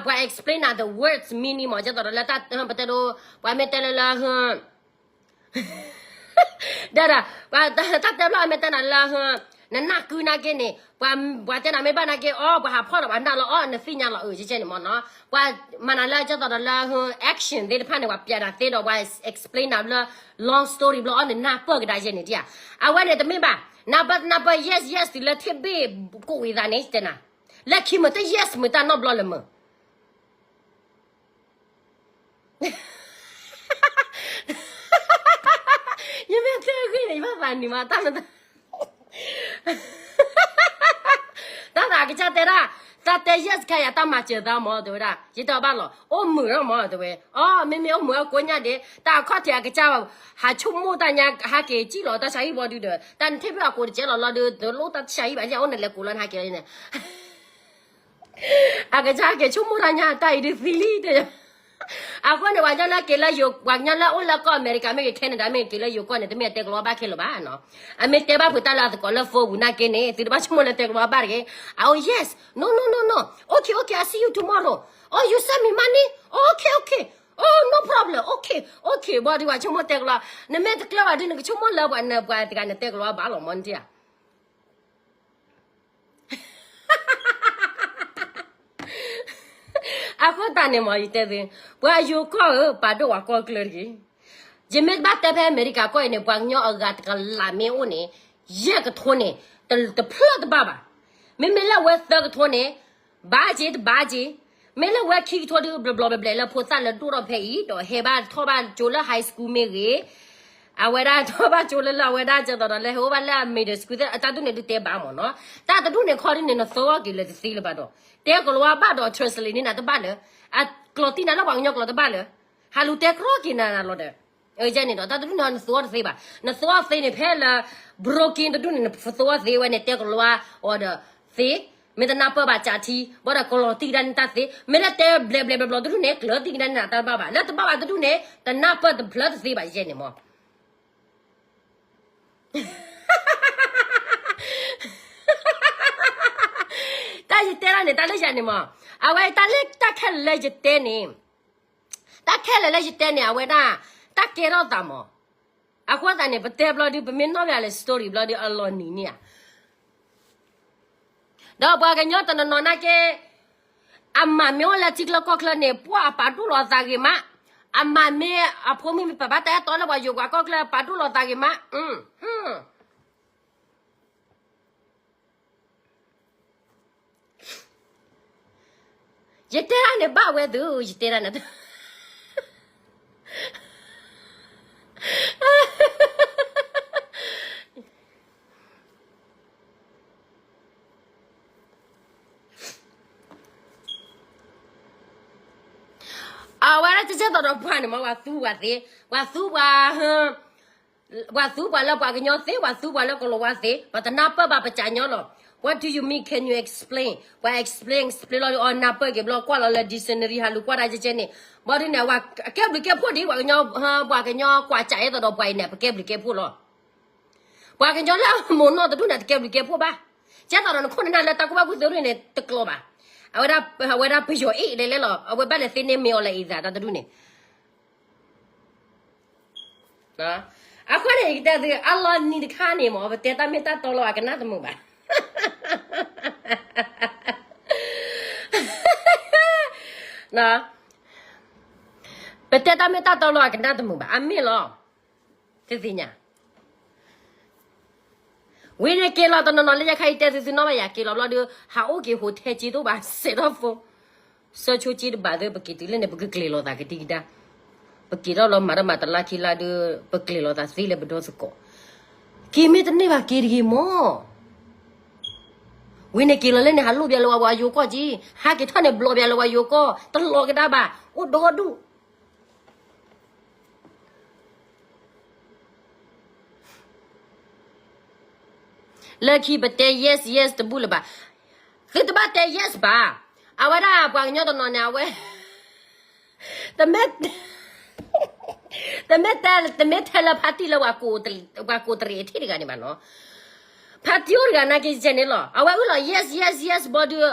ပှၤ explain နၤ the words meaning မ့ၢ် ကဲသိးဒီးလၢတၢ်ပတဲဒိ ပှၤမ့ၢ်တဲလၢလၢ ဒီး တၢ်တဲဘျီအမ့ၢ်တဲနၤလၢ နနၢ်ကုနာ်က့န့ၣ် ပှၤတဲနၤမ့ၢ်ဘၣ်နာ်က့ အီ ပှၤဟးဖီၣ်ဒီးပှၤနၢ်လီၤအီ နသ့ၣ်ညါလီၤအၢ ကဲန့ၣ်မ့ၢ်နီၤ ပှၤမၤနၤလၢကဲသိးဒီးလၢ action သ့ၣ်တဖၣ်န့ၣ် ပှၤပြးနၤသ့ဒီး ပှၤ explain နၤလၢ long story ဘျီအီ နနၢ်ပၢၢ်ကဒါယဲန့ၣ်ဒ်ဧါ အဝဲန့ၣ်တမ့ၢ်ဘၣ် နၢ်ပၢၢ်နၢ်ပၢၢ် yes yes တုၤလၢထံၣ်ဘ့ၣ်ကိးဝံၤသးန့ၣ် တဲနၤ လၢခံမုၢ်တ yes မုၢ်တၢ်နီတဘျီလၢမုၢ် ယမ့ၢ်တဲဂ့ၢ်န့ၣ် ယဘၣ်သးနံၤမး တၢ်မတၤ တၢ်သးကစၢ်တဲဒၣ် တၢ်တဲ yes ခဲအံၤ တၢ်မၤစၢၤသးမ့ၢ် တဲဝဲဒၣ် ယတဲအီၤဘၣ်လီၤ အိၣ်မုာ်လီၤမ့ၢ် တဲဝဲ အိ မ့မ့ၢ်အိၣ်မုာ်အကိးညါဒ့ တၢ်အခီၣ်ထံးအကစၢ် ဟးဆိကမိၣ်တၢ်ညါ ဟးက့ၤစံၣ်လီၤတၢ်ဆါဟံၣ်ဘီဒုဒီး တၢ်နထံၣ်ဖဲအကိးတကဲလီၤလီၤဒု တလိၣ်တၢ်ဆါဟံၣ်ဘၣ် ယအိၣ်နလဲၤကိးလီၤနဟးက့ၤလီၤန့ၣ် အကစၢ်က့ၤဆိကမိၣ်တၢ်ညါ တၢ်အံၤဒုးသံလံတဲ အဃိန့ၣ် ပှၤကညီလၢက့ၤလၢယိၤ ပှၤကညီလၢအိၣ်လၢကီၢ်အမဲရကၤ မ့ၢ်ဂ့ၤ Canada မ့ၢ်ဂ့ၤ က့ၤလၢယိၤကီၢ်န့ၣ် တမ့ၢ်တဲကလီၤဝါဘၣ်ခဲလၢာ်ဘၣ်နီၤ အမ့ၢ်တဲဘၣ်ဖုးတၢ်လၢအသကိးလၢ phone ပူၤနာ်က့န့ၣ် သုတဘၣ်ဆိကမိၣ်လၢတဲကလီၤဝါဘၣ်တဂ့ၤ အအိၣ် yes no no no no okay okay I see you tomorrow oh you send me money okay okay oh no problem okay okay ဘၣ်ဒုးပှၤဆိကမိၣ်တဲကလီၤ နမ့ၢ်တကျၢၤဘၣ်ဒုး နကဆိကမိၣ်လၢပှၤနပှၤတဂၤနတဲကလီၤဝါဘၣ်လီၤမ့ၢ်နထံၣ်ဧါ အဃိသတးန့ၣ်မ့ၢ် ယတဲသု, ပှၤယိၤကီၢ်ဧၢ, ပာ်ဒိၣ်ပှၤကီၢ်ကျၢၢ်တဂ့ၤ. ယမ့ၢ်တဘၣ်တဲဖဲအမဲရကၤကီၢ်အံၤန့ၣ် ပှၤကညီအဂၤတကလးမ့ၢ်အိၣ်န့ၣ်, ယဲၢ်ကထိန့ၣ် တဖျၢၣ်တဘၣ်ဘၣ်. မ့မ့ၢ်လၢအဝဲသၢကထိန့ၣ် ဘၣ်က့ၤ တဘၣ်က့ၤ. မ့ၢ်လၢအဝဲခံကထိဒုး ဘျီဘျီဘျဲဘျဲလၢဖိသၣ်လၢဒိၣ်ထီၣ်ဖဲအံၤ ဒီးဟဲဘၣ်ထီၣ်ဘၣ်ကၠိလၢ high school မ့ၢ်ဂ့ၤ, အဝဲဒၣ်ထီၣ်ဘၣ်ကၠိလၢလၢအဝဲဒၣ်ကၢသိးဒီး လၢဟဲအိၣ်ဘၣ်လၢအ middle school သ့ၣ် တၢ်ဒ်န့ၣ်ဒုးတဲဘၣ်မ့ၢ်နီၤ. တၢ်တဒူၣ်န့ၣ်ခီဒ်န့ၣ် နသီအီၤက့ၤလၢတသ့လၢၤဘၣ်ဒီး တဲကလီၤဝါဘၣ်ဒီး translate န့ၢ်နၤတဘၣ်လၢၤ, အကျိာ်တံၢ်နၤလၢပှၤကညီကျိာ်တဘၣ်လၢၤ, ဟးလူၤတဲကြီက့ၤနၤနၤလီၤဒီး န့ၣ်ဒီး တၢ်တဒူၣ်န့ၣ်နသီအီၤတသ့ဘၣ်. နသီအီၤသ့န့ၣ် ဖဲလၢ broken တဒူၣ်န့ၣ် နသီအီၤသ့ဝဲန့ၣ် တဲကလီၤဝါအီၤဒီးသ့, မ့ၢ်တနၢ်ပၢၢ်ဘၣ်ကးထံ ဘၣ်ဒီးကျိာ်တံၢ်ကဒါန့ၢ်တၢ်သ့, မ့ၢ်လၢတဲဘျဲဘျဲဘျီဘျီတဒူၣ်န့ၣ် ကျိာ်တံၢ်ကဒါန့ၢ်နၤတၢ်တဘၣ်ဘၣ်. လၢတဘၣ်ဘၣ်တဒူၣ်န့ၣ် တနၢ်ပၢၢ်တဘျၢတသ့ဘၣ်ယဲန့ၣ်မ့ၢ် တၢ်ယတဲဒၣ်န့ၣ် တၢ်လၢယၤန့ၣ်မ့ၢ်, အဝဲတၢ်လၢတၢ်ခဲလၢာ်လၢယတဲန့ၣ်, တၢ်ခဲလၢာ်လၢယတဲန့ၣ် အဝဲဒၣ် တၢ်ကဲထီၣ်သးမ့ၢ်, အဃိသတးန့ၣ် ပတဲဘျီဒုး ပမ့ၢ်နီၣ်ဘၣ်လၢ story ဘျီဒုး အလီၤနံၤန့ၣ်ဧါ. ဒီးပှၤကညီတနီၤနီၤနာ်က့ အမၤမ့ၢ်အိၣ်လၢထံချၢကီၢ်ချၢန့ၣ် ပှၤအပာ်ဒိၣ်လီၤအသးဂ့ၤမး, အမၤမ့ၢ်အဖိမုၣ်မ့ၢ်ပာ်ဘၣ်တၢ်အဲၣ်တီလၢပှၤယိၤပှၤကီၢ်ချၢ ပာ်ဒိၣ်လီၤသးဂ့ၤမး. ယတဲဒၣ်န့ၣ်ဘၣ်ဝဲသု, ယတဲဒၣ်န့ၣ် အဝဲဒၣ်ကဲသိးဒီးပှၤန့ၣ်မ့ၢ် ပှၤသူပှၤသ့, ပှၤသူပှၤ ပှၤသူပှၤလၢပှၤကညီသ့, ပှၤသူပှၤလၢကလီၤဝါသ့, ပှၤတနၢ်ပၢၢ်ဘၣ်ပကညီလီၤ. What do you mean? Can you explain? ပှၤ explain, explain လီၤဒီး အီနၢ်ပၢၢ်က့ၤဘျီ ကွၢ်လီၤလၢ dictionary ဟးလူၤကွၢ်တၢ်ကဲကဲန့ၣ်, ဘၣ်ဒုးန့ၣ် အဝဲကဲဘျုးကဲဖှိၣ်ဒ် ပှၤကညီ, ပှၤကညီကွၢ်ကးအဲၣ်သိးဒီးပှၤအံၤန့ၣ် ပကဲဘျုးကဲဖှိၣ်လီၤ. ပှၤကညီလၢအမိၢ်နီၢ်တဒူၣ်န့ၣ် တကဲဘျုးကဲဖှိၣ်ဘၣ်. ကဲသိးဒီးနခိၣ်နနၢ်လၢတၢ်ကူၣ်ဘၣ်ကူၣ်သ့ဒ်န့ၣ် တကျိၤဘၣ်. အဝဲဒၣ်, အဝဲဒၣ်ပယီၤအ့ၣ်လဲၤလဲၤလီၤ, အဝဲဘၣ်လဲၤသ့န့ၢ်မ့ၢ်အီၤလၢအံၤသးတၢ်တဒူၣ်န့ၣ် အဃိန့ၣ် ယကတဲသု အလီၤနံၤတခါန့ၣ်မ့ၢ် ပတဲတၢ်မ့ၢ်တၢ်တီလီၤ အကနၣ်တမုာ်ဘၣ်. ပတဲတၢ်မ့ၢ်တၢ်တီလီၤ အကနၣ်တမုာ်ဘၣ်. အမ့ၢ်လီၤ. သုသ့ၣ်ညါ ဝံၤန့ၣ်က့ၤလီၤတနီၤနီၤလၢယခါအံၤတဲသုသုနီၣ်ဘၣ်ယၤ က့ၤလီၤဘျီဒီး ဟးအိၣ်က့ၤ hotel က့သိးဘၣ် စဲးထီၣ်ဖိ ဆၢဆိက့တဘၣ်သ့ ပက့ၤတုၤလၢန့ၣ် ပကကျဲၤလီၤသးကဒံကဒါ, ပက့ၤထီၣ်လီၤမၤတၢ်မၤတလါခံလါဒီး ပကျဲၤလီၤသးသ့လၢပဒီသကိး, က့ၤမ့ၢ်တန့ၢ်ဘၣ်က့ၤတဂ့ၤမး. ဝံၤန့ၣ်က့ၤလီၤလၢန့ၣ် ဟးလိၣ်ဘၣ်လၢပှၤယိၤကီၢ်က့, ဟးက့ၤထီၣ်န့ၣ် ဘျီဘၣ်လၢပှၤယိၤကီၢ် တလီၤကဒါဘၣ် အိၣ်ဒီဒူၣ် လၢခံပတဲ yes yes တဘူၣ်လၢၤဘၣ်. သုတဘၣ်တဲ yes ဘၣ်. အဝဲဒၣ်ပှၤကညီတနီၤန့ၣ် အဝဲ တမ့ၢ် တမ့ၢ်တဲ တမ့ၢ်ထဲလၢဖါတံၢ်လၢ ပှၤကိးတရံးအထံၣ်တဂၤန့ၣ်ဘၣ်နီၤ. ဖါတံၢ်အိၣ်တဂၤနာ်က့ယဲန့ၣ်လီၤ. အဝဲအုၣ်လီၤ yes yes yes ဘီဒုး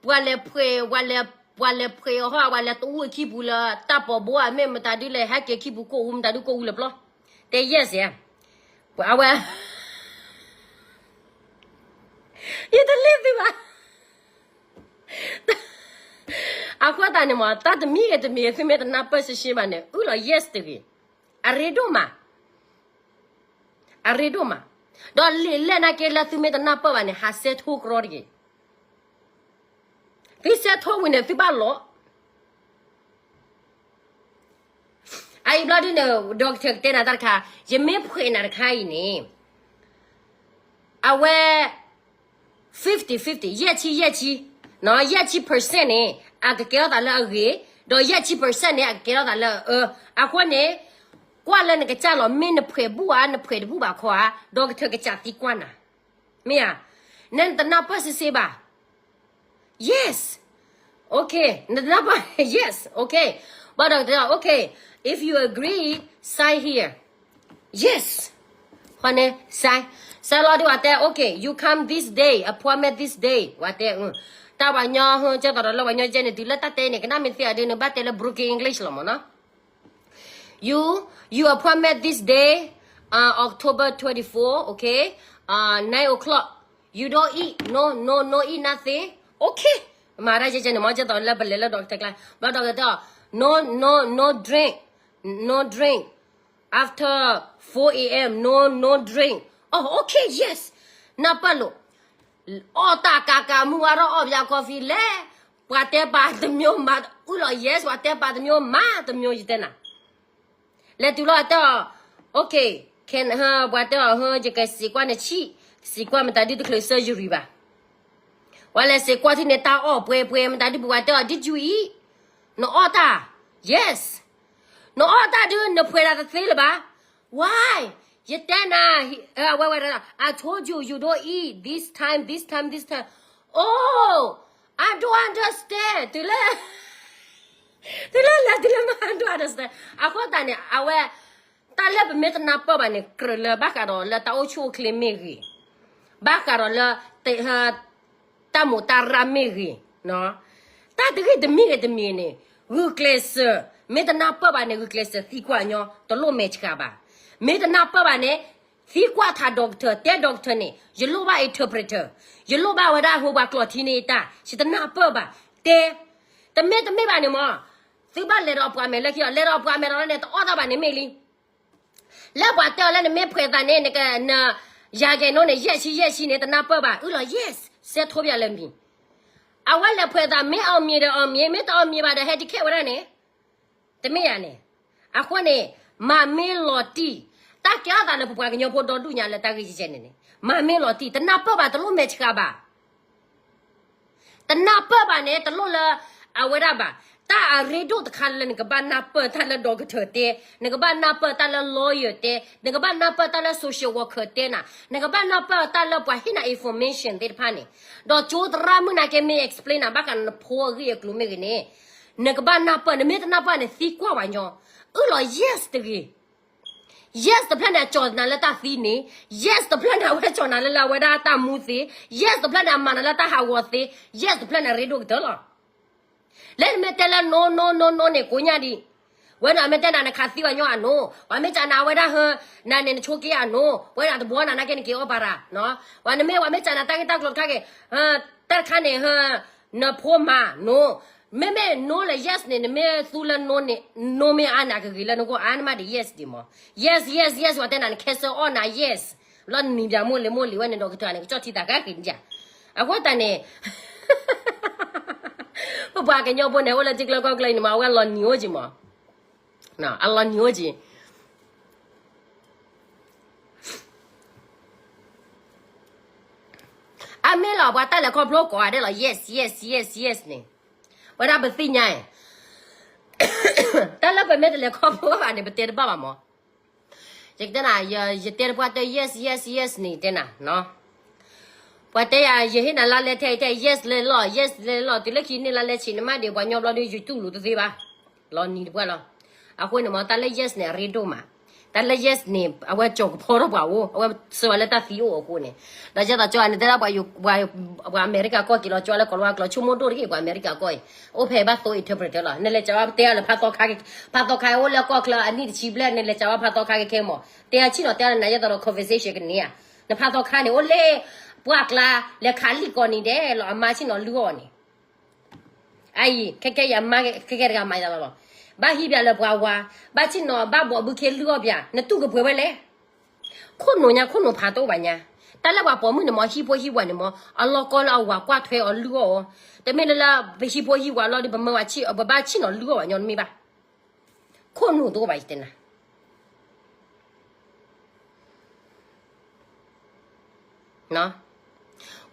ပှၤလဲၤဖှဲး ပှၤလဲၤ ပှၤလဲၤဖှဲးအီၤဟီ ပှၤလဲၤတအူအခံပူၤလၢတၢ်ပီးဘိဧါ မ့ၢ်မတၤဒုးလဲၤဟဲက့ၤခံပူၤကိၢ်အူ မတၤဒုးကိၢ်အူလၢပျီ တဲ yes ဧါ. အဝဲ ယတလ့ၣ်သုဘၣ်. အဃိသတးန့ၣ်မ့ၢ် တၢ်တမံၤဂ့ၤတမံၤဂ့ၤ သုမ့ၢ်တနၢ်ပၢၢ်ရှဲရှဲဘၣ်န့ၣ် အုၣ်လီၤ yes တဂ့ၤ. အရ့ဒိၣ်မး အရ့ဒိၣ်မး. ဒီးလံာ်လဲၢ်နာ်က့လၢသုမ့ၢ်တနၢ်ပၢၢ်ဘၣ်န့ၣ် ဟးစဲထိကရီတဂ့ၤ. သုစဲထိဝံၤန့ၣ် သုဘၣ်လီၤ အအံၤဘျီဒုန့ၣ် doctor ကတဲနၤတၢ်တခါ, ယမ့ၢ်ဖှဲးနၤတခါအံၤန့ၣ် အဝဲ fifty fifty ယဲၢ်ဆံယဲၢ်ဆံ, ယဲၢ်ဆံ percent န့ၣ် အကကဲထီၣ်သးလၢအဂ့ၤ, ဒီးယဲၢ်ဆံ percent န့ၣ် အကကဲထီၣ်သးလၢအအၢ. အဃိန့ၣ် ကွၢ်လၢနကစၢ်လီၤ, မ့ၢ်နဖှဲးဘူၣ်ဧါ နဖှဲးတဘူၣ်ဘၣ်ခီဧါ, doctor ကစးသံကွၢ်နၤ, မ့ၢ်ဧါ. နတနၢ်ပၢၢ်စ့စ့ဘၣ်. Yes. Okay. နတနၢ်ပၢၢ် yes. Okay. ဘၣ်ဒီးကတဲ okay, if you agree, sign here. Yes. ဃီန့ၣ် sign, sign လီၤဒုး ဝဲတဲ okay, you come this day, appointment this day. ဝဲတဲ တၢ်ပှၤညီ ဟဲကဲသိးဒီးလၢပှၤညီကဲန့ၣ် တုၤလၢတၢ်တဲန့ၣ် ကနၣ်မ့ၢ်သ့အဒုန့ၣ် ဘၣ်တဲလၢ broken English လီၤမ့ၢ်နီၤ. You, you appointment this day, uh, October twenty-four, okay? Uh, nine o'clock. You don't eat, no, no, no eat nothing. Okay. မၤတၢ်ကဲကဲန့ၣ် မ့ၢ်ကဲသိးလၢပလဲၤလၢ doctor ကျါ, ဘၣ်ဒီးကတဲ no, no, no drink, no drink. After four a.m., no, no drink. Oh, okay, yes. နၢ်ပၢၢ်လိာ် အီၣ်တၢ်ကးကးမုၢ်ဝါထီၣ်အီၣ်ပယါ coffee လဲၣ်, ပှၤတဲပာ်တမျိုးမၤအုၣ်လီၤ yes, ပှၤတဲပာ်တမျိုးမၤတမျိုး ယတဲနၤ. လဲၤတုၤလီၤတဲအီၤ okay, can, ပှၤတဲအီၤ ယကစံးကွၢ်နဆံး, စံးကွၢ်မတၤဒုတချုး surgery ဘၣ်. ပှၤလဲၤစံးကွၢ်ထံၣ်န့ၣ် တၢ်အီၣ်ပှဲၤပှဲၤ မတၤဒုပှၤတဲအီၤ did you eat? နအီၣ်တၢ်, yes. နအီၣ်တၢ်ဒု နဖှဲးဒၣ်တသ့လၢၤဘၣ်. Why? ယတဲနၤ, အဝဲဝဲ I told you, you don't eat this time, this time, this time. Oh, I don't understand. တုၤလၢ တုၤလၢလဲၤတုၤလၢမၤ I don't understand. အဃိသတးန့ၣ် အဝဲ တၢ်လၢပမ့ၢ်တနၢ်ပၢၢ်ဘၣ်န့ၣ် ကြၢးလၢဘၣ်ဃးဒီးလၢတၢ်အိၣ်ဆူၣ်အိၣ်ချ့မ့ၢ်ဂ့ၤ, ဘၣ်ဃးဒီးလၢ တၢ်မိၢ်တၢ်ရၢ်မ့ၢ်ဂ့ၤ, တၢ်တဂ့ၢ်တမံၤဂ့ၤတမံၤန့ၣ် ဂုာ်ကျဲးစၢး, မ့ၢ်တနၢ်ပၢၢ်ဘၣ်န့ၣ် ဂုာ်ကျဲးစၢးသံကွၢ်ညီ, တလိၣ်မဲာ်ဆှးဘၣ်. မ့ၢ်တနၢ်ပၢၢ်ဘၣ်န့ၣ် သံကွၢ်ထး doctor, တဲ doctor န့ၣ် ယလိၣ်ဘၣ် interpreter, ယလိၣ်ဘၣ်ဝဲဒၣ်ဟိပှၤကျိာ်ထံန့ၣ်တၢ်, ယတနၢ်ပၢၢ်ဘၣ်, တဲ, တမ့ၢ်တမ့ၢ်ဘၣ်န့ၣ်မ့ၢ်, သုဘၣ်လဲၤဒီးပှၤမဲာ်လၢခံအီၤ, လဲၤဒီးပှၤမဲာ်ဒီးန့ၣ် တအီၣ်တၢ်ဘၣ်န့ၣ်မ့ၢ်လံ. လၢပှၤတဲအီၤလၢနမ့ၢ်ဖှဲးသးန့ၣ် နက, န, ယၤကဲၤနိန့ၣ် ယဲၢ်ဆံယဲၢ်ဆံန့ၣ် တနၢ်ပၢၢ်ဘၣ်, အုၣ်လီၤ yes, စဲထိပၠးလၢမံၤ. အဝဲလဲၤဖှဲးသး မ့ၢ်အီၣ်မံၤဒီးအီၣ်မံၤ, မ့ၢ်တအီၣ်မံၤဘၣ်ဒီး ဟဲဒံခဲဝဲဒၣ်န့ၣ်, တမ့ၢ်ယၤန့ၣ်. အဃိန့ၣ် မၤမ့ၢ်လီၤတံၢ်, တၢ်ကဲထီၣ်သးလၢပပှၤကညီဖိဒီဒူၣ်ညါလၢတၢ်ဂ့ၢ်ကဲန့ၣ်န့ၣ် မၤမ့ၢ်လီၤတံၢ်, တနၢ်ပၢၢ်ဘၣ် တလိၣ်မဲာ်ဆှးဘၣ်. တနၢ်ပၢၢ်ဘၣ်န့ၣ် တလိၣ်လၢအဝဲဒၣ်ဘၣ်. တၢ်အရ့ဒိၣ်တခါလၢနကဘၣ်နၢ်ပၢၢ်တၢ်လၢ doctor တဲ, နကဘၣ်နၢ်ပၢၢ်တၢ်လၢ lawyer တဲ, နကဘၣ်နၢ်ပၢၢ်တၢ်လၢ social worker တဲနၤ, နကဘၣ်နၢ်ပၢၢ်တၢ်လၢပှၤဟ့ၣ်နၤ information သ့ၣ်တဖၣ်န့ၣ်, ဒီးကၠိသရၣ်မုၣ်နာ်က့မ့ၢ် explain နၤ ဘၣ်ဃးနဖိအဂ့ၢ်အကျိၤမ့ၢ်ဂ့ၤန့ၣ်, နကဘၣ်နၢ်ပၢၢ်, နမ့ၢ်တနၢ်ပၢၢ်န့ၣ် သံကွၢ်ပှၤညီ, အုၣ်လီၤ yes တဂ့ၤ. Yes တဖျၢၣ်န့ၣ် အကၠီၣ်နၤလၢတၢ်သံန့ၣ်, yes တဖျၢၣ်န့ၣ် အဝဲကၠီၣ်နၤလၢ လၢအဝဲဒၣ်တၢ်မူသ့, yes တဖျၢၣ်န့ၣ် အမၤနၤလၢတၢ်ဟးဂီၤသ့, yes တဖျၢၣ်န့ၣ်အရ့ဒိၣ်ကတၢၢ်လီၤ. လၢနမ့ၢ်တဲလၢ no no no no န့ၣ် ကိးညါဒံး, ဝဲန့ၣ် အမ့ၢ်တဲနၤ နခးသံပှၤညီအ no, ပှၤမ့ၢ်စံးနၤအဝဲဒၣ်ဟၢ, နၤန့ၣ် နဆိးက့အ no, ဝဲဒၣ်တဘှီနၤနာ်က့ နက့ၤအီၣ်ပၤရၤ, ပှၤနမ့ၢ် ပှၤမ့ၢ်စံးနၤတၢ်ဂ့ၢ်တၢ်ကျိၤတခါက့ၤ, တၢ်တခါန့ၣ် ဟၢ, နဖိမၤ no, မ့မ့ၢ် no လၢ yes န့ၣ် နမ့ၢ်သူလၢ no န့ၣ်, no မ့ၢ်အါန့ၣ် အကဂ့ၤလၢနဂီၢ်အါန့ၢ်မးဒံး yes ဒံးမး, yes yes yes ပှၤတဲနၤ န cancel အီၣ်နၤ yes, လီၤနံၤဘၣ်မိၢ်လံၤမိၢ်လံၤဝဲန့ၣ် ဒီးကတၢၢ်န့ၣ် ကကၠီၣ်ထံသးကါက့ၤန့ၣ်, အဃိသတးန့ၣ် ပပှၤကညီဖိန့ၣ် အိၣ်လၢထံကျါကီၢ်ကျါအံၤန့ၣ်မး အဝဲလီၤနံၤအိၣ်က့ၤမး, အလီၤနံၤအိၣ်က့ၤ အမ့ၢ်လီၤ ပှၤတၢ်လဲၤခီဖျိကိးဂၤဒဲးလီၤ yes yes yes yes န့ၣ်, ဝဲဒၣ်ပသ့ၣ်ညါအံၤ, တၢ်လၢပမ့ၢ်တလဲၤခီဖျိဘၣ်န့ၣ် ပတဲတဘၣ်ဘၣ်မး, ယကတဲနၤ, ယတဲတပှၢ်တၢၢ် yes yes yes န့ၣ် ယတဲနၤ, ပှၤတဲယၤ ယဟ့ၣ်နၤလါလဲထဲထဲ yes လဲလီၤ yes လဲလီၤ တုၤလၢခံန့ၢ်လါလဲဆံးန့ၣ်မးဒီး ပှၤညီဘျီဒီး YouTube လူၤတသ့ဘၣ်, လီၤနံၤတပှၢ်လီၤ. အဃိန့ၣ်မ့ၢ် တၢ်လၢ yes န့ၣ် အရ့ဒိၣ်မး, တၢ်လၢ yes န့ၣ် အဝဲကၠီၤကဖီထီၣ်ပှၤအိၣ် အဝဲစၢၤဝဲလၢတၢ်သံအိၣ်အဃိန့ၣ်, ဒီးယသးကၠီန့ၣ် တဲဒၣ်ပှၤ ပှၤအမဲရကၤကီၢ်က့ၤလီၤကၠီလၢကီးလီၤဝါကျိၤ ဆိကမိၣ်ဒိၣ်တဂ့ၤ ပှၤအမဲရကၤကီၢ်အံၤ အိၣ်ဖဲဘၣ်သိ interpreter လီၤ. နလဲၤကၠီဝဲတဲအီၤလၢဖးသီခါ, ဖးသီခါအိၣ်လၢကီၢ်ချၢအနံၣ်တဆံဘျဲၣ် နလဲၤကၠီဝဲဖးသီခါကဲခဲမး, တဲအဆံၣ်နီၤ တဲအီၤလၢနၤယဲသိးဒီး conversation ကန့ၢ်ဧါ, နဖးသီခါန့ၣ် အိၣ်လၢ ပှၢ်ကျါ လဲၤခးလံၣ်ကီးနံၤဒဲးလီၤ အမါဆ့ၣ်နီၤလုၢ်အီၣ်န့ၣ် အအံၤ ခဲကဲယမါ ခဲကဲတဂၤမၤယသးလီၤလီၤ. ဘၣ်ဟံးပၠးလၢပှၤဝါ, ဘၣ်ဆ့ၣ်နီၤ ဘၣ်ဘီးဘုခ့လုၢ်အီၣ်ပၠး နတူၢ်ကပှဲၤဝဲလဲၣ်. ခိၣ်နူာ်ညါခိၣ်နူာ်ဖးတအိၣ်ဘၣ်ညါ, တၢ်လၢပှၤပိာ်မုၣ်န့ၣ်မ့ၢ်ဟံၣ်ဖိဟံၣ်ဝၤန့ၣ်မ့ၢ် အလီၢ်ကီလၢအဝၤကွၢ်ထွဲအီၤလုၢ်အီၣ်အီၤ, တမ့ၢ်လၢလၢပဟံၣ်ဖိဟံၣ်ဝၤလီၤဒီး ပမၢဝဲဆ့ၣ် ပဘၣ်ဆ့ၣ်နီၤလုၢ်အီၣ်ဝဲညီတမ့ၢ်ဘၣ်. ခိၣ်နူာ်တအိၣ်ဘၣ်ယတဲနၤ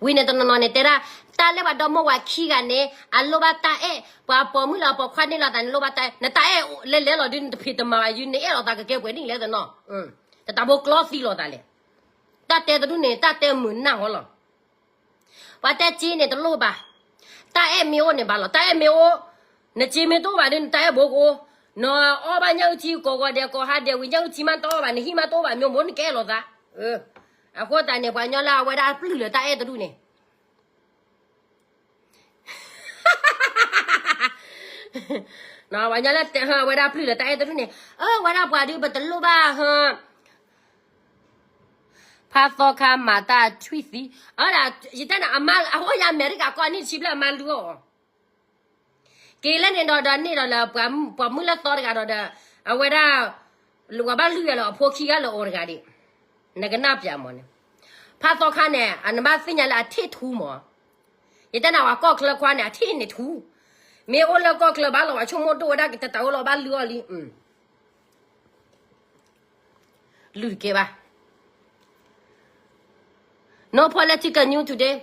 ဝံၤန့ၣ်တနီၤနီၤန့ၣ်တဲဒၣ်, တၢ်လၢပှၤဒီမါဝၤခံဂၤန့ၣ် အလိၣ်ဘၣ်တၢ်အဲၣ်, ပှၤပိာ်မုၣ်လၢအပိာ်ခွါန့ၢ်လိာ်သးန့ၣ် လိၣ်ဘၣ်တၢ်အဲၣ်, နတၢ်အဲၣ်လဲၤလဲၤလီၤဒုး နတဖံးတမၤဘၣ်ယု နအဲၣ်လိာ်သးကကဲပှဲၤနံၣ်လဲၣ်တနီၤ, တတးဘိကျီသံလိာ်သးလဲၣ်. တၢ်တဲတဒူၣ်န့ၣ် တၢ်တဲမုာ်နၢ်ဟီလီၤ. ပှၤတဲက့န့ၣ်တလိၣ်ဘၣ်. တၢ်အဲၣ်မ့ၢ်အိၣ်န့ၣ်ဘၣ်လီၤ. တၢ်အဲၣ်မ့ၢ်အိၣ်, နက့မ့ၢ်တအိၣ်ဘၣ်ဒီး နတၢ်အဲၣ်ဘိကအိၣ်, နအီၣ်ဘၣ်ညၣ်အုၣ်ထံကိးဂီၤဒဲးကိးဟါဒဲးဝံၤ ညၣ်အုၣ်ထံမးတအီၣ်ဘၣ် နဟံၣ်မးတအိၣ်ဘၣ် မ့ၢ်ဘိနကအဲၣ်လိာ်သး. အဃိသတးန့ၣ် ပှၤကညီလၢအဝဲဒၣ်ပျုၢ်လၢတၢ်အဲၣ်တဒူၣ်န့ၣ် ပှၤကညီလၢအဝဲဒၣ်ပျုၢ်လၢတၢ်အဲၣ်တဒူၣ်န့ၣ်, အၢ ဝဲဒၣ်ပှၤဒုး ပတလိၣ်ဘၣ်ဟၢ ဖးသီခါမၤတၢ်ထွံၣ်သံ, အဒၣ် ယတဲနၤ အမါ အအိၣ်ယၤအမဲရကၤကီၢ်နံၣ်တဆံဘျဲၣ် အမါလုၢ်အီၣ်အီၤ, က့ၤလၢန့ၣ်ဒီး ဒီးန့ၢ်ဒီးလၢ ပှၤမုၣ်လၢသီတဂၤဒီး အဝဲဒၣ် ပှၤဘၣ်လုၢ်ယၤလၢအဖိခံဂၤလၢအီၤတဂၤဒံး, နကနၣ်ပၠးမးန့ၣ်, ဖးသီခါန့ၣ် အနဘၣ်သ့ၣ်ညါလၢအထံၣ်ထူမး, ယတဲနၤ ပှၤကီၢ်ချၢခွါန့ၣ် အထံၣ်န့ၢ်ထူ, မ့ၢ်အိၣ်လၢကီၢ်ချၢဘၣ်လီၤ ပှၤဆိကမိၣ်ဒိၣ်ဝဲဒၣ်ကတတးအိၣ်လီၤ ဘၣ်လုၢ်အီၣ်လံ လုၢ်တကဲဘၣ်. No political news today.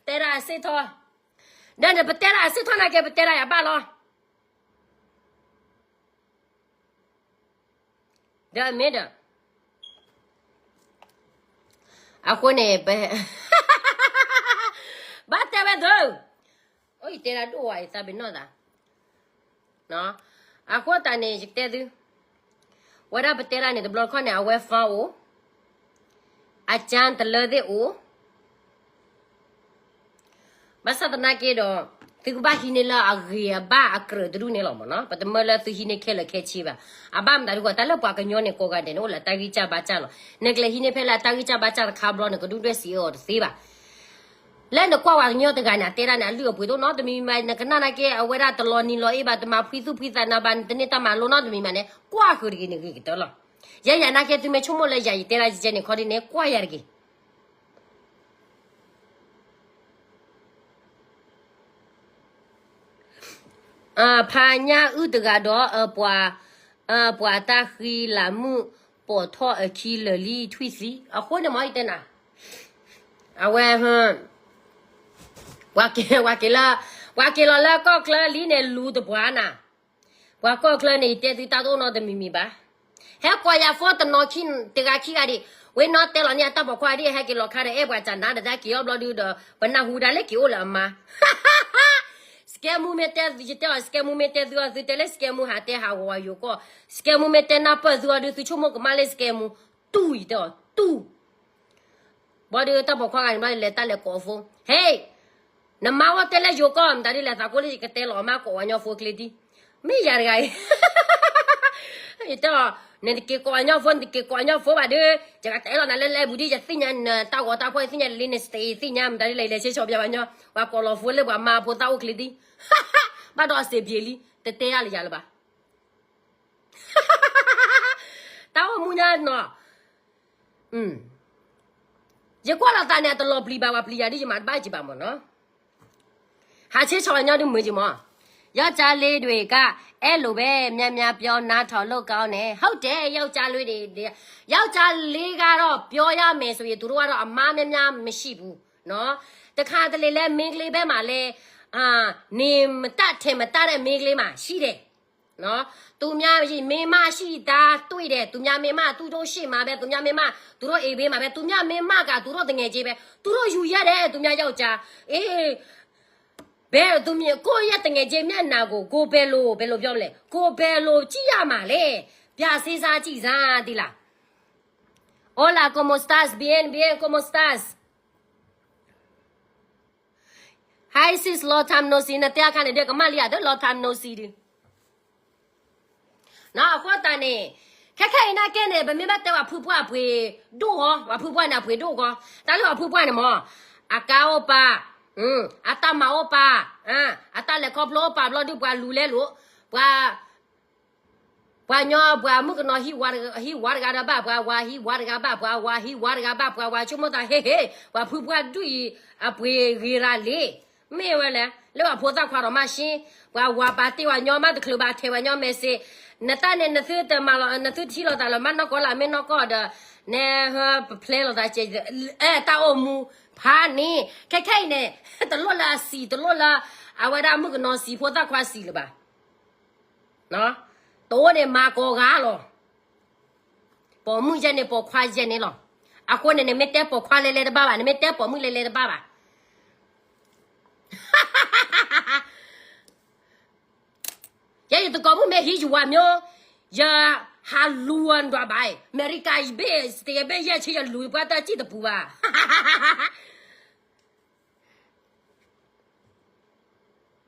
တဲဒၣ်အစ့ၣ်ထီၣ်, ဒီးနပတဲဒၣ်အစ့ၣ်ထီၣ်နာ်က့ ပတဲဒၣ်ယၤဘၣ်လီၤ. ဒီးမ့ၢ်ဒီး အဃိန့ၣ် ပ ဘၣ်တဲဝဲဒၢး, အိၣ်ယတဲဒၣ်ဒိၣ်ဝဲ ယသးပ့ၤနီၣ်သး, အဃိသတးန့ၣ် ယကတဲသု, ဝဲဒၣ်ပတဲဒၣ်န့ၣ် တဘျီတခီၣ်န့ၣ် အဝဲ fan အိၣ်, အကၠါတလၢသ့ၣ်အိၣ် ဘၣ်ဆၣ်သနာ်က့ဒီး သုကဘၣ်ဟံးန့ၢ်လၢအဂ့ၤအဘၣ်အကြၢးတဒူၣ်န့ၣ်လီၤမ့ၢ်နီၤ. ပတမၢလၢသုဟံးန့ၢ်ခဲလၢာ်ခဲဆ့ဘၣ်. အဘၣ်မတၤဒုးဃီ တၢ်လၢပှၤကညီန့ၣ် ကိးဂၤဒဲးန့ၣ် အိၣ်လၢတၢ်ဂံၢ်စၢ်ဘါစၢ်လီၤ. နကလဲၤဟံးန့ၢ်ဖဲလၢအတၢ်ဂံၢ်စၢ်ဘါစၢ်တခါဘျီ နကဒူၣ်ဒွဲၣ်စံးအၢအီၤတသ့ဘၣ်. လၢနကွၢ်ပှၤကညီတဂၤန့ၣ် အတဲဒၣ်န့ၣ် အလုၢ်အပှ့ၤတအိၣ်နီတမံၤမံၤ, နကနၣ်နာ်က့ အဝဲဒၣ်တလီၤနံၤလီၤအ့ဘၣ်, တမၤဖှံသူၣ်ဖှံသးနၤဘၣ်, နတန့ၢ်တၢ်မၤလိနီတမံၤမံၤန့ၣ် ကွၢ်ဃုာ်တဂ့ၤန့ၣ်ဂ့ၤကတၢၢ်လီၤ. ယဲယၤနာ်က့ သုမ့ၢ်ဆိကမိၣ်လၢယၤ ယတဲဒၣ်ယကဲန့ၣ်ခီဒ်န့ၣ် ကွၢ်ယၤတဂ့ၤ. ဖါညၣ်အုၣ်တဂၤဒီး ပှၤတၢ်ဃံလၤမုၣ် ပိာ်ထီၣ်အခံလၢာ်လံထွံၣ်သံ. အဃိန့ၣ်မ့ၢ်ယတဲနၤ, အဝဲ ပှၤက့ၤလီၤလၢကီၢ်ချၢလံန့ၣ် လူၤတပှၢ်နၤ. ပှၤကီၢ်ချၢန့ၣ် ယတဲသုတၢ်တအိၣ်နီတမံၤမံၤဘၣ်. ဟဲကိးယၤ phone တနီၤခံ တဂၤခံဂၤဒံး, ဝဲနီၢ်တဲလီၤန့ၢ်အတၢ်ပိာ်ခွါဒ် ဟဲက့ၤလီၤခါဒီး အဲၣ်ပှၤကနါဒီး တၢ်က့ၤအီၣ်ဘျီဒုဒီး ပနၢ်ဟူဒၣ်လၢက့ၤအိၣ်လၢအမါ စကဲမူမ့ၢ်တဲသု ယတဲအီၤ စကဲမူမ့ၢ်တဲသုအီၤ သုတဲလၢစကဲမူဟးတဲဟးဂီၤဝဲယိၤကီၢ်, စကဲမူမ့ၢ်တဲနၢ်ပၢၢ်သုအီၤဒု သုဆိကမိၣ်ကမၣ်လၢစကဲမူ, တူၢ် ယတဲအီၤ တူၢ်. ဘျီဒုတၢ်ပိာ်ခွါဂၤန့ၣ်ဘျီလဲၤတၢ်လဲၤကိး phone, ဟဲ, နမါဝဲတဲလၢယိၤကီၢ် မတၤဒ်လဲၣ်သးကိးလၢယကတဲလီၤအမါကိးဝဲညီ phone ချ့ဒံ, မ့ၢ်ယၤတဂၤအံၤ ယတဲအီၤ, နတက့ၤကိးအညီ phone နတက့ၤကိးအညီ phone ဘၣ်ဒီး ယကတဲလီၤနၤလၢလၢပူၤဒ် ယသ့ၣ်ညါနတၢ်ဂီၤတၢ်ဖီၣ် ယသ့ၣ်ညါလံ နစတ့ယသ့ၣ်ညါ မတၤဒ်လဲၣ် ယလဲၤဆ့ဆီပျးဘၣ်ညီ ပှၤကိးလီၤ phone လၢပှၤမါအဖိသၣ်အိၣ်ချ့ဒံ, ဘၣ်ဒီးအစ့ပျ့ၤလံ တတဲဒၣ်လၢယၤလၢၤဘၣ်. တၢ်အိၣ်မူညါနီၤ, ယကွၢ်လီၤသးန့ၣ် အတလီၤပျံၤဘၣ် ပှၤပျံၤယၤဒ်ယမၤတဘၣ်ကံဘၣ်မ့ၢ်နီၤ. ဟးဆ့ဆီညီဒုမုာ်ကံမ့ၢ်, ယောက်ျားလေးတွေက အဲလိုပဲများများပြောနားထောင်လို့ကောင်းတယ် ဟုတ်တယ် ယောက်ျားလေးတွေ ယောက်ျားလေးကတော့ပြောရမယ်ဆိုရင် သူတို့ကတော့အမှားများများမရှိဘူးနော် တခါတလေလဲ မိန်းကလေးဘက်မှာလဲ အာ နေမတတ်ထဲမတတ်တဲ့မိန်းကလေးမှာရှိတယ် နော်, သူများမင်းမရှိတာတွေ့တယ်, သူများမိန်းမသူတို့ရှေ့မှာပဲ, သူများမိန်းမသူတို့အိမ်မှာပဲ, သူများမိန်းမကသူတို့သူငယ်ချင်းပဲ, သူတို့ယူရတယ်, သူများယောက်ျား, အေး, ဘယ်သူမြင်, ကိုယ့်ရဲ့သူငယ်ချင်းမျက်နှာကို ကိုယ်ဘယ်လို, ဘယ်လိုပြောမလဲ, ကိုယ်ဘယ်လိုကြည့်ရမှာလဲ, ပြန်စဉ်းစားကြည့်စမ်း သိလား. Hola, ¿cómo estás? Bien, bien, ¿cómo estás? Hi sis, long time no see. နတဲအခါန့ၣ် ဒီးကမၣ်လံယၤဒီး long time no see ဒုး. နီၢ် အဃိသတးန့ၣ် ခဲခဲအံၤနာ်က့န့ၣ် ပမ့ၢ်ဘၣ်တဲပှၤဖုပှၢ်အပှ့ၤဒိၣ်ဂီၤ, ပှၤဖုပှၢ်န့ၣ်အပှ့ၤဒိၣ်ဂီၤ, တၢ်လၢပှၤဖုပှၢ်န့ၣ်မ့ၢ် အကါအိၣ်ပာ်, အတၢ်မၤအိၣ်ပာ်, အတၢ်လဲၤခီဖျိအိၣ်ပာ်ဘျီဒုး ပှၤလူၤလဲလိာ်, ပှၤ ပှၤညီ ပှၤမုၣ်ကနီၤ ဟံးဝၤတဂၤဒီးဘၣ်, ပှၤဝၤ ဟံးဝၤတဂၤဘၣ်, ပှၤဝၤ ဟံးဝၤတဂၤဘၣ်, ပှၤဝၤဆိကမိၣ်သး ဟ့ဟ့, ပှၤဖုပှၢ်ဒုးအံၤ အပှ့ၤဂ့ၤရၤလံ, မ့ၢ်ဝဲလဲၣ်, လၢပှၤဖိသၣ်ခွါဒီးမၤရှ့, ပှၤဝၤပာ်တ့ၢ်ပှၤညီ မၤတချုးဘၣ်ထဲပှၤညီ message, နတၢ်န့ၣ် နသုတမၤလီၤ, နသုထံၣ်လိာ်သးလၢမၤနီၢ်ကီၢ်လၢအမ့ၢ်နီၢ်ကီၢ်ဒီး နဟၢပဖျဲလီၤသးကဲ, အဲ တၢ်အိၣ်မူဖးန့ၣ် ခဲခဲအံၤန့ၣ် တလိၣ်လၢအစံး တလိၣ်လၢ အဝဲဒၣ်မုၣ်ကနီၤစံး ဖိသၣ်ခွါစံးလၢၤဘၣ်. တအိၣ်န့ၣ်မၤကိးဂၤလီၤ. ပိာ်မုၣ်ယဲန့ၣ် ပိာ်ခွါယဲန့ၣ်လီၤ. အဃိန့ၣ် နမ့ၢ်တဲပိာ်ခွါလဲလဲတဘၣ်ဘၣ်, နမ့ၢ်တဲပိာ်မုၣ်လဲလဲတဘၣ်ဘၣ်. ယဲယတကိးမုၣ်မ့ၢ်ဟံးယဝၤမျိုး, ယဟးလူၤအဒွးဘၣ်, အမဲရကၤယဘ့ၣ် စတ့ယဘ့ၣ်ယဲၢ်ဆံ ယလူၤပှၤတၢ်စံၣ်တပူၤဘၣ်.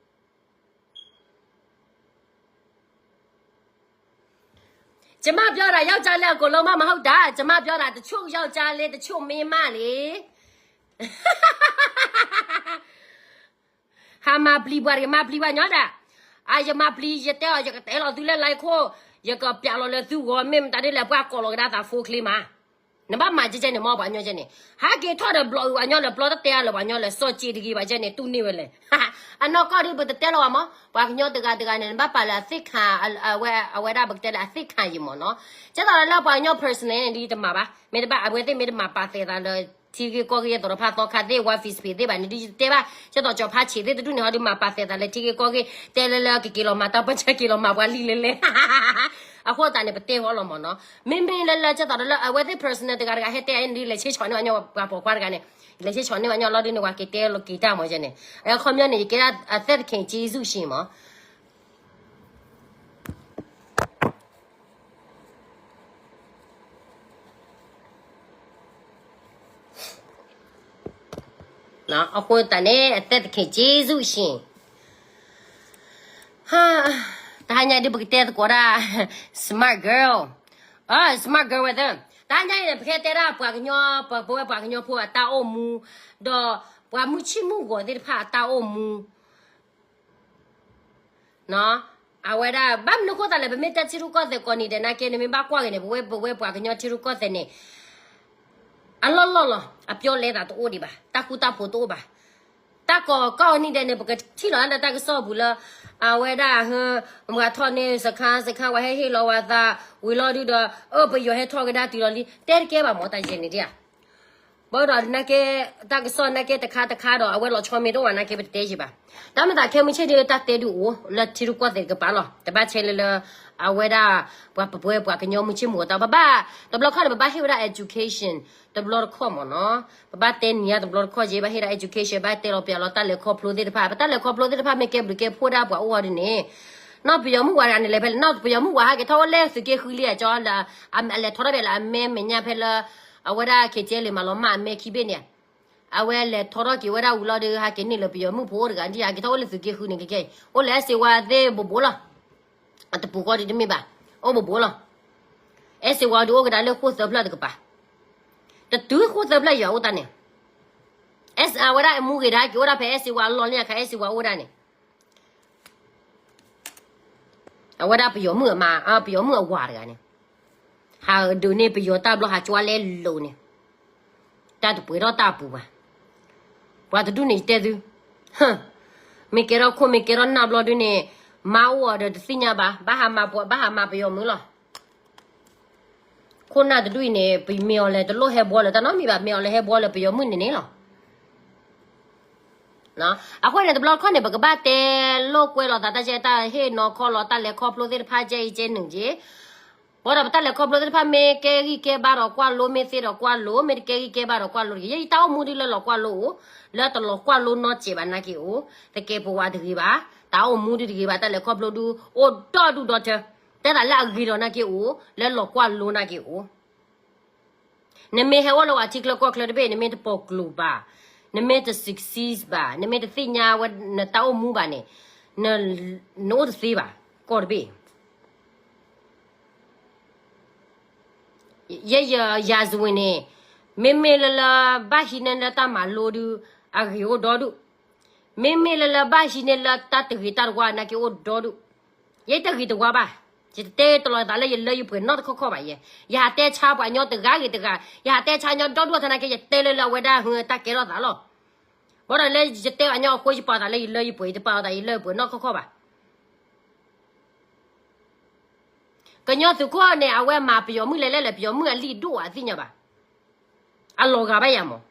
ကျမပြောတာ ယောက်ျားလေးအကုန်လုံးမှ မဟုတ်တာ, ကျမပြောတာ တချို့ယောက်ျားလေး တချို့မိန်းမလေး. ဟးမၤပျံၤပှၤတဂ့ၤ, မၤပျံၤပှၤညီဒၣ်. အ ယမၤပျံၤ ယတဲအီၤ ယကတဲလီၤသုလၢ line ခိၣ်, ယကပျးလီၤလၢသုဂီၤ, မ့ၢ်မတၤဒ်လဲၣ် ပှၤကိးလီၤကဒါသး phone ချ့မး. နဘၣ်မၤကဲကဲန့ၣ်မ့ၢ် ပှၤညီကဲန့ၣ်, ဟဲက့ၤထီၣ်ဒီး block ပှၤညီလၢ ပျီတတဲအါလၢၤ ပှၤညီလၢ စီၤက့ၤတဂ့ၤဘၣ်ကဲန့ၣ် တူၢ်န့ၢ်ဝဲလဲၣ်. အနီၢ်ကီၢ်ဒုး ပတတဲလီၤဘၣ်မး, ပှၤကညီတဂၤတဂၤန့ၣ် နဘၣ်ပာ်လၢအသ့ၣ်ခါ, အဝဲ အဝဲဒၣ်ပကတဲလၢအသ့ၣ်ခါယံၤမးနီၤ. ကဲသိးလၢပှၤကညီ personal ဒ်တမၤဘၣ်, မ့ၢ်တဘၣ် အဝဲသ့ၣ်မ့ၢ်တမၤပာ်သဲးသးလၢ ထံဂ့ၢ်ကီၢ်ဂ့ၢ် သီတဖၣ်သီခါသ့ၣ် ဝါ Facebook သ့ၣ်ဘၣ်န့ၣ် ဒ်ယတဲဘၣ်, ကဲသိးကၠီၤဖါဆံးသ့ၣ်တဒူၣ်န့ၣ် ဟီဒုးမၤပာ်သဲးသးလၢထံဂ့ၢ်ကီၢ်ဂ့ၢ်, တဲလၢလၢကက့ၤလီၤမၤတၢ်ပၢၢ်ဆၢ က့ၤလီၤမၤပှၤလံလဲၣ်လဲၣ်. အဃိသတးန့ၣ် ပတဲဃီလီၤမးနီၤ. မ့မ့ၢ်လၢလၢကဲသိးလၢအဝဲသ့ၣ် personal တဂၤတဂၤ ဟဲတဲအံၤဒ်လဲၣ် ဆ့ဆီၣ်န့ၢ်ပှၤညီ ပှၤပိာ်ခွါတဂၤန့ၣ်, လဲၤဆ့ဆီၣ်န့ၢ်ပှၤညီလီၤဒုးန့ၣ် ပှၤက့ၤတဲလီၤက့ၤတၢ်မးကဲန့ၣ်. အခီပညီန့ၣ် ယကဲဒၣ်အသဲသ့ၣ်တခါ ကျေးဇူးရှင်မး အဃိသတးန့ၣ် အသဲသ့ၣ်တခါ ကျေးဇူးရှင်. တဟါညါဒုး ပကတဲသကိးဒၣ် smart girl, smart girl ဝဲသ့ၣ်, တဟါညါအံၤန့ၣ် ပကတဲဒၣ်ပှၤကညီ, ပဝဲပှၤကညီဖိအတၢ်အိၣ်မူ, ဒီးပှၤမုၢ်ဆ့ၣ်မုၢ်ဂီၤသ့ၣ်တဖၣ်အတၢ်အိၣ်မူ အဝဲဒၣ် ဘၣ်မနုၤဃိသးလဲၣ် ပမ့ၢ်တဲထံရူၢ်ကီၢ်သဲးကိးနံၤဒဲးနာ်က့ နမ့ၢ်ဘၣ်ကွၢ်က့ၤန့ၣ် ပဝဲ ပဝဲပှၤကညီထံရူၢ်ကီၢ်သဲးန့ၣ် အလီၢ်လီၢ်လီၤ. အပျီလဲသးတအိၣ်ဒံးဘၣ်, တၢ်ဃူတၢ်ဖိးတအိၣ်ဘၣ်. တၢ်ကိးကီၢ်နံၤဒဲးန့ၣ် ပကထံၣ်လီၤလၢတၢ်ကစီၣ်ပူၤလၢ အဝဲဒၣ် ပှၤထီၣ်န့ၢ်စခါ စခါ ပှၤဟဲဟ့ၣ်လီၤဝဲသး ဝံၤလီၤဒုးဒီး အၢ ပယီၤဟဲထီၣ်ကဒါတုၤလီၤလံ တဲတကဲဘၣ်မး တၢ်ယဲၢ်န့ၣ်ဒ်ဧါ. ဘၣ်ဒီးနာ်က့ တၢ်ကစီၣ်နာ်က့တခါတခါဒီး အဝဲလီၤဆီမ့ၢ်တအိၣ်ဘၣ်နာ်က့ ပတတဲယံၤဘၣ်. တၢ်မ့ၢ်သးခဲမုၢ်ဆ့ၣ်ဒုး တၢ်တဲဒုးအိၣ်လၢထံရူၢ်ကီၢ်သဲးတကပၤလီၤ. တဘၣ်ဆဲးလၢလၢ အဝဲဒၣ် ပှၤပဝဲပှၤကညီမုၢ်ဆ့ၣ်မုၢ်ဂီၤတၢ် ပဘၣ် တဘျီခီန့ၣ် ပဘၣ်ဟ့ၣ်ဝဲဒၣ် education တဘျီတခီၣ်မးနီၤ. ပဘၣ်တဲနံၤညါတဘျီတခီၣ်က့ ဘၣ်ဟ့ၣ်ဒၣ် education ဘၣ်တဲလီၤပျးလီၤတၢ်လဲၤခီဖျိသ့ၣ်တဖၣ် ပတၢ်လဲၤခီဖျိသ့ၣ်တဖၣ် မ့ၢ်ကဲဘျုးကဲဖှိၣ်ဒၣ်ပှၤအိၣ်အီၤဒ်န့ၣ် နီၢ်ပယီၤမုၣ်ဝၤတဂၤန့ၣ် လဲၤဖဲလဲၣ် နီၢ်ပယီၤမုၣ်ဝၤဟဲက့ၤထီၣ်အိၣ်လၢသုးက့ဃုလံအကၠီလၢ အလဲၤထီၣ်ထီၣ်ဖဲလၢအမဲမဲာ်ညါဖဲလၢ အဝဲဒၣ် KTLA မၤလီၤမၢ်အမဲခံဘ့ၣ်န့ၣ် အဝဲလဲၤထီၣ်ထီၣ်က့ၤဝဲဒၣ်ဝံၤလီၤဒီး ဟဲက့ၤန့ၢ်လၢပယီၤမုၣ်ဖိအိၣ်တဂၤ ဒ်ဟဲက့ၤထီၣ်အိၣ်လၢသုးက့ဃုန့ၣ် ကကဲ အိၣ်လၢအဲၣ်စ့ဝါသ့ၣ်ဘိးဘိလီၤ. အတပူၤဃီဒ်တမ့ၢ်ဘၣ် အိၣ်ဘိးဘိလီၤ. အဲၣ်စ့ဝါဒုးအိၣ်ကဒါလၢဃိၣ်သၢဖျၢၣ်တကပၤ တတုၤဃိၣ်သၢဖျၢၣ်ယွၤအိၣ်တၢ်န့ၣ် အဝဲဒၣ်အမူဂ့ၤဒၣ်က့ၤအိၣ်ဒၣ်ဖဲအဲၣ်စ့ဝါအလီၢ်လၢအခါ အဲၣ်စ့ဝါအိၣ်ဒၣ်န့ၣ် အဝဲဒၣ်ပယီၤမုၣ်အမါ ပယီၤမုၣ်အဝၤတဂၤန့ၣ် ဟးဒုးန့ၢ်ပယီၤတၢ်ဘျီဟးကွၢ်လဲလိာ်န့ၣ် တၢ်တပှဲၤထီၣ်တၢ်အပူၤဘၣ်. ပှၤတဒူၣ်န့ၣ်ယတဲသု မ့ၢ်ကဲထီၣ်ခိၣ်မ့ၢ်ကဲထီၣ်နၢ်ဘျီဒုးန့ၣ် မါအိၣ်အီၤဒီးတသ့ၣ်ညါဘၣ် ဘၣ်ဟးမၤပယီၤမုၣ်လီၤ. ခိၣ်နၢ်တဒူၣ်အံၤန့ၣ် ပမ့ၢ်အီၤလဲၤတလိၣ်ဟဲဘှီလၢၤတၢ်နီတမံၤဘၣ် မ့ၢ်အီၤလဲၤဟဲဘှီလၢပယီၤမုၣ်န့ၣ်န့ၣ်လီၤ. အဃိန့ၣ် တဘျီခီၣ်န့ၣ် ပကဘၣ်တဲလိာ်ကွဲလိာ်သးတၢ်ကဲ တၢ်ဟ့ၣ်နီၤခီလီၤ တၢ်လဲၤခီဖျိသ့ၣ်တဖၣ်ကဲအံၤကဲနုာ်က့ ဘၣ်ဒီးပတၢ်လဲၤခီဖျိသ့ၣ်တဖၣ် မ့ၢ်ကဲဂံၢ်ကဲဘါဒီးကွၢ်လိ မ့ၢ်တကဲဂံၢ်ကဲဘါဒီးကွၢ်လိတဂ့ၤ. ယဲယတၢ်အိၣ်မူဒုလၢလီၤကွၢ်လိအိၣ်, လၢတလီၤကွၢ်လိနီတစဲးဘၣ်နာ်က့အိၣ်, သကဲးပဝးတဂ့ၤဘၣ်, တၢ်အိၣ်မူဒုတဂ့ၤဘၣ်, တၢ်လဲၤခီဖျိဒု အိၣ်ဒီဒူၣ်ဒီထၢ, တဲသးလၢအဂ့ၤလီၤနာ်က့အိၣ်, လၢလီၤကွၢ်လိနာ်က့အိၣ် နမ့ၢ်ဟဲအိၣ်လၢပှၤထံချၢကီၢ်ချၢတဘ့ၣ် နမ့ၢ်တပိာ်ကျိၤဘၣ်, နမ့ၢ်တ success ဘၣ်, နမ့ၢ်တသ့ၣ်ညါဝဲနတၢ်အိၣ်မူဘၣ်န့ၣ်, နအိၣ်တသ့ဘၣ်, ကီၢ်တဘ့ၣ်. ယဲယၤစဝ့ၤန့ၣ်, မ့မ့ၢ်လၢလၢဘၣ်ဟံးန့ၢ်လၢတၢ်မၤလိဒု အဂ့ၤအိၣ်ဒီဒူၣ်, မ့မ့ၢ်လၢလၢဘၣ်ဟံးန့ၢ်လၢတၢ်တဂ့ၤတၢ်တဝါနာ်က့အိၣ်ဒီဒူၣ်, ယဲတဂ့ၤတဝါဘၣ်, ယတတဲတလီၤသးလၢယလၢယပှဲၤနီတခီခီဘၣ်ယဲ, ယဟးတဲဆါပှၤကညီတဂၤဂ့ၤတဂၤ, ယဟးတဲဆါကညီဒီဒူၣ်အထါနာ်က့ ယတဲလၢလၢအဝဲဒၣ်ဟၢတၢ်ကဲထီၣ်သးလီၤ. ဘၣ်ဒီးလၢယတဲပှၤကညီအဃိ ယပာ်သးလၢယလၢယပှဲၤ ယတပာ်သးယလၢယပှဲၤနီတခီခီဘၣ်. ကညီသုးခိၣ်န့ၣ် အဝဲမၤပယီၤမုၣ်လဲၤလဲၣ်လဲၣ် ပယီၤမုၣ်အလံၣ်ဒိၣ်အသ့ၣ်ညါဘၣ်, အလီၤဂာ်ဘၣ်ယၤမး,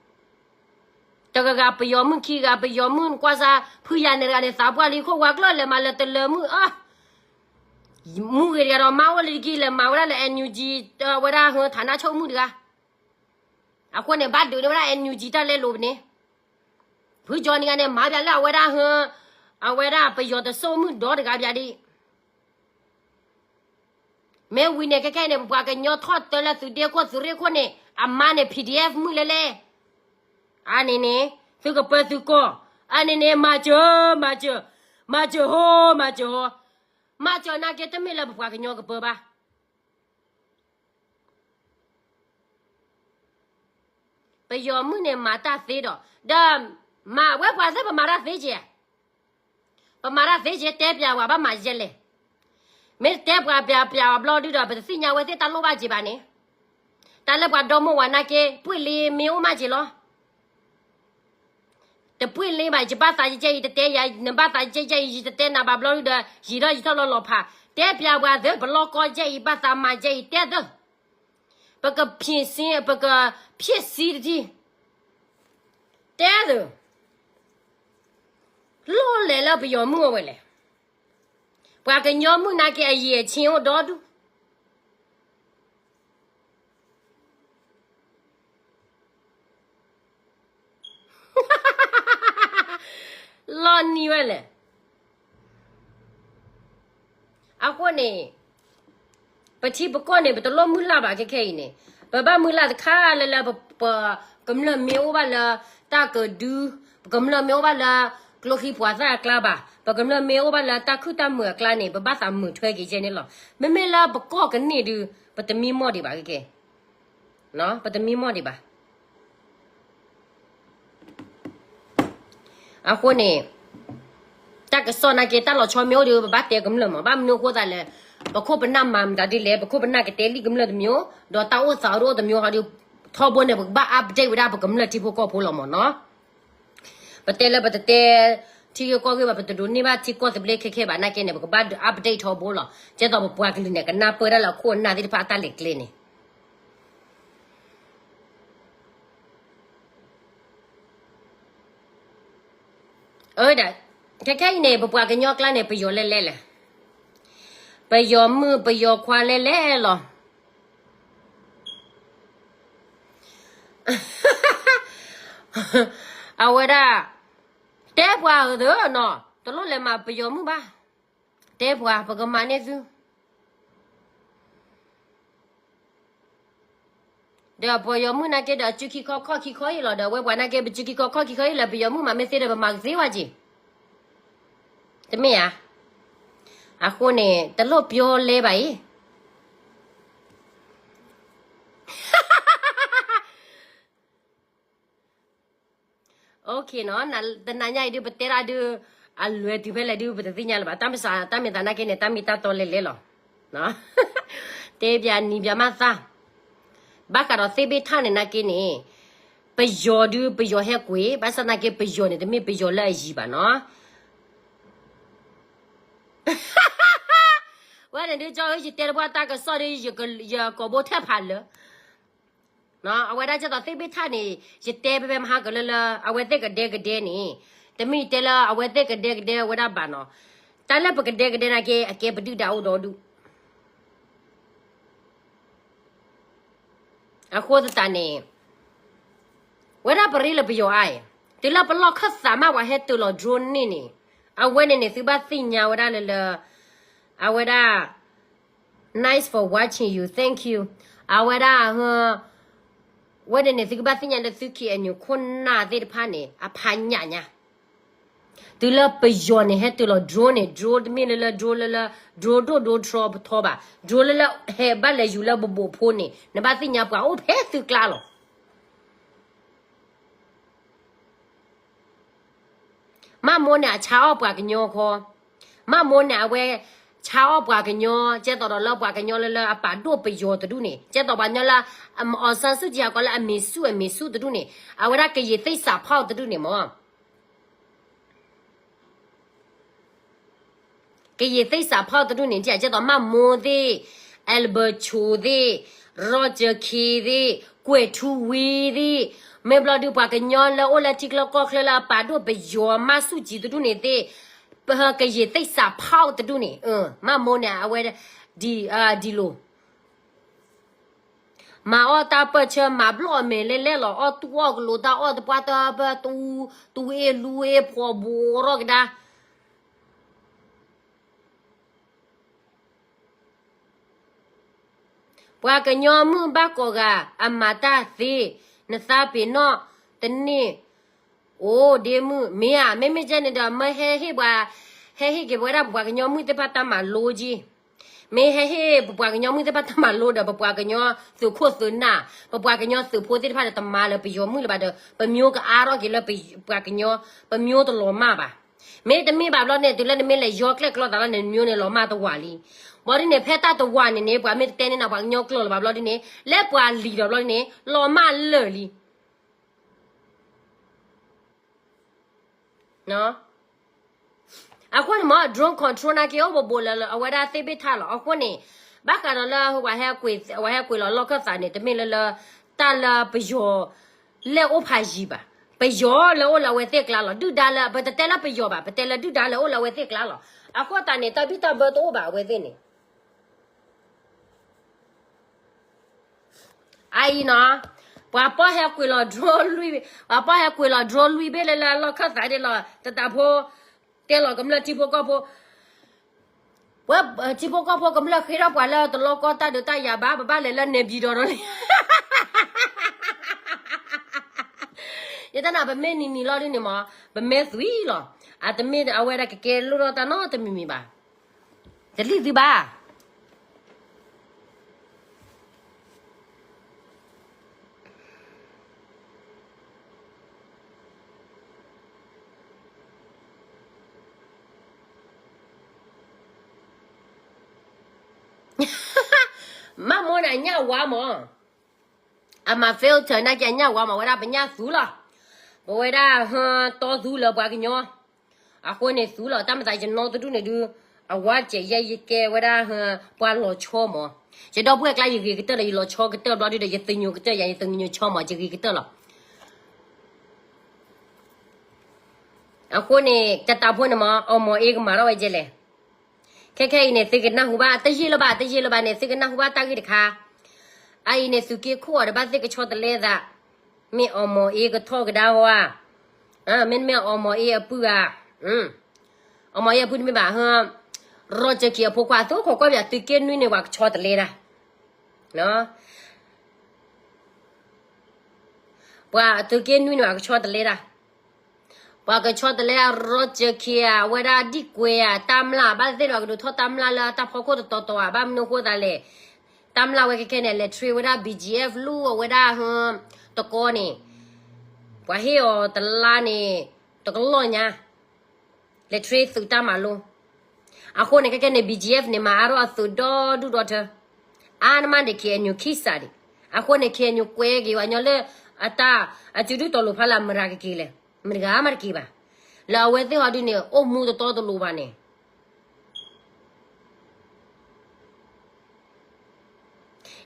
တဂၤဂၤပယီၤမုၣ်ခံဂၤ ပယီၤမုၣ်ကွၢ်စၢ် ဖုယၤန့ၣ်တဂၤန့ၣ် သးပှၢ်လံခိၣ်ဝါကျၢၢ်လဲၤမၤလၢတလၢမုၣ်အ မူဂ့ၤတဂၤဒီးမါအိၣ်လၢတကံၢ် လဲၤမၤဝဲဒၣ်လၢ NUG ဝဲဒၣ်ဟၢ ဌာနချုပ်မုၣ်တဂၤ, အဃိန့ၣ် ဘၣ်ဒုးန့ၢ်ဝဲဒၣ် NUG တၢ်လဲလိာ်ပန့ၣ်, ဖုကၠီနံၤဂၤန့ၣ် မၤပၠးလၢအဝဲဒၣ်ဟၢ, အဝဲဒၣ်ပယီၤတစိၢ်မုၣ်ဒီတဂၤပၠးဒ် မ့ၢ်ဝံၤန့ၣ် ခဲခဲအံၤန့ၣ် ပပှၤကညီထီၣ်တၢလၢသုးဒ့ခိၣ်သုးရ့ၣ်ခိၣ်န့ၣ် အမါန့ၣ် PDF မုၣ်လဲၣ်လဲၣ်, အါန့ၣ်န့ၣ် သုကပၢသုကီၢ်, အါန့ၣ်န့ၣ် မၤစၢၤ, မၤစၢၤ, မၤစၢၤဟိ, မၤစၢၤဟိ, မၤစၢၤနာ်က့ တမ့ၢ်လၢပပှၤကညီကပၢဘၣ်. ပယီၤမုၣ်န့ၣ်မၤတၢ်သ့ဒီး, ဒီးမၤဝဲပှၤသ့ၣ် ပမၤတၢ်သ့က့ၤ, ပမၤတၢ်သ့က့ၤ တဲပၠးဝဲဘၣ်မၤယဲလဲၣ်, မ့ၢ်တဲပှၤပၠးပၠးဝဲဘျီဒုဒီး ပတသ့ၣ်ညါဝဲသ့ၣ်တၢ်လိၣ်ဘၣ်က့ၤဘၣ်န့ၣ်, တၢ်လၢပှၤဒီမိၢ်ဝၤနာ်က့ ပှ့ၤလ့မ့ၢ်အိၣ်မးက့ၤလီၤ. တပှ့ၤလ့ဘၣ် ယဘၣ်သးယကဲအံၤတတဲယၤ, နဘၣ်သးယကဲယၤအံၤ ယတတဲနၤဘၣ်ဘျီဒုဒီး ယံာ်ထီၣ်ယံာ်ထီၣ်လီၤလီၤဖး, တဲပၠးပှၤသ့ၣ် ပလီၢ်ကီကဲအံၤ ဘၣ်သးမၤကဲအံၤ တဲသ့ၣ်, ပကဖံးစံ ပကဖံးစံတထံၣ်, တဲသ့ၣ်, လီၢ်လဲၤလၢပယီၤမုၣ်အဝဲလဲၣ်, ပှၤကညီမုၣ်နာ်က့ အယံာ်အဆ့အိၣ်ဒီဒူၣ် လီၢ်နံၤဝဲလဲၣ်. အဃိန့ၣ် ပထံပကီၢ်န့ၣ် ပတလိၣ်မုၢ်လၢ်ဘၣ်ခဲခဲအံၤန့ၣ်, ပဘၣ်မုၢ်လၢ်တခါလၢလၢ ပကမျၢၢ်မ့ၢ်အိၣ်ဘၣ်လၢတၢ်ကဒု, ပကမျၢၢ်မ့ၢ်အိၣ်ဘၣ်လၢကျိချံမျိာ်သၣ်အကျါဘၣ်, ပကမျၢၢ်မ့ၢ်အိၣ်ဘၣ်လၢတၢ်ခုၣ်တၢ်မုာ်အကျါန့ၣ် ပဘၣ်သးမုာ်ထွဲက့ၤကဲန့ၣ်လီၤ. မ့မ့ၢ်လၢပကီၢ်ကန့ၢ်ဒု ပတမံမီၢ်ဒံးဘၣ်ခဲခဲ ပတမံမီၢ်ဒံးဘၣ်. အဃိန့ၣ် တၢ်ကစီၣ်နာ်က့ တၢ်လီၤဆီမ့ၢ်အိၣ်ဒီး ပဘၣ်တဲကမျၢၢ်မး, ဘၣ်မနုၤအဃိသးလဲၣ်, ပခိၣ်ပနၢ်မၤမတၤဒ်လဲၣ်, ပခိၣ်ပနၢ်ကတဲလံာ်ကမျၢၢ်တမံၤ, ဒီးတၢ်အိၣ်သးအိၣ်တအိၣ်တမံၤဟီဒီး ထီဘိန့ၣ် ပကဘၣ် update ဝဲဒၣ်ပကမျၢၢ်ထံဖိကီၢ်ဖိလီၤမးနီၤ. ပတဲလၢပတတဲထံဂ့ၢ်ကီၢ်ဂ့ၢ်ဘၣ်, ပတဒိးန့ၢ်ဘၣ်ထံကီၢ်သဘျ့ခဲခဲဘၣ်နာ်က့န့ၣ် ပကဘၣ် update ထီဘိလီၤ. ကဲသိးပပှၤကလုာ်န့ၣ် ကနၢ်ပၢၢ်ဒၣ်လၢအခိၣ်အနၢ်သ့ၣ်တဖၣ်အတၢ်လဲၤကျဲန့ၣ် အၢ ဒီး ခဲခဲအံၤန့ၣ် ပပှၤကညီကျါန့ၣ် ပယီၤလဲၣ်လဲၣ်လဲၣ်, ပယီၤမုၣ်ပယီၤခွါလဲၣ်လဲၣ်လီၤ. အဝဲဒၣ် တဲပှၤဧၢသနီၤ, တလိၣ်လဲၤမၤပယီၤမုၣ်ဘၣ်, တဲပှၤ ပကမၤန့ၢ်သု ဒီးပယီၤမုၣ်နာ်က့ဒီး စုခံခီခီၣ်ခံခီအံၤလီၤ, ဒီးအဝဲပှၤနာ်က့ ပစုခံခီခီၣ်ခံခီအံၤလီၤ, ပယီၤမုၣ်မၤမ့ၢ်သ့ဒီး ပမၤကသ့ဝဲက့ၤ, တမ့ၢ်ဧါ. အဃိန့ၣ် တလိၣ်ပျီလဲဘၣ်အံၤ OK နီၤ, တနၤညါအံၤဒုး ပတဲဒၣ်ဒုး အလွဲၢ်တုၤဖဲလဲၣ်ဒုး ပတသ့ၣ်ညါလၢၤဘၣ်, တၢ်မ့ၢ်သး တၢ်မ့ၢ်သးနာ်က့န့ၣ် တၢ်မ့ၢ်တၢ်တီလဲၣ်လဲၣ်လီၤ. တဲပၠးနံၤပၠးမးသး, ဘၣ်ဃးဒီးသ့ၣ်ဘ့ၣ်ထၣ်န့ၣ်နာ်က့န့ၣ်, ပယီၤဒုး ပယီၤဟဲကွံာ်, ဘၣ်ဆၣ်နာ်က့ ပယီၤန့ၣ် တမ့ၢ်ပယီၤလၢအယံၤဘၣ်နီၤ. ဝဲန့ၣ်ဒုး ကၠီဧၢ ယတဲတပှၢ်တၢ်ကစီၣ်ဒုး ယကိာ်ဘိထဲဖးလၢ အဝဲဒၣ်ကဲသိးသ့ၣ်ဘ့ၣ်ထၣ်န့ၣ် ယတဲဖဲဖဲမဟါကလၢလၢ အဝဲသ့ၣ်ကဒဲကဒဲန့ၣ်, က တမ့ၢ်တဲလၢအဝဲသ့ၣ်ကဒဲကဒဲဝဲဒၣ်ဘၣ်နီၤ. တၢ်လၢပကဒဲကဒဲနာ်က့ အကဲပဒုၣ်ဒါအိၣ်ဒီဒူၣ်. အဃိသတးန့ၣ် ဝဲဒၣ်ပရ့လၢပယီၤအါအံၤ, တုၤလၢပလီၢ်ခၢၣ်သးမး ပှၤဟဲတုၤလီၤ drone န့ၣ်န့ၣ်, အဝဲန့ၣ်န့ၣ် သုဘၣ်သ့ၣ်ညါဝဲဒၣ်လၢလၢ အဝဲဒၣ် nice for watching you, thank you. အဝဲဒၣ် ဝဲန့ၣ်န့ၣ် သုကဘၣ်သ့ၣ်ညါလၢသုခံအညိခိၣ်နၢ်သ့ၣ်တဖၣ်န့ၣ် အဖးညၣ်ညါ တုၤလၢပယီၤန့ၣ် ဟဲတုၤလီၤ drone န့ၣ် drone တမ့ၢ်လၢလၢ drone လၢလၢ drone ဒိၣ်ဒိၣ်ထီပထီဘၣ်, drone လၢလၢဟဲဘၣ်လဲၤယူၤလၢဘိးဘိးဖိန့ၣ် နဘၣ်သ့ၣ်ညါပှၤအိၣ်ဖဲသုကျါလီၤ. မၢ်မိၢ်န့ၣ် အဆါအီၣ်ပှၤကညီခီ, မၢ်မိၢ်န့ၣ် အဝဲ ဆါအီၣ်ပှၤကညီ ကဲသိးဒီးလၢပှၤကညီလၢလၢအပာ်ဒိၣ်ပယီၤတဒူၣ်န့ၣ်, ကဲသိးပှၤကညီလၢ အောင်ဆန်းစုကြည် အကိးလၢအမေစု အမေစုတဒူၣ်န့ၣ်, အဝဲဒၣ်ကယံာ်သ့ၣ်စးဖီၣ်တဒူၣ်န့ၣ်မၢ် ကယံာ်သ့ၣ်စးဖီၣ်တဒူၣ်န့ၣ် ကဲသိးမၢ်မိၢ်သ့ၣ်, အဲလ်ဘၢၣ်ဆိသ့ၣ်, ရီၣ်ကၠၢၣ်ခ့သ့ၣ်, ကွဲၤထူဝ့သ့ၣ်, မ့ၢ်ဘျီဒုးပှၤကညီလၢအိၣ်လၢထံချၢကီၢ်ချၢလၢအပာ်ဒိၣ်ပယီၤမၢ်ဆူၣ်ကံၤတဒူၣ်န့ၣ်သ့ၣ်, ပကယံာ်သ့ၣ်စးဖီၣ်တဒူၣ်န့ၣ်, မၢ်မိၢ်န့ၣ် အဝဲ ဒ်လိၤ မၤအီၣ်တၢ်ပၢၢ်ဆၢ မၤဘျီၣ်အမဲာ်လဲၣ်လဲၣ်လီၤ, အီၣ်တူၢ်အီၣ်ကလိၤတၢ်အီၣ်တပှၢ်တၢ်ပၢၢ်, တူၢ်အ့ၣ်လူအ့ၣ်ဖှီၣ်ဘိးထီၣ်ကဒါ. ပှၤကညီမုၣ်ဘၣ်ကိးဂၤ အမၤတၢ်သ့, နသးပ့ၤနီၣ်တန့ၢ်, အိၣ်ဒ့မုၣ်, မ့ၢ်ဧါ, မ့မ့ၢ်ကဲန့ၣ်ဒီး မ့ၢ်ဟဲဟ့ၣ်ပှၤ, ဟဲဟ့ၣ်က့ၤပဝဲဒၣ် ပပှၤကညီမုၣ်သ့ၣ်တဖၣ်တၢ်မၤလိက့ၤ. မ့ၢ်ဟဲဟ့ၣ်ပပှၤကညီမုၣ်သ့ၣ်တဖၣ်တၢ်မၤလိဒီး ပပှၤကညီသုးခိၣ်သုးနၢ်, ပပှၤကညီသုးဖိသ့ၣ်တဖၣ်ဒီး တမၤလၢပယီၤမုၣ်လၢၤဘၣ်ဒီး ပမၠိကအါထီၣ်က့ၤလၢပှၤကညီ, ပမၠိတလီၤမၢ်ဘၣ်. မ့တမ့ၢ်ဘၣ်ဘျီန့ၣ် တုၤလၢနမ့ၢ်လဲၤယီကျဲၣ်ကျီသးလီၤန့ၣ် နမၠိန့ၣ်လီၤမၢ်တဝာ်လံ. ဘျီဒ်န့ၣ် ဖဲတၢ်တဝာ်န့ၣ်န့ၣ် ပှၤမ့ၢ်တတဲန့ၢ်နၤပှၤကညီကျိာ်လၢၤဘၣ်ဘျီဒ်န့ၣ် လၢပှၤလံၤဒီးဘျီဒ်န့ၣ် လီၤမၢ်လၢာ်လံ. အဃိန့ၣ်မ့ၢ် drone control နာ်က့ အိၣ်ဘိးဘိးလၢ အဝဲဒၣ်သ့ၣ်ဘ့ၣ်ထါလီၤ. အဃိန့ၣ် ဘၣ်ဃးဒီးလၢ ပှၤဟဲကွံာ်လီၤလီၢ်ခၢၣ်သးန့ၣ် တမ့ၢ်လၢလၢ တၢ်လၢပယီၤ လဲၣ်အိၣ်ဖးယံၤဘၣ်. ပယီၤလၢအိၣ်လၢအဝဲသ့ၣ်အကျါလီၤ. ဒုၣ်ဒါလၢ ပတတဲလၢပယီၤဘၣ်, ပတဲလၢဒုၣ်ဒါလၢအိၣ်လၢအဝဲသ့ၣ်အကျါလီၤ. အဃိသတးန့ၣ် တၢ်ဘံၣ်တၢ်ဘၢတအိၣ်ဘၣ်အဝဲသ့ၣ်န့ၣ် အအံၤနီၤ, ပှၤပီၢ်ဟဲကွံာ်လီၤ drone လွံၢ်, ပှၤပီၢ်ဟဲကွံာ်လီၤ drone လွံၢ်ဘ့ၣ်လၢလၢလီၢ်ခၢၣ်သးဒ်လီၤ. တတးဖိ တဲလီၤကမျၢၢ်ထံဖိကီၢ်ဖိ, ပှၤထံဖိကီၢ်ဖိကမျၢၢ်ဃ့ထီၣ်ပှၤလၢတလီၢ်ကီၢ်တၢ်ဒုးတၢ်ယၤဘၣ်, ပဘၣ်လဲၤလၢန့ၣ်ဘံဒီးဒီးလံ. ယတနၤ ပမ့ၢ်နံၤနံၤလီၤဒ်န့ၣ်မး, ပမ့ၢ်သွံၣ်လီၤ. အတမ့ၢ်အဝဲဒၣ်ကကဲလိၣ်ထီၣ်တၢ်နီတမံၤမံၤဘၣ်. တလံၣ်သုဘၣ်. မၢ်မိၢ်န့ၣ် အညၣ်ဝါမး, အမၤ filter နာ်က့အညၣ်ဝါမး, ဝဲဒၣ်ပညၣ်သူလီၤ. ပဝဲဒၣ် တီသူလၢပှၤကညီ, အဃိန့ၣ်သူလီၤ. တၢ်မၤသးယနီတဒူၣ်န့ၣ်ဒုး, အဝဲကဲယဲယကဲဝဲဒၣ် ပှၤလီၤဆီမး. ယဒီပုၢ်ဝဲၢ်ကျါယဂ့ၤကတၢၢ်ဒီး ယလီၤဆီကတၢၢ်ဘျီဒုးဒီး ယသညိၤကတၢၢ်ယၤ ယသညိၤဆီမး, ယဂ့ၤကတၢၢ်လီၤ. အဃိန့ၣ် တတးဖိန့ၣ်မး အီၣ်မီၤအ့ကမၤထီၣ်ဝဲဒ်လဲၣ်. ခဲခဲအံၤန့ၣ် သုကနၢ်ဟူဘၣ်, တယံာ်လၢၤဘၣ်, တယံာ်လၢၤဘၣ်န့ၣ် သုကနၢ်ဟူဘၣ်တၢ်ဂ့ၢ်တခါ. အအံၤန့ၣ် သုးက့ခိၣ်အီၤဒီးဘၣ်သ့ၣ်ကဆီတလဲသး, မ့ၢ်အီၣ်မီၤအ့ကထီၣ်ကဒါဟီဧါ, မ့တမ့ၢ်အီၣ်မီၤအ့အပုၢ်ဧါ, အီၣ်မီၤအ့အပုၢ်တမ့ၢ်ဘၣ်, ရီၣ်စၢၢ်ခံအဖိခွါ သုအိၣ်ခိးကွၢ်ပၠး သုးက့နွံန့ၣ် ပှၤကဆီတလဲတၢ် ပှၤသုးက့နွံန့ၣ် ပှၤကဆီတလဲတၢ်, ပှၤကဆီတလဲ ရီၣ်စၢၢ်ခံဧါ, အဝဲဒၣ်ဒံၣ်ကွဲဧါ, တၢ်မျၢ်ဘၣ်သ့ၣ်ဒီး ကဒုးထီၣ်တၢ်မျၢ်လၢတၢ်ဖီခိၣ်တတီၤတီၤဧါ, ဘၣ်မနုၤအဃိသးလဲၣ်. တၢ်မျၢ်ဝဲခဲခဲန့ၣ် လဲၤ train ဝဲဒၣ် ဘီၣ်ကၠံၣ်အ့ဖ် လူၤအဝဲဒၣ် တကီန့ၣ်, ပှၤဟ့ၣ်အီၤတလါန့ၣ် တကလီၢ်ညါ လဲၤ train သုးတၢ်မၤလိ. အဃိန့ၣ် ခဲခဲန့ၣ် ဘီၣ်ကၠံၣ်အ့ဖ်န့ၣ် မၤအါထီၣ်အသုးဒီဒူၣ်ဒီထၢ, အါနမးန့ၣ် ခ့ၣ်အဲၣ်ယူၣ်ခံစးဒံး. အဃိန့ၣ် ခ့ၣ်အဲၣ်ယူၣ်ကွဲက့ၤဝဲညီလၢ အတၢ် အစုဒုၣ်တီၤလိၤဖးလၢအမတၤကက့ၤလဲၣ်, မတၤဂၤမးတက့ၤဘၣ်. လၢအဝဲသ့ၣ်ဟီဒုန့ၣ် အိၣ်မူတတီတလိၤဘၣ်န့ၣ်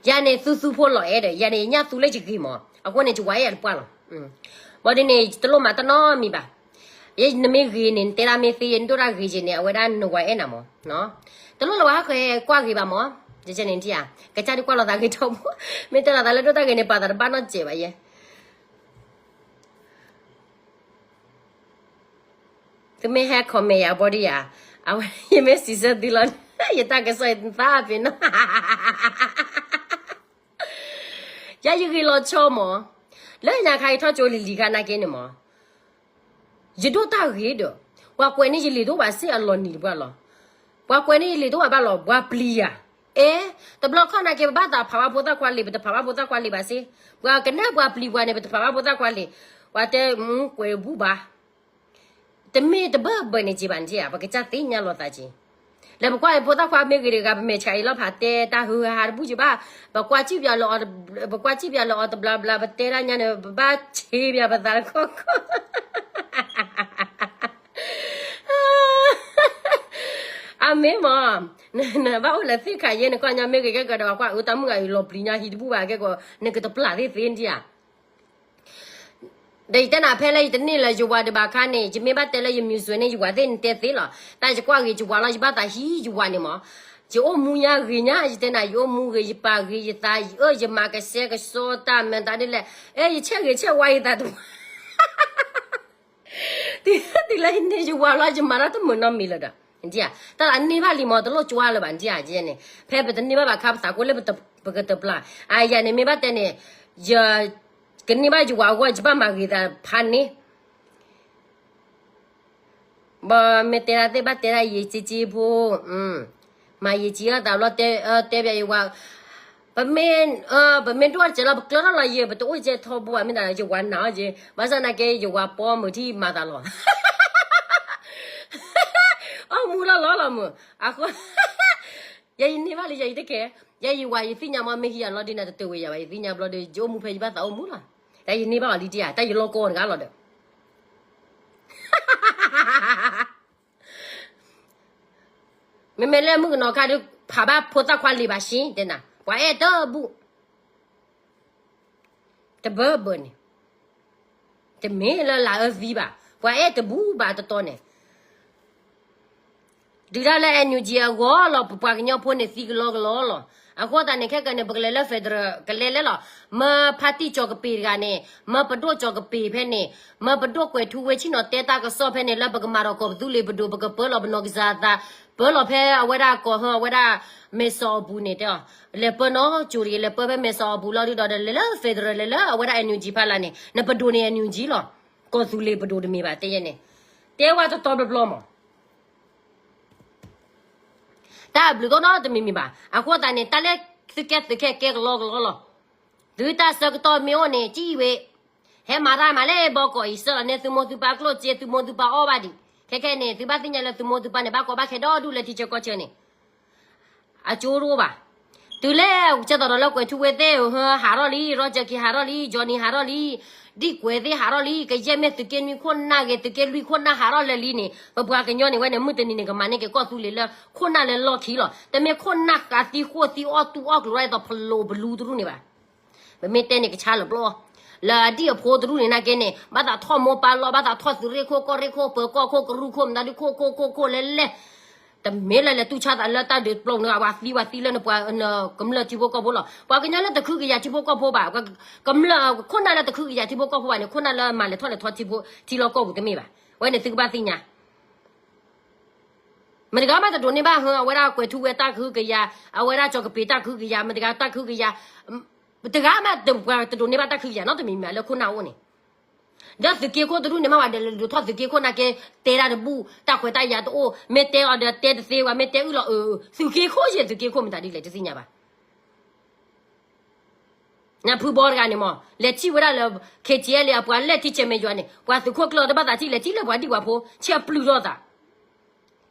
ယၤန့ၣ် သူသူဖိလီၤအဲၣ်ဒီး ယၤန့ၣ် ယညၣ်သူလၢယဂ့ၤမး, အဃိန့ၣ် ယဝၤအဲၣ်တပှၢ်လီၤ. ဘၣ်ဒ်န့ၣ် တလိၣ်မၤတၢ်နီတမံၤဘၣ်. ယဲနမ့ၢ်ဂ့ၤန့ၣ် နတဲဒၣ်မ့ၢ်သ့ ယနဒိၣ်တၢ်ဂ့ၤက့ၤန့ၣ် အဝဲဒၣ်နဝၤအဲၣ်နၤမး, တလိၣ်လၢၤဝဲဟးဃဲကွၢ်ဂ့ၤဘၣ်မး, ယဲန့ၣ်ဒ်ဧါ, ကစၢ်ဒုးကွၢ်လီၤသးဂ့ၤထီဘိ, မ့ၢ်တဲလီၤသးလၢဒိၣ်တၢ်ဂ့ၤန့ၣ် ပာ်သးတဘၣ်နီတစဲးဘၣ်ယဲ သုမ့ၢ်ဟဲ comment ယၤဘီဒံယၤ, အဝဲယမ့ၢ်စံးဆၢသုလီၤ, ယတၢ်ကစီၣ်ယသးပ့ၤနီၣ်, ယၤယဂ့ၤလီၤဆီမး, လၢညါခါယထီၣ်ကၠိလံၤလံၤခါနာ်က့န့ၣ်မး, ယဒိၣ်တၢ်ဂ့ၤဒီး, ပှၤကွဲးန့ၢ်ယလံာ်တအိၣ်ဘၣ်စ့ၢ်အလီၤနံၤတပှၢ်လီၤ, ပှၤကွဲးန့ၢ်ယလံာ်တအိၣ်ဘၣ်ဘၣ်လီၤ ပှၤပျံၤယၤ, အဲ, တဘျီခီနာ်က့ ပဘၣ်သးဖးဘၣ်ဖိသၣ်ခွါလံာ် ပတဖးဘၣ်ဖိသၣ်ခွါလံာ်ဘၣ်စ့ၢ်, ပှၤကနၣ်ပှၤပျံၤပှၤန့ၣ် ပတဖးဘၣ်ဖိသၣ်ခွါလံာ်, ပှၤတဲကွဲးဘူၣ်ဘၣ် တမ့ၢ်တဘၢဘၢန့ၣ်က့ဘၣ်န့ၣ်ဧါ, ပကစၢ်သ့ၣ်ညါလီၤသးက့, လၢပကွၢ်ဖိသၣ်ခွါမ့ၢ်ဂ့ၤတဂၤ ပမဲာ်ဆှးအံၤလီၤဖးတဲတၢ်ဟူဟးတဘူၣ်က့ဘၣ်, ပကွၢ်စံၣ်ပၠးလၢအီၤ, ပကွၢ်စံၣ်ပၠးလၢအီၤတဘျီဘျီ ပတဲဒၣ်ညါန့ၣ် ပဘၣ်ဆ့ပၠးပသးတခီခီ အမ့ၢ်မး, နဘၣ်အိၣ်လၢသ့ၣ်ခါယဲ နကွၢ်ညါမ့ၢ်ဂ့ၤကဲကဒီး ပကွၢ်အၢတၢ်မုၣ်ဂၤအံၤလီၤပျံၤညါဟံးတဘူၣ်ဘၣ်ကဲကီး နကတပျၢ်သ့ၣ်သ့ၣ်ဒံးဧါ ဒီးယတဲနၤဖဲလၢယတန့ၢ်လၢယဝၤဒံးဘၣ်ခါန့ၣ် ယမ့ၢ်ဘၣ်တဲလၢယမံၤစွဲန့ၣ် ယဝၤသ့ၣ်နတဲသ့လီၤ. တၢ်ယကွၢ်ဂ့ၤယဝၤလီၤ ယဘၣ်သးဟံးယဝၤန့ၣ်မး. ယအိၣ်မူညါဂ့ၤညါ ယတဲနၤ ယအိၣ်မူဂ့ၤ ယပာ်ဂ့ၤယသး ယအၢ ယမၤကစဲကစီတၢ်မၤတၢ်ဒ်လဲၣ်. အဲ ယဆဲးဂ့ၤဆဲးဝါယသးတဝါ တုၤလၢယန့ၢ်ယဝၤလီၤ ယမၤတၢ်တမုာ်နီတမံၤလၢၤဒီး တၢ်လၢအန့ၢ်ဘၣ်လံမး တလိၣ်ကွၢ်လၢၤဘၣ် နထံၣ်ဧါန့ၣ်. ဖဲပတန့ၢ်ဘၣ်ဘၣ်ခါ ပသးကိၢ်လၢပကတပျၢ်. အယၤန့ၣ်မ့ၢ်ဘၣ်တဲန့ၣ် ယကန့ၢ်ဘၣ်ယဝၤအဂီၢ် ယဘၣ်မၤဂ့ၤသးဖးန့ၣ် ဘၣ်မ့ၢ်တဲဒၣ်သ့ၣ်ဘၣ်တဲဒၣ်ယံာ်က့က့ဖိ, မၤယံာ်က့အသးဘျီ တဲဘၣ်ယဝၤ, ပမ့ၢ်, ပမ့ၢ်ဒိၣ်တစဲးလီၤ ပကျၢထီၣ်လီၤယံာ် ပတအိၣ်ကဲထီဘိဘၣ် မ့ၢ်ဒၣ်ယဝၤနာ်အီၤက့, ဘၣ်ဆၣ်နာ်က့ ယဝၤပီမုၢ်ထံၣ်မၤသးလီၤ. အီၣ်မူလီၤလီၤလီၤမုၢ်, အဃိ ယဲယန့ၢ်ဘၣ်လံ ယဲယတကဲ, ယဲယဝၤယသ့ၣ်ညါမ့ၢ်မ့ၢ်ဟံးယၤလီၤဒ်နၤတတၢၢ်ဝဲယၤဘၣ် ယသ့ၣ်ညါဘျီဒီး ယအိၣ်မူဖဲယဘၣ်သးအိၣ်မူလီၤ. တၢ်ယန့ၢ်ဘၣ်အီၤလံတယၤ တၢ်ယလီၢ်ကီတဂၤလီၤဒီး မ့မ့ၢ်လၢမုၣ်ကနီၤခါဒီး ဖးဘၣ်ဖိသၣ်ခွါလံာ်ဘၣ်ဆ့ တဲနၤ ပှၤအဲၣ်တဘူၣ် တဘၢဘၢန့ၣ် တမ့ၢ်လၢလၢအၢသံဘၣ် ပှၤအဲၣ်တဘူၣ်ဘၣ်တတီၤန့ၣ် တုၤဒၣ်လၢ NUG အဂီၢ်လီၤ ပပှၤကညီဖိန့ၣ်သံကလီကလီလီၤ. အဃိသတးန့ၣ် ခဲကနံၣ် ပကလဲၤလၢ federal ကလဲၤလဲၤလီၤ. မၢဖါတံၢ်ကၠီၤကပ့ၤတဂၤန့ၣ် မၢပဒိၣ်ကၠီၤကပ့ၤဖဲန့ၣ် မၢပဒိၣ်ကွဲးထူဝဲဆ့ၣ်နီၤတဲတၢ်ကစီၣ်ဖဲန့ၣ် လၢပကမၤဒီးကီၢ်ပသူလ့ၤပဒိၣ် ပကပၢလီၤပနီၢ်ကစၢ်သး ပၢလီၤဖဲအဝဲဒၣ်ကီၢ်ဟၢအဝဲဒၣ် မဲာ်စီၤအပူၤန့ၣ်တဲအီၤ လဲၤပၢနီၢ်ကၠိတဂ့ၤ လဲၤပၢဖဲမဲာ်စီၤအပူၤလီၤဒုဒီး လဲၤလၢ federal လဲၤလၢအဝဲဒၣ် NUG ဖးလၢ်န့ၣ် နပဒိၣ်န့ၣ် NUG လီၤ. ကီၢ်သူလ့ၤပဒိၣ်တမ့ၢ်ဘၣ် တဲယဲန့ၣ် တဲဝဲတတီဘျီဘျီမး တၢ်အဘျုးဒိၣ်နီတမံၤမံၤဘၣ်. အဃိသတးန့ၣ် တၢ်လၢသုကဲသုးခဲကဲကလီကလီလီၤ. သုတၢ်ဆၢကတီၢ်မ့ၢ်အိၣ်န့ၣ် ကံၣ်ဝဲ ဟဲမၤတၢ်မၤလၢဘီကီၢ်အံၤ ဆှၢလီၤန့ၢ်သုမိၢ်သုပၢ်ကျိၣ်စ့ သုမိၢ်သုပၢ်အီၣ်ဘၣ်ဒံး. ခဲခဲန့ၣ် သုဘၣ်သ့ၣ်ညါလၢသုမိၢ်သုပၢ်န့ၣ် ဘၣ်ကီဘၣ်ခဲဒီဒူၣ်လၢထံဆၢကီၢ်ဆၢန့ၣ် အကၠိတအိၣ်ဘၣ်. တုၤလၢကဲသိးဒီးလၢကွဲးထူဝဲသ့ၣ် ဟးထီၣ်လံ Roger Khin ဟးထီၣ်လံ Johnny ဟးထီၣ်လံ ဒံၣ်ကွဲးသ့ၣ်ဟးထီၣ်လံ ကယဲၢ်မ့ၢ်သုးက့နွံခိၣ်နၢ်ဂ့ၤ သုးက့လွံၢ်ခိၣ်နၢ်ဟးထီၣ်လၢလံန့ၣ် ပပှၤကညီန့ၣ်ဝဲန့ၣ် မုၢ်တနံၤန့ၣ် ကမၤန့ၢ်က့ၤကီၢ်သူလ့ၤလၢခိၣ်နၢ်လၢလီၢ်ခံလီၤ. တမ့ၢ်ခိၣ်နၢ်ဃးသံဃိၣ်သံအီၣ်တူၢ်အီၣ်ကျိၤလီၤ ဒ်သိးဖလိးပလူတရူၢ်န့ၣ်ဘၣ်. ပမ့ၢ်တဲန့ၣ်ကဆါလၢာ်ပျီ လၢအဒံၣ်အဖိတရူၢ်န့ၣ်နာ်က့န့ၣ် ဘၣ်သးထီၣ်မိၢ်ပၢ်လီၢ် ဘၣ်သးထီၣ်သုးရ့ၣ်ခိၣ် ကီၢ်ရ့ၣ်ခိၣ် ပၢၤကီၢ်ခိၣ် ကရူၢ်ခိၣ် မတၤဒုခိၣ်ခိၣ်ခိၣ်ခိၣ်လဲၣ်လဲၣ် တမ့ၢ်လၢလဲၤတူၢ်ဆါသးလၢတၢ်ဒုးပျီန့ၣ် ဝၤသံဝၤသံလၢနပှၤကမျၢၢ်ထံဖိကီၢ်ဖိလီၤ. ပှၤကညီလၢတခုကယၤထံဖိကီၢ်ဖိဘၣ် ကမျၢၢ်ခိၣ်နၢ်လၢတခုကယၤထံဖိကီၢ်ဖိဘၣ်န့ၣ် ခိၣ်နၢ်လၢမၤလဲၤထီၣ်လဲၤထီထံဖိထံလီၢ်ကီၢ်ပူၤတမ့ၢ်ဘၣ်. ဝဲန့ၣ်သုကဘၣ်သ့ၣ်ညါ မတၤတဂၤမးတဒိးန့ၢ်ဘၣ် အဝဲဒၣ်ကွဲးထူဝဲတၢ်ကဟုကယာ် အဝဲဒၣ်ကၠီၤကပ့ၤတၢ်ကဟုကယာ် မတၤတဂၤတၢ်ကဟုကယာ် တဂၤမးတဒိးန့ၢ်ဘၣ်တၢ်ကဟုကယာ်နီတမံၤမံၤလၢခိၣ်နၢ်အိၣ်န့ၣ် ဒီးသုးက့ခိၣ်တရူၢ်န့ၣ်မးဝဲဒီးလဲၤဒိးထီၣ်သုးက့ခိၣ်နာ်က့ တဲတၢ်တဘူၣ် တၢ်ခွဲးတၢ်ယာ်တအိၣ် မ့ၢ်တဲအီၤဒီးတဲတသ့ဝဲ မ့ၢ်တဲအုၣ်လီၤအုၣ် သုးက့ခိၣ်ယဲၢ်သုးက့ခိၣ်မတၤဒ်လဲၣ်တသ့ၣ်ညါဘၣ်. နဖုဘီတဂၤန့ၣ်မး လဲၤထံၣ်ဝဲဒၣ်လၢ ခ့ၣ်ကၠံအဲလ့ၣ် အပှၤလဲၢ်ထံဆဲးမဲာ်ယွၤန့ၣ် ပှၤသုးခိၣ်ကျၢၢ်တဘၣ်သးထံၣ် လဲၤထံၣ်လၢပှၤဒံၣ်ပှၤဖိ ဆဲးပျုၢ်ထီၣ်သး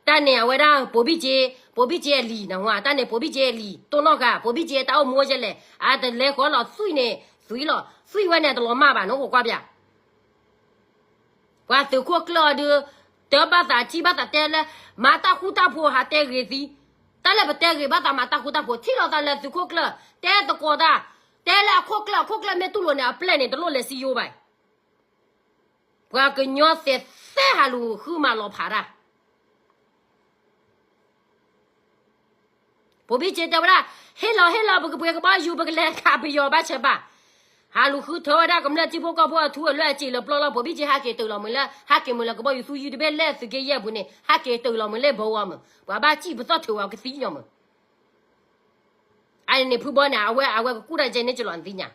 တၢ်န့ၣ်အဝဲဒၣ် ပိာ်ဘံၣ်က့ ပိာ်ဘံၣ်က့အလံၤနဝဲ တၢ်န့ၣ်ပိာ်ဘံၣ်က့အလံၤ တိၢ်နီၣ်ဃာ် ပိာ်ဘံၣ်က့တၢ်အိၣ်မူအိၣ်ယဲလဲၣ် အတလဲၤဃီလီၤ သွံၣ်န့ၣ် သွံၣ်လီၤ သွံၣ်ဝဲန့ၣ် အတလီၤမၢ်ဘၣ်နီၢ် ကွၢ်ကွၢ်ပျၢ် ပှၤသုးခိၣ်ကျၢၢ်အီၤဒုး တဘၣ်သးထံၣ်ဘၣ်သးတဲလၢ မၤတၢ်ဃူတၢ်ဖိးဟးတဲဂ့ၤသံ တၢ်လၢပတဲဂ့ၤဘၣ်သးမၤတၢ်ဃူတၢ်ဖိး ထံၣ်လီၤသးလၢသုးခိၣ်ကျၢၢ် တဲသကိးတၢ် တဲလၢအခိၣ်ကျၢၢ် အခိၣ်ကျၢၢ်မ့ၢ်တူၢ်လိာ်န့ၣ် အပျဲၢ်န့ၣ် တလိၣ်လဲၤစံယိဘၣ်. ပှၤကညီသဲး သဲဟးလူၤဃုမၤလီၤဖးတၢ် ပိာ်ဘံၣ်စ့တဲဝဲဒၣ်, ဟ့ၣ်လီၤဟ့ၣ်လီၤ ပကပှ့ၤကဘီယူၤ ပကလဲၤခးပယီၤဘၣ်ဆၢဘၣ်. ဟးလူၤဃုထၢဝဲဒၣ်ကမျၢၢ်ထံဖိကီၢ်ဖိအထူအလွဲၢ်အစ့လၢပျီလီၤ. ပိာ်ဘံၣ်စ့ဟးက့ၤတုၤလီၤမုၢ်လၢ ဟးက့ၤမုၢ်လၢကဘီယူၤသူယုၢ်တဘ့ၣ်လဲၣ် သုးက့ယဲၢ်ပူၤန့ၣ် ဟးက့ၤတုၤလီၤမုၢ်လၢဘီဝီမုၢ် ပှၤဘၣ်စံၣ်ပသီၣ်ထုးဝဲကသံညီမုၢ် အန့ၣ်န့ၣ် ဖုဘီန့ၣ် အဝဲ အဝဲကကူၣ်တၢ်ကဲန့ၣ်ကလီၤနသ့ၣ်ညါ,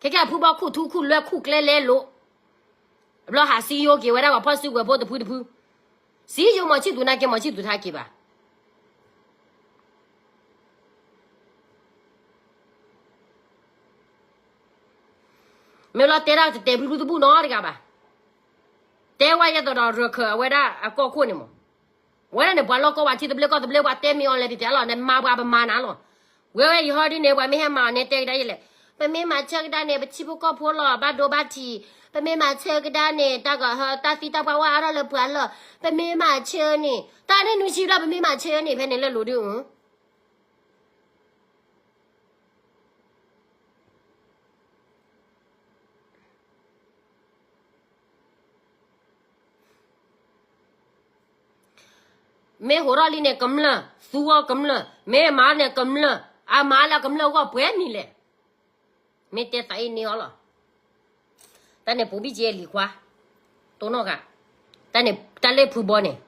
ခဲကဲဖုဘီခူၣ်ထူခူၣ်လွဲခူၣ်ကျဲလဲလိာ်, ဘျီဟးစံယိက့ၤဝဲဒၣ်ပှၤဖီၣ်စုကဝဲၤဖိတဖုတဖု, စံယိမီၤဆံၣ်သူနာ်က့ မီၤဆံၣ်သူထါက့ၤဘၣ် မ့ၢ်လီၤတဲဒၣ်တတဲာ်ဖုဖုတဘူၣ်နီတဂၤဘၣ်, တဲဝဲယဲသိးဒီးရခၢၣ်အဝဲဒၣ်အကီၢ်ခိၣ်န့ၣ်မး, ဝဲဒၣ်န့ၣ် ပှၤလီၢ်ကီၢ်ဝဲထံသဘျ့ကီၢ်သဘျ့ ပှၤတဲမ့ၢ်အီၤလဲၣ် ပတဲလီၤန့ၣ် မၤပှၤပမၤနၤလီၤ, ဝဲဝဲယဟီဒ်န့ၣ် ပှၤမ့ၢ်ဟဲမၤအီၤန့ၣ် တဲကဒါယဲလဲၣ်, ပမ့ၢ်မၤဆၢကဒါန့ၣ် ပထံဖိကီၢ်ဖိလီၤ ဘၣ်ဒိဘၣ်ထံး, ပမ့ၢ်မၤဆၢကဒါန့ၣ် တၢ်ကဟၢတၢ်သံတၢ်ပှၢ်ဝဲအါထီၣ်လၢပှၤလီၢ်, ပမ့ၢ်မၤဆၢန့ၣ် တၢ်န့ၣ်နွံဆံဘျီ ပမ့ၢ်မၤဆၢန့ၣ် ဖဲန့ၣ်လၢလိၤဒုး မ့ၢ်ဟိးထီၣ်လံန့ၣ် ကမျၢၢ်, သူအီၤကမျၢၢ်, မ့ၢ်မၤန့ၣ်ကမျၢၢ်, အမၤလၢကမျၢၢ်ဂီၢ်ပှဲၤမံၤလဲၣ်, မ့ၢ်တဲသးအ့န့ၢ်အီၤလီၤ, တၢ်န့ၣ်ပိာ်ဘံၣ်က့လံၤခွါ, တိၢ်နီၣ်ဃာ်, တၢ်န့ၣ်တၢ်လၢဖုဘီန့ၣ်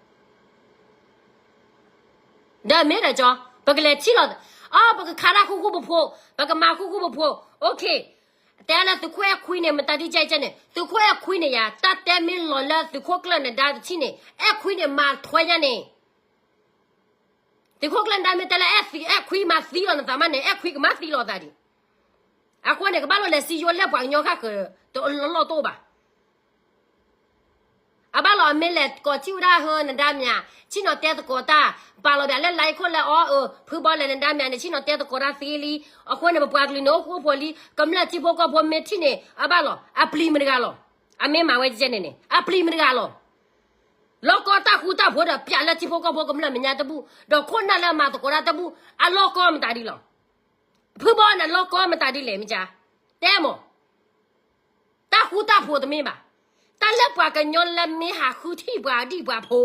ဒီးမ့ၢ်ဒီးကၠီ, ပကလဲၤထံၣ်လီၤ, အ ပကခးတၢ်ဃူဃူဖိးဖိး, ပကမၤဃူဃူဖိးဖိး, OK, တဲလၢသုးခိၣ်အဲၣ်ခွံန့ၣ် မတၤဒ်ကဲကဲန့ၣ် သုးခိၣ်အဲၣ်ခွံန့ၣ်ယၤ တၢ်တဲမ့ၢ်လီၤလၢသုးခိၣ်ကျၢၢ်နဒါတထံၣ်န့ၣ် အဲၣ်ခွံန့ၣ်မၤထွဲညါန့ၣ်, သုးခိၣ်ကျၢၢ်နဒါမ့ၢ်တဲလၢအဲၣ်ခွံမၤသံလီၤနသးမးန့ၣ် အဲၣ်ခွံကမၤသံလီၤသးဒံး, အဃိန့ၣ် ကဘၣ်လိၣ်လဲၤစံယိလဲၢ်ပှၤကညီဃၣ်ဃၢၤ တလီၢ်တအိၣ်ဘၣ် အဘၣ်လီၤ အမ့ၢ်လဲၤကိးထံၣ်ဝဲဒၣ်ဟၢနဒါမၠး, ဆ့ၣ်နီၤတဲသကိးတၢ်, ပာ်လီၤဘၣ်လၢ line ခိၣ်လၢအီအၢ, ဖုဘီလဲၤနဒါမၠးန့ၣ် ဆ့ၣ်နီၤတဲသကိးတၢ်သ့လံ, အဃိန့ၣ် ပပှၤကလုာ်န့ၣ်အိၣ်ဃူအိၣ်ဖိးလံ, ကမျၢၢ်ထံဖိကီၢ်ဖိမ့ၢ်ထံၣ်န့ၣ် အဘၣ်လီၤ အပျံၤမတၤတဂၤလီၤ, အမ့ၢ်မၤဝဲကဲန့ၣ်န့ၣ် အပျံၤမတၤတဂၤလီၤ, လီၢ်ကီတၢ်ဃူတၢ်ဖိးဒီးပျးလၢထံဖိကီၢ်ဖိကမျၢၢ်မဲာ်ညါတဘူၣ်, ဒီးခိၣ်နၢ်လၢအမၤသကိးတၢ်တဘူၣ်, အလီၢ်ကီမတၤဒ်လီၤ, ဖုဘီန့ၣ်လီၢ်ကီမတၤဒ်လဲၣ်မ့ၢ်ကါ, တဲမး တၢ်ဃူတၢ်ဖိးတမ့ၢ်ဘၣ်. တၢ်လၢပှၤကညီလၢမ့ၢ်ဟးဃုထံၣ်ပှၤဒံၣ်ပှၤဖိ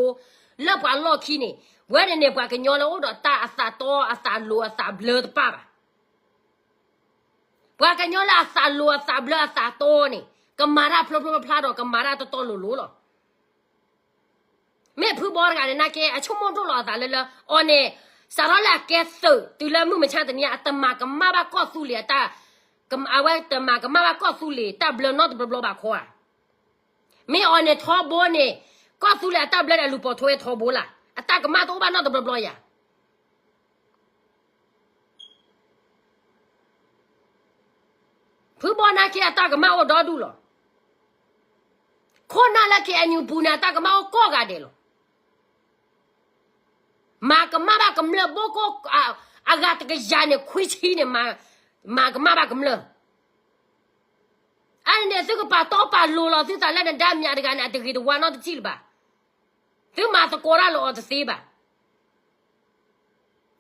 လၢပှၤလီၢ်ခံန့ၣ်, ဝဲန့ၣ်န့ၣ် ပှၤကညီလၢအိၣ်ဒီးတၢ်အသးတီအသးလိၤအသးဘျၢတပၢ်ဘၣ်. ပှၤကညီလၢအသးလိၤအသးဘျၢအသးတီန့ၣ် ကမၤတၢ်ဖျိဖျိဖျါဖျါဒီးကမၤတၢ်တီတီလိၤလိၤလီၤ. မ့ၢ်ဖုဘီတဂၤန့ၣ်နာ်က့ အဆိကမိၣ်ဒိၣ်လီၤအသးလၢလၢ အီၤန့ၣ် စးထီၣ်လၢအကဲသုးတုၤလၢမုၢ်မဆါတနံၤအံၤ အတမၤကမၣ်ဘၣ်ကီၢ်သူလ့ၤအတၢ်, အဝဲတမၤကမၣ်ဘၣ်ကီၢ်သူလ့ၤတၢ်ဘျၢနီတဘျီဘျီဘၣ်ခီဧါ. မ့ၢ်အီၤန့ၣ်ထီဘိန့ၣ် ကီၢ်သူလ့ၤအတၢ်ဘျၢန့ၣ် အလူၤပိာ်ထွဲဝဲထီဘိလၢ် အတၢ်ကမၣ်တအိၣ်ဘၣ်နီတဘျီဘျီယၤ ဖုဘီနာ်က့အတၢ်ကမၣ်အိၣ်ဒီဒူၣ်လီၤ. ခိၣ်နၢ်လၢ KNU ပူၤန့ၣ် အတၢ်ကမၣ်အိၣ်ကိးဂၤဒဲးလီၤ. မၤကမၣ်ဘၣ်ကမျၢၢ်ဘိၣ်ကိၣ် အဂၤတကယၤန့ၣ် ခွံဆံန့ၣ် မၤကမၣ်ဘၣ်ကမျၢၢ်. အန့ၣ်န့ၣ် သုကပာ်တီပာ်လိၤလီၤသုသးလၢနဒါမၠးတဂၤန့ၣ် အတဂ့ၤတဝါနီတထံၣ်လၢၤဘၣ်. သုမၤသကိးတၢ်လၢအီၤတသ့ဘၣ်.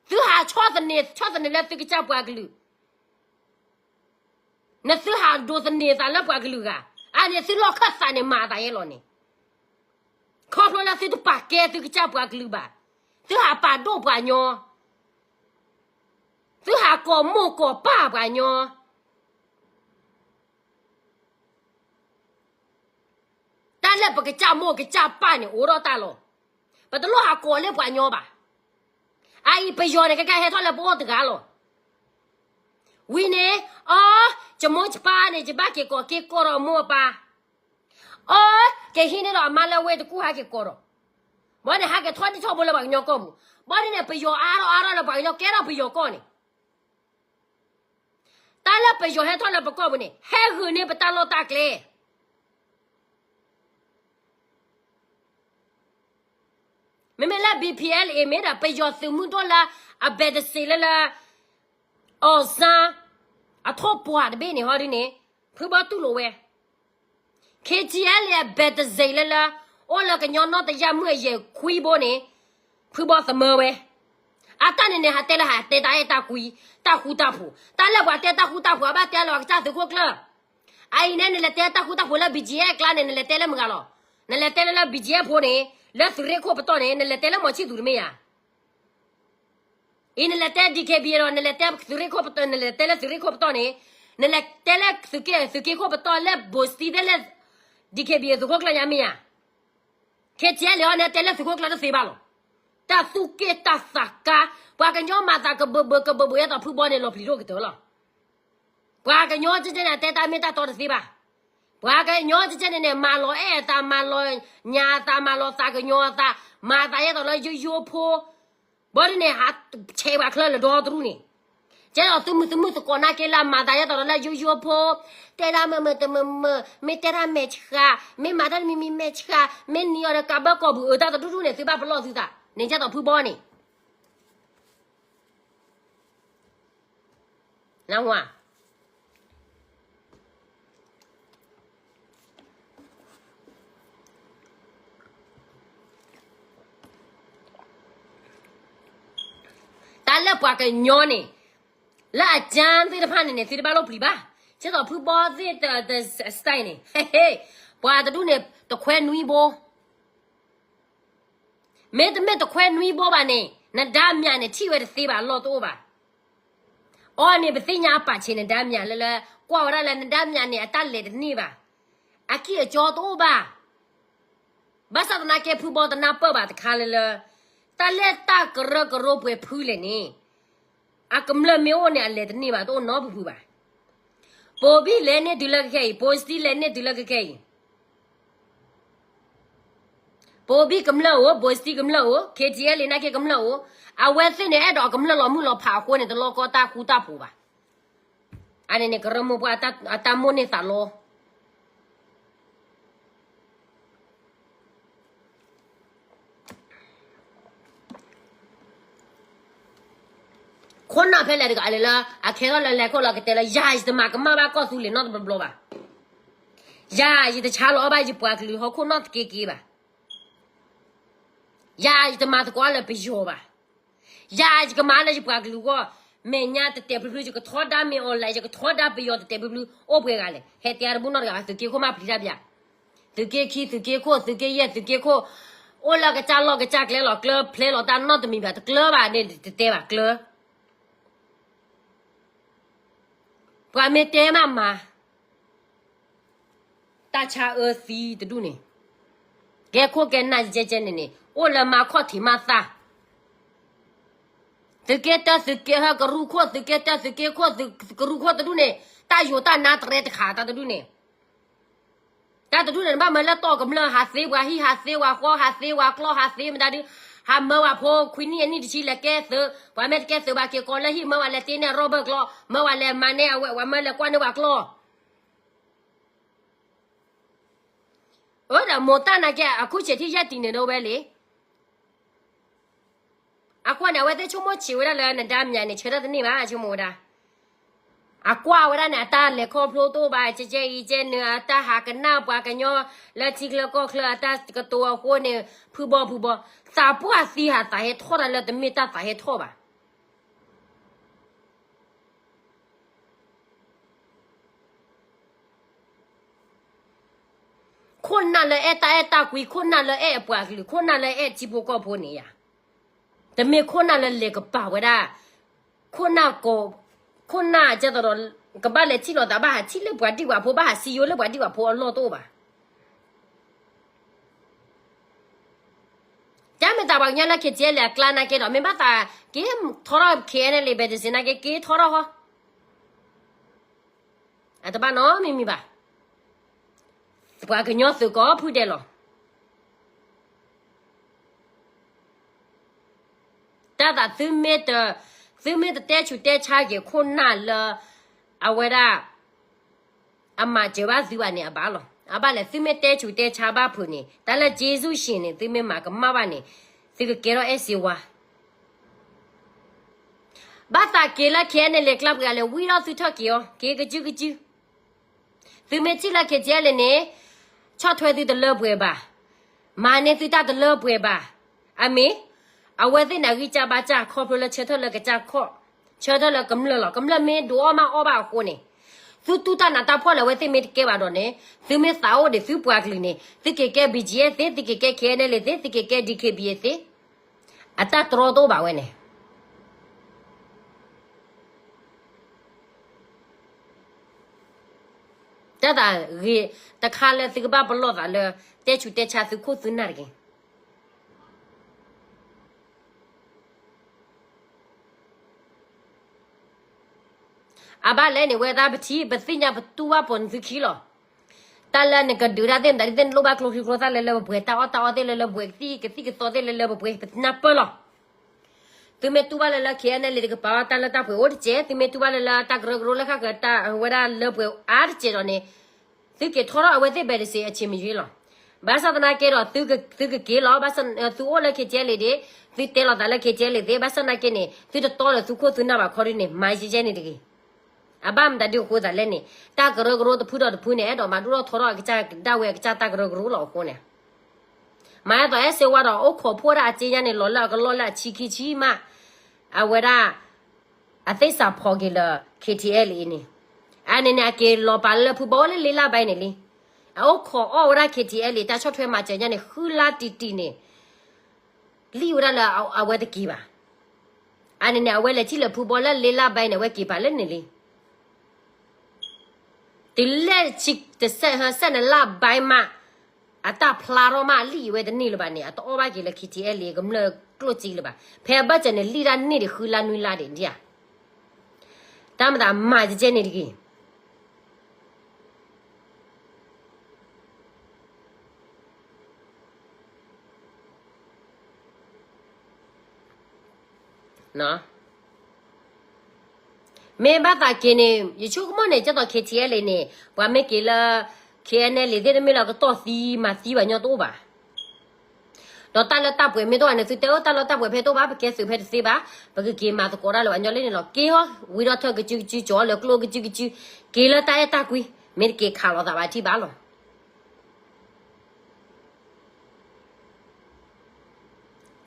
သုဟးဆီၣ်သနံး ဆီၣ်သနံးလၢသုကစၢ်ပှၤကလုာ် နသုဟးဒိးသန့ၤသးလၢပှၤကလုာ်ဂၤ, အန့ၣ်သုလီၢ်ခၢၣ်သးန့ၣ်မၤသးယဲလီၤန့ၣ်, ခီဖျိလၢသုတပာ်ကဲသုကစၢ်ပှၤကလုာ်ဘၣ်, သုဟးပာ်ဒိၣ်ပှၤကညီ, သုဟးကိးမိၢ်ကိးပၢ်ပှၤကညီ, တၢ်လၢပကစၢ်မိၢ်ကစၢ်ပၢ်န့ၣ်အိၣ်ဒီးတၢ်လီၤ. ပတလိၣ်ဟးကိးလၢပှၤကညီဘၣ်. အအံၤပယီၤန့ၣ် ခဲကဟဲထီၣ်လၢပအိၣ်တဂၤလီၤ. ဝံၤန့ၣ်, အီ, ယမိၢ်ယပၢ်န့ၣ် ယဘၣ်က့ၤကိးက့ၤကိးဒီးမိၢ်အပၢ်, အီ, ကဟံးန့ၢ်ဒီးအမါလၢဝ့ၢ်တကူၣ်ဟဲက့ၤကိးဒီး, ဘၣ်န့ၣ် ဟဲက့ၤထီၣ်ဒံထီၣ်ဘိလၢပှၤကညီကီၢ်ပူၤ, ဘၣ်ဒ်န့ၣ် ပယီၤအါထီၣ်အါထီၣ်လၢပှၤကညီကဲထီၣ်ပယီၤကီၢ်န့ၣ် တၢ်လၢပယီၤဟဲထီၣ်လၢပကီၢ်ပူၤန့ၣ် ဟဲဂုာ်န့ၢ်ပတၢ်လီၢ်တၢ်ကျဲ. မ့မ့ၢ်လၢ BPLA မ့ၢ်ဒီး ပယီၤသုးမုၢ်ဒိၣ်လၢ အဘဲးတစ့းလၢလၢ အီၣ်စၣ် အထိၣ်ပှၢ်တဘ့ၣ်န့ၣ်ဟီဒ်န့ၣ် ဖုဘီတူၢ်လိာ်ဝဲ KTLA အဘဲးတစ့းလၢလၢ အိၣ်လၢကညီနီၢ်တယၢ်မုၢ်အယဲၢ်ခွံဘိန့ၣ် ဖုဘီသမၢဝဲ. အတၢ်န့ၣ်န့ၣ် ဟးတဲလၢဟးတဲတၢ်အဲၣ်တၢ်ကွံ, တၢ်ဃူတၢ်ဖိး, တၢ်လၢပှၤတဲတၢ်ဃူတၢ်ဖိး အဘၣ်တဲလၢပှၤကစၢ်သုးခိၣ်ကျၢၢ်. အအံၤန့ၣ် နလဲၤတဲတၢ်ဃူတၢ်ဖိးလၢ BGF အကျါန့ၣ် နလဲၤတဲလၢမုၢ်ဂၤလီၤ. နလဲၤတဲလၢလၢ B G F ဖိန့ၣ်, လၢသုးရ့ၣ်ခိၣ်ပတီၢ်န့ၣ် နလဲၤတဲလၢမီၤဆံၣ်သူးတမ့ၢ်ဧါ. အံၤနလဲၤတဲ D K B A ဒီး နလဲၤတဲသုးရ့ၣ်ခိၣ်ပတီၢ်, နလဲၤတဲလၢသုးရ့ၣ်ခိၣ်ပတီၢ်န့ၣ်, နလဲၤတဲလၢသုးက့, သုးက့ခိၣ်ပတီၢ်လၢ ဘိးစတံသ့ၣ်လၢ D K B A သုးခိၣ်ကျၢၢ်ညါမ့ၢ်ဧါ. ခဲကဲလံအီၤ နတဲလၢသုးခိၣ်ကျၢၢ်တသ့ဘၣ်လီၤ. တၢ်သူၣ်က့ၣ်တၢ်သးကါ, ပှၤကညီမၤသးကဘၢဘၢကဘၢဘၢ ယဲသိးဖုဘီန့ၣ် လီၤပျံၤဒိၣ်ကတၢၢ်လီၤ. ပှၤကညီကဲကဲန့ၣ် အတဲတၢ်မ့ၢ်တၢ်တီတသ့ဘၣ်. ပှၤကညီကဲကဲန့ၣ်န့ၣ် မၤလီၤအဲၣ်အသး, မၤလီၤညၣ်အသး, မၤလီၤသးကညီၤအသး, မၤသးယဲသိးလၢယိယိဖိ, ဘီဒ်န့ၣ် ဟးဆဲးပှၤချၢလၢဒီတရူၢ်န့ၣ်, ကဲသိးသုမုၢ်သုမုၢ်သကိးနာ်က့လၢ မၤသးယဲသိးလၢယိယိဖိ, တဲဒၣ်မုာ်မုာ်တမုာ်မုာ်, မ့ၢ်တဲဒၣ်မဲာ်ဆှး, မ့ၢ်မၤတၢ်တမံၤမံၤမဲာ်ဆှး, မ့ၢ်နံၤအီၤဒီးကးဘၢကီၢ်ပူၤအၢ တၢ်တဒူၣ်ဒူၣ်န့ၣ် သုဘၣ်ပလီၢ်သုသး, န့ၣ်ကဲသိးဖုဘီန့ၣ် နၢ်ဟူဧါ. တၢ်လၢပှၤကညီန့ၣ်, လၢအကၠၢသ့ၣ်တဖၣ်န့ၣ်န့ၣ် သုတဘၣ်လိၣ်ပျံၤဘၣ်. ကဲသိးဖုဘီသ့ၣ်တ, တ, စတၢၢ်န့ၣ်, ပှၤတဒူၣ်န့ၣ် တခွဲနွံဘိ မ့တမ့ၢ်တခွဲနွံဘိဘၣ်န့ၣ် နဒါမြာန့ၣ် ထံၣ်ဝဲတသ့ဘၣ် အလီၢ်တအိၣ်ဘၣ်. အီၤန့ၣ် ပသ့ၣ်ညါအပာ်ဆံးနဒါမြာလၢလၢ ကွၢ်ဝဲဒၣ်လၢနဒါမြာန့ၣ် အတၢ်လဲၤတန့ၢ်ဘၣ်. အခံအကၠီတအိၣ်ဘၣ်. ဘၣ်ဆၣ်သနာ်က့ ဖုဘီတနၢ်ပၢၢ်ဘၣ်တခါလၢလၢ တၢ်လၢတၢ်ကရၢကရိပှဲၤဖုလဲၣ်န့ၣ် အကမျၢၢ်မ့ၢ်အိၣ်န့ၣ် အလဲၤတန့ၢ်ဘၣ် တအိၣ်နီတဖုဖုဘၣ်. ဘိးဘံၣ်လဲၤန့ၢ်တုၤလၢကခဲအံၤ, ဘိးစတံလဲၤန့ၢ်တုၤလၢကခဲအံၤ. ဘိးဘံၣ်ကမျၢၢ်အိၣ်, ဘိးစတံကမျၢၢ်အိၣ်, K T L နာ်က့ကမျၢၢ်အိၣ်, အဝဲသ့ၣ်န့ၣ် အဲၣ်ဒိးအကမျၢၢ်လီၤမုၢ်လီၤဖးအဃိန့ၣ် တလီၢ်ကီတၢ်ဃူတၢ်ဖိးဘၣ်. အန့ၣ်န့ၣ် ကရၢမိၢ်ပှၢ်အတၢ်မိၣ်န့ၢ်သးလီ ခိၣ်နၢ်ဖဲလဲၣ်တဂၤလဲၣ်လၢ အခဲထီၣ်လၢလဲၤခိၣ်လီၤ ကတဲလၢ ယၤယတမၤကမၣ်ဘၣ်ကီၢ်သူလ့ၤနီတဘျီဘျီဘၣ်. ယၤယတဆါလီၤအီၣ်ဘၣ်ယပှၤကလုာ်ဟီၣ်ခိၣ်နီတက့ၢ်က့ၢ်ဘၣ်. ယၤယတမၤသကိးလၢပယီၤဘၣ်. ယၤယကမၤလၢယပှၤကလုာ်အဂီၢ်, မဲာ်ညါတတဲာ်ဖျုဖျု ယကထီဒါမ့ၢ်အီၤလဲၣ်, ယကထီဒါပယီၤတတဲာ်ဖျုဖျု အိၣ်ပှဲၤဂၤလဲၣ်, ဟဲတဲတဘူၣ်နီတဂၤဘၣ်, သုးက့ခိၣ်မ့ၢ်ပျံၤတၢ်ပျၢ်, သုးက့ခံ, သုးက့ခိၣ်, သုးက့ယဲၢ်, သုးက့ခိၣ်, အိၣ်လၢကစၢ်လီၢ်ကစၢ်ကျဲလီၤ, ကျၢဖျဲလီၤတၢ်နီတမံၤဘၣ်, တကျၢဘၣ်န့ၣ် တတဲဘၣ်ကျၢ ပှၤမ့ၢ်တဲမးမၤ, တၢ်ဆါအၢသံတဒူၣ်န့ၣ်, ကဲခိၣ်ကဲနၢ်ကဲကဲန့ၣ်န့ၣ် အိၣ်လၢမၤခီၣ်ထံးမၤသး, သုးက့တၢ သုးက့ဟဲ ကရူၢ်ခိၣ်, သုးက့တၢ သုးက့ခိၣ်, ကရူၢ်ခိၣ်တဒူၣ်န့ၣ် တၢ်ယိၤတၢ်နါတရဲတခါ တၢ်တဒူၣ်န့ၣ် တၢ်တဒူၣ်န့ၣ် နဘၣ်မၢလၢတီၢ်ကမျၢၢ် ဟးသ့ပှၤဟံၣ် ဟးသ့ပှၤဃီ ဟးသ့ပှၤကျီၢ် ဟးသ့မတၤဒု, ဟးမၢပှၤဖိခွံနံၣ်အနံၣ်တဆံလဲၤကဲသုး, ပှၤမ့ၢ်တကဲသုးဘၣ်က့ၤကိးလၢဟံၣ် မၢပှၤလဲၤတ့န့ၢ် Robert ကျီၢ်, မၢပှၤလဲၤမၤန့ၢ်အဝဲ ပှၤမၢလဲၤကွၢ်န့ၢ်ပှၤကျီၢ်. အၢ ဒီးမိၢ်တၢ်နာ်က့ အခုအချိန်ထိ ရပ်တည်နေတုန်းပဲလေ. အဃိန့ၣ် အဝဲသ့ၣ်ဆိကမိၣ်ဆံးဝဲဒၣ်လၢနဒါမၠးန့ၣ် ဆၢထၢၣ်တန့ၢ်ဘၣ် ဆိကမိၣ်ဝဲဒၣ်. အကွၢ်ဝဲဒၣ်န့ၣ် အတၢ်လဲၤခီဖျိတအိၣ်ဘၣ် ကဲကဲအံၤကဲနုာ် အတၢ်ဟးကနၣ်ပှၤကညီ လၢထံချၢကီၢ်ချၢ အတၢ်ကတိၤအဃိန့ၣ် ဖုဘီဖုဘီ သးပှၢ်သံဟးသးဟဲထီၣ်တၢ်လၢတမ့ၢ်တၢ်သးဟဲထီၣ်ဘၣ်. ခိၣ်နၢ်လၢအဲၣ်တၢ်အဲၣ်တၢ်ကွံ, ခိၣ်နၢ်လၢအဲၣ်အပှၤကလုာ်, ခိၣ်နၢ်လၢအဲၣ်ထံဖိကီၢ်ဖိန့ၣ်ယၤ, တမ့ၢ်ခိၣ်နၢ်လၢလဲၤကပၤဝဲဒၣ်, ခိၣ်နၢ်ကိး, ခိၣ်နၢ်ကဲသိးဒီး ကဘၣ်လဲၤထံၣ်လိာ်သး ဘၣ်ဟးထံၣ်လၢပှၤဒံၣ်ပှၤဖိ ဘၣ်ဟးစံယိလၢပှၤဒံၣ်ပှၤဖိအလီၢ်တအိၣ်ဘၣ်. တၢ်မ့ၢ်သးပှၤကညီလၢ KTLA အကျါနာ်က့ဒီး မ့ၢ်ဘၣ်သးက့ၤထီထီၣ် KNLA ဘဲတစ့နာ်က့ က့ၤထီထီၣ်ဃီ အတဘၣ်နီတမံၤမံၤဘၣ်. ပှၤကညီသုးကိးဖုဒဲးလီၤ. တၢ်သးသုမ့ၢ်တ, သုမ့ၢ်တတဲဆူးတဲဆါက့ၤခိၣ်နၢ်လၢ အဝဲဒၣ် အမၤစၢၤဘၣ်သုဘၣ်န့ၣ် အဘၣ်လီၤ. အဘၣ်လဲၣ် သုမ့ၢ်တဲဆူးတဲဆါဘၣ်ဖုးန့ၣ် တၢ်လၢ ကျေးဇူးရှင် န့ၣ် သုမ့ၢ်မၤကမၣ်ဘၣ်န့ၣ် သုကကဲထီၣ်အဲၣ်စ့ဝါ ဘၣ်သးက့ၤလၢ KNLA ကျါပှဲၤဂၤလဲၣ် ဝံထီၣ်သုထၢၣ်က့ၤအီၤ က့ၤကစုကစု. သုမ့ၢ်ထံၣ်လၢ KTLA န့ၣ် ဆီၣ်ထွဲသုတလၢပှဲၤဘၣ်, မၤန့ၢ်သုတၢ်တလၢပှဲၤဘၣ်. အမ့ၢ် အဝဲသ့ၣ်န့ၣ်အဂံၢ်စၢ်ဘါစၢ် ခီဖျိလၢဆၢထၢၣ်လၢကစၢ်ခီၣ်, ဆၢထၢၣ်လၢကမျၢၢ်လီၤ. ကမျၢၢ်မ့ၢ်ဒုးအီၣ်မးအီၣ်ဘၣ်အဃိန့ၣ်, သုတူၢ်တၢ်နးတၢ်ဖှီၣ်လၢအဝဲသ့ၣ်မ့ၢ်တကဲဘၣ်ဒီးန့ၣ် သုမ့ၢ်သးအိၣ်ဒံးသုပှၤကလုာ်န့ၣ် သုက့ၤကဲ B G F သ့, သုက့ၤကဲ K N L A သ့, သုက့ၤကဲ D K B A သ့, အတၢ်တြီတအိၣ်ဘၣ်ဝဲန့ၣ်. တၢ်သးဂ့ၤတခါလၢသုကဘၣ်ပလီၢ်သးလၢ တဲဆူးတဲဆါသုခိၣ်သုနၢ်တဂ့ၤ. အဘၣ်လဲၣ်န့ၣ် ဝဲဒၣ်ပထံၣ် ပသ့ၣ်ညါပတူၢ်ဘၣ်ပိာ်န့ၢ်သုခံလီၤ. တၢ်လၢနကဒုးတၢ်သ့ၣ်မတၤဒ်သ့ၣ် နလိၣ်ဘၣ်ကျိချံကျိသၣ်လၢလၢပှဲၤပှဲၤ, တၢ်အီၣ်တၢ်အီသ့ၣ်လၢလၢပှဲၤပှဲၤ, ကသံၣ်ကသီသ့ၣ်လၢလၢပှဲၤပှဲၤ, ပနၢ်ပၢၢ်လီၤ. သုမ့ၢ်တူၢ်ဘၣ်လၢလၢ K N L A တကပၤ တၢ်လၢတၢ်ပှဲၤအိၣ်တစဲး, သုမ့ၢ်တူၢ်ဘၣ်လၢလၢတၢ်ကရၢကရိလၢဃၣ်ဃၢၤတၢ်ဝဲဒၣ်လၢပှဲၤအါတစဲးဒီးန့ၣ် သုက့ၤထီထီၣ်အဝဲသ့ၣ်ဘဲးတစ့အဆံးမယွ့လီၤ. ဘၣ်ဆၣ်သနာ်က့ဒီး သုကက့ၤလီၤ, သုအိၣ်လၢ K T L A ဒၣ်, သုတဲလီၤသးလၢ K T L A သ့, ဘၣ်ဆၣ်သနာ်က့န့ၣ် သုတတီဒီးသုခိၣ်သုနၢ်ဘၣ်ခီဒ်န့ၣ် မၤယဲယဲန့ၣ်တဂ့ၤ. အဘၣ်မတၤဒုးအဃိသးလဲၣ်န့ၣ် တၢ်ကရၢကရိတဖုဒီးတဖုန့ၣ် အဲၣ်ဒိးမၤဒိၣ်ထီၣ်ထီထီၣ်အကစၢ်ဒၣ်ဝဲအကစၢ်တၢ်ကရၢကရိလီၤအဃိန့ၣ် မၤအသးအဲၣ်စ့ဝါဒီး အိၣ်ခိးဖှိၣ်ဒၣ်အစ့ညါန့ၣ် လီၤလၢအကလီၢ်လၢအဆံခံဆံမး, အဝဲဒၣ် အသ့ၣ်စးဖီက့ၤလၢ K T L A အံၤန့ၣ်, အန့ၣ်န့ၣ် အက့ၤလီၤပာ်လၢလၢဖုဘီလၢလ့လၢ်ဘဲန့ၣ်လံ. အအိၣ်ခိးအီၣ်ဝဲဒၣ် K T L A တၢ်ဆီၣ်ထွဲမၤစၢၤညါန့ၣ် ဃုလါတံၢ်တံၢ်န့ၣ် လံၣ်ဝဲဒၣ်လၢအဝဲတက့ၤဘၣ်. အန့ၣ်န့ၣ် အဝဲလဲၤထံၣ်လၢဖုဘီလၢလ့လၢ်ဘဲန့ၣ် အဝဲက့ၤပာ်လၢန့ၣ်လံ. တုၤလၢဆံတစဲး စဲးနလၢ်ဘဲမး အတၢ်ဖျါထီၣ်မး အလံၣ်အံၤဝဲတန့ၢ်လၢၤဘၣ်န့ၣ် အတအီၣ်ဘၣ်က့ၤလၢ K T L A ကမျၢၢ်ကျိၣ်စ့လၢၤဘၣ်. ဖဲအဘၢၣ်စၢၤန့ၣ် လံၣ်ဒၣ်န့ၢ်ဒံးဃုလါနွံလါဒံးဧါ. တၢ်မၤသးမၤကဲကဲန့ၣ်တဂ့ၤ. မ့ၢ်ဘၣ်သးက့ၤန့ၣ် ယဆိကမိၣ်န့ၣ် ကဲသိး K T L A န့ၣ် ပှၤမ့ၢ်က့ၤလၢ K N L A သ့ၣ်တမ့ၢ်လၢကတီၢ်သံမၤသံဘၣ်ညီတအိၣ်ဘၣ်. ဒီးတၢ်လၢတၢ်ပှဲၤမ့ၢ်တအိၣ်ဘၣ်န့ၣ် သုတဲအၢ တၢ်လၢတၢ်ပှဲၤဖဲတအိၣ်ဘၣ် ပကဲသုးဖဲတသ့ဘၣ်, ပကက့ၤမၤသကိးတၢ်လၢပှၤကညီလံန့ၣ်လီၤ. က့ၤဟီ ဝံၤဒီးထၢကစုကစု ကၠီလၢကျိကစုကစု, က့ၤလၢတၢ်အဲၣ်တၢ်ကွံ, မ့ၢ်တက့ၤခးလိာ်သးဘၣ်ထံၣ်ဘၣ်လီၤ.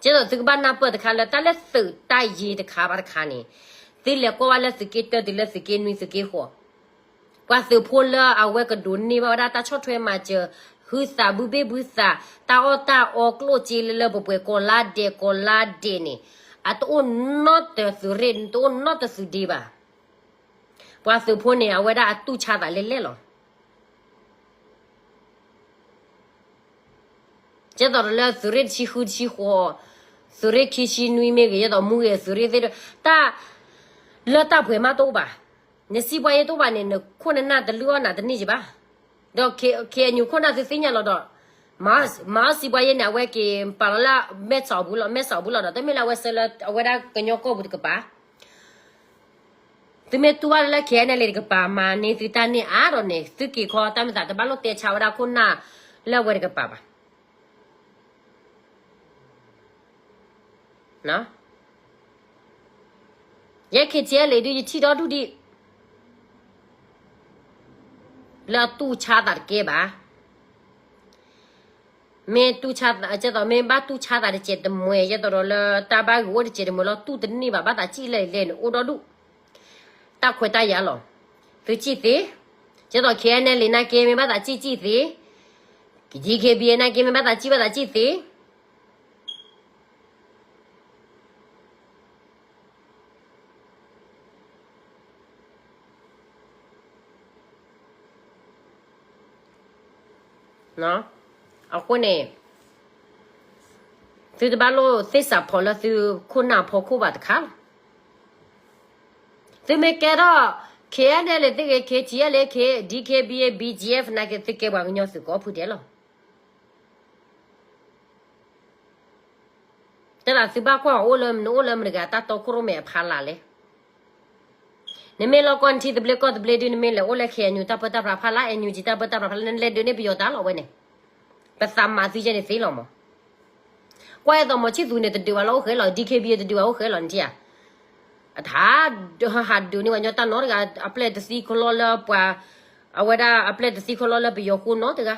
ကဲသိးသုကဘၣ်နၢ်ပၢၢ်တခါလၢ တၢ်လၢသုးတၢ်ယ့တခါဘၣ်တခါန့ၣ်, သုလဲၤကွၢ်ဘၣ်လၢသုးက့တၢ တုၤလၢသုးက့နွံ သုးက့ဃိး, ပှၤသုးဖိလၢအဝဲကဒိးန့ၢ်ဘၣ်ဝဲဒၣ်တၢ်ဆီၣ်ထွဲမၤစၢၤ, ဟုသးဘုဘ့ၣ်ဘုသး, တၢ်အီၣ်တၢ်အီကျိၣ်စ့လၢလၢပှဲၤပှဲၤ ကိးလါဒဲးကိးလါဒဲးန့ၣ်, အတအိၣ်နီတသုးရ့ၣ် တအိၣ်နီတသုးဒ့ဘၣ်. ပှၤသုးဖိန့ၣ် အဝဲဒၣ်အတူၢ်ဆါသးလဲၣ်လဲၣ်လီၤ. ကဲသိးဒီးလၢသုးရ့ၣ်တဆံဃုတဆံဃိး, သုးရ့ၣ်ခံဆံနွံမ့ၢ်ဂ့ၤ, ကဲသိးမူဂ့ၤသုးရ့ၣ်သ့ၣ်ဒီး တၢ်လၢတၢ်ပှဲၤမးတအိၣ်ဘၣ်. နစံးပှၤယဲတအိၣ်ဘၣ်န့ၣ် နခိၣ်နနၢ်တလုၢ်အီၣ်နၤတန့ၢ်ကဘၣ်. ဒီး K N U ခိၣ်နၢ်သုသ့ၣ်ညါလီၤဒီး မၤအီၣ်စံးပှၤယဲန့ၣ် အဝဲက့ၤပာ်လီၤလၢမဲၣ်ဆီးပူၤလီၤ, မဲၣ်ဆီးပူၤလီၤဒီး တမ့ၢ်လၢအဝဲဆှၢလၢ အဝဲဒၣ်ကညီကီၢ်ပူၤတကပၤ သုမ့ၢ်တူၢ်ဘၣ်လၢ K N L A တကပၤ မၤန့ၢ်သုတၢ်န့ၢ်အါဒီးန့ၣ် သုက့ၤခီတၢ်မ့ၢ်သးတဘၣ်လိၣ်တဲဆါဝဲဒၣ်ခိၣ်နၢ်လၢအဝဲတကပၤဘၣ်. ယဲ K T L A ဒုး ယထံၣ်ဒီဒူၣ်ဒံး လၢအတူၢ်ဆါသးတကဲဘၣ်. မ့ၢ်တူၢ်ဆါသး ကဲသိး မ့ၢ်ဘၣ်တူၢ်ဆါသးတစဲးတမှဲၤ ယဲသိးဒီးလၢတၢ်ဘၣ်ဂ့ၤအိၣ်တစဲးတမှဲၤလီၤ တူၢ်တန့ၢ်ဘၣ် ဘၣ်သးစံၣ်လဲၣ်လဲၣ်န့ၣ် အိၣ်ဒီဒူၣ် တၢ်ခွဲးတၢ်ယာ်လီၤ. သုစံၣ်သ့, ကဲသိး K N L A နာ်က့ မ့ၢ်ဘၣ်သးစံၣ်စံၣ်သ့, D K B A နာ်က့ မ့ၢ်ဘၣ်သးစံၣ် ဘၣ်သးစံၣ်သ့ အဃိန့ၣ် သုတဘၣ်လိၣ်သ့ၣ်စးဖီလၢသု ခိၣ်နၢ်ဖီခိၣ်ဘၣ်တခါလီၤ. သုမ့ၢ်ကဲထီၣ် K N L A သ့ၣ်ဂ့ၤ K T L A ဂ့ၤ D K B A B G F နာ်က့ သုကဲပှၤကညီသုးကိးဖုဒဲးလီၤ. တဲဒၣ်သုဘၣ်ကွၢ်အီၤအိၣ်လၢ နအိၣ်လၢမတၤတဂၤတၢ်တီခိၣ်ရိၣ်မဲအဖီလာ်လဲၣ်. နမ့ၢ်လီၢ်ကီၢ်နထံသဘျ့ကီၢ်သဘျ့ဒုး နမ့ၢ်လဲၤအိၣ်လၢ K N U တၢ်ပၢတၢ်ပြးဖီလာ် N U G တၢ်ပၢတၢ်ပြးဖီလာ် နလဲၤဒုးန့ၢ်ပယီၤတၢ်လီၤဝဲန့ၣ် ပသးမၤသုယဲန့ၣ်သ့လီၤမး. ကွၢ်အသိးမီၤဆံၣ်သူးန့ၣ်တဒုးဘၣ်လၢအိၣ်ဃဲလီၤ D K B A တဒုးဘၣ်အိၣ်ဃဲလီၤနထံၣ်ဧါ. အတဟးဒုးန့ၢ်ဝဲညီတၢ်နီတဂၤ အပျဲၢ်တသံခီလီလၢပှၤ အဝဲဒၣ်အပျဲၢ်တသံခီလီလၢပယီၤဃိနီတဂၤ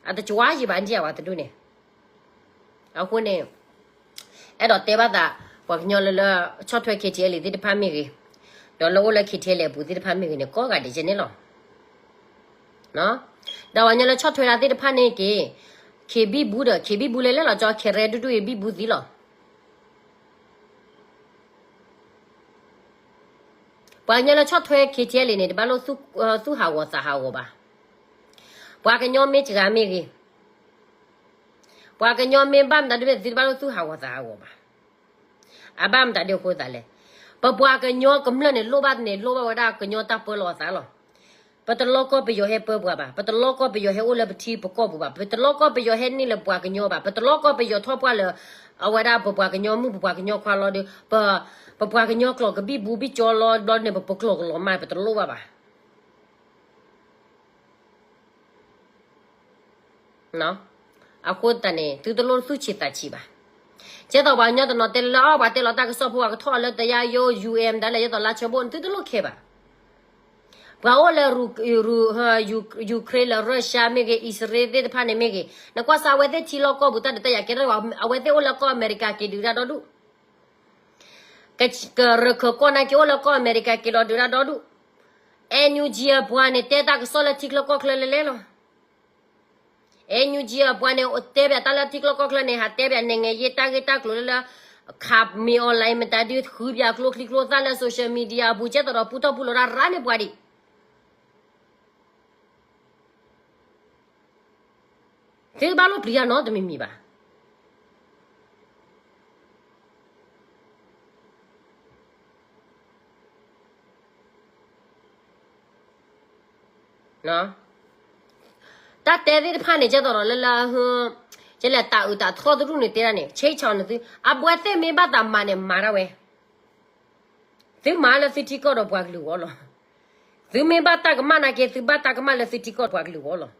အတကွၢ်ယံၤဘၣ်နထံၣ်ဧါ ပှၤတဒူၣ်န့ၣ်. အဃိန့ၣ် အဲၣ်ဒိးတဲဘၣ်သး ပှၤကညီလၢလၢ ဆီၣ်ထွဲ K T L A သ့ၣ်တဖၣ်မ့ၢ်ဂ့ၤ, ဒီးလၢအိၣ်လၢ KTLA အပူၤသ့ၣ်တဖၣ်မ့ၢ်ဂ့ၤန့ၣ် ကိးဂၤဒဲးကဲန့ၣ်လီၤ. ဒီးပှၤကညီလၢဆီၣ်ထွဲတၢ်သ့ၣ်တဖၣ်န့ၣ်က့ၤ ခ့ဘံၣ်ဘူဒီး ခ့ဘံၣ်ဘူလဲၤလဲၤလီၤ ကၠီ ခဲရဲဒူၣ်ဒူၣ်အံၤဘံၣ်ဘူသံလီၤ. ပှၤကညီလၢဆီၣ်ထွဲ KTLA န့ၣ် တဘၣ်လိၣ်သူၣ်ဟးဂီၤသးဟးဂီၤဘၣ်. ပှၤကညီမ့ၢ်စှၤမ့ၢ်ဂ့ၤ, ပှၤကညီမ့ၢ်ဘၣ်မတၤဒုးမ့ၢ် သုတဘၣ်လိၣ်သူၣ်ဟးဂီၤသးဟးဂီၤဘၣ်. အဘၣ်မတၤဒုးအဃိသးလဲၣ်, ပပှၤကညီကမျၢၢ်န့ၣ် လိၣ်ဘၣ်န့ၣ် လိၣ်ဘၣ်ဝဲဒၣ်ကညီတၢ်ပၢလီၤအသးလီၤ. ပတလိၣ်ကီၢ်ပယီၤဟဲပၢပှၤဘၣ်, ပတလိၣ်ကီၢ်ပယီၤဟဲအိၣ်လၢပထံပကီၢ်ပူၤဘၣ်, ပတလိၣ်ကီၢ်ပယီၤဟဲန့ၢ်လၢပှၤကညီဘၣ်, ပတလိၣ်ကီၢ်ပယီၤထီၣ်ပှၢ်လၢ အဝဲဒၣ်ပပှၤကညီမုၣ်ပပှၤကညီခွါလီၤဒီး ပပှၤကညီကျိာ်ကဘံၣ်ဘူဘံၣ်ကၠီလီၤဘျီန့ၣ် ပပကျိာ်ကလီၤမၢ် ပတလိၣ်ဘၣ်ဘၣ်. အဃိသတးန့ၣ် သုတလိၣ်သူၣ်ဆံးသးဆံးဘၣ်. ကဲသိးပှၤကညီတနီၤတဲလၢအီၤ ပှၤတဲလီၤတၢ်ကစီၣ်ဖိ ပှၤကထီၣ်လၢတယါယိ UN ဒၣ်လဲာ် ယဲသိးလါဆၢဘိၣ်န့ၣ် သုတလိၣ်ခဲဘၣ်. ပှၤအိၣ်လၢ Ukraine လၢ Russia မ့ၢ်ဂ့ၤ အံၣ်စရ့လးသ့ၣ်တဖၣ်န့ၣ်မ့ၢ်ဂ့ၤ နကွၢ်စၢ်အဝဲသ့ၣ်ထံလီၢ်ကီၢ်ပူၤတၢ်ဒုးတၢ်ယၤကဲထီၣ် အဝဲသ့ၣ်အိၣ်လၢကီၢ်အမဲရကၤက့ၤဒုးတၢ်ဒီဒူၣ် ကရၢခၢၣ်ကီၢ်နာ်က့ၤအိၣ်လၢကီၢ်အမဲရကၤက့ၤလီၤဒုးတၢ်ဒီဒူၣ်. NUG အပှၤန့ၣ် တဲတၢ်ကစီၣ်လၢထံချၢကီၢ်ချၢလဲၤလဲၤလီၤ. NUG အပှၤန့ၣ် တဲဘၣ်တၢ်လၢထံချၢကီၢ်ချၢန့ၣ် ဟးတဲဘၣ်နဲၣ်ငဲၤယ့ၢ်တၢ်ဂ့ၢ်တၢ်ကျိၤလၢလၢ ခးမံၤ online မတၤဒုး ဃုဘၣ်ကျိချံကျိသၣ်လၢ social media အပူၤ ကဲသိးဒီးပူထီၣ်ပူလီၤတၢ်ရၤန့ၢ်ပှၤဒံး သုတဘၣ်လိၣ်ပျံၤတၢ်နီတမံၤမံၤဘၣ်. တၢ်တဲသ့ၣ်တဖၣ်န့ၣ် ကဲသိးဒီးလၢလၢ ကဲလဲၣ် တၢ်အုးတၢ်ထီသရူၣ်န့ၣ်တဲဒၣ်န့ၣ် ဆဲးဆီၣ်န့ၣ်သု အဝဲသ့ၣ်မ့ၢ်ဘၣ်သးမၤန့ၣ် မၤဒၣ်ဝဲ သုမၤလၢသုထံကီၢ်ဒီးပှၤကလုာ်အဂီၢ်လီၤ. သုမ့ၢ်ဘၣ်တၢ်ကမၣ်နာ်က့ သုဘၣ်တၢ်ကမၣ်လၢသုထံကီၢ်ပှၤကလုာ်အဂီၢ်လီၤ.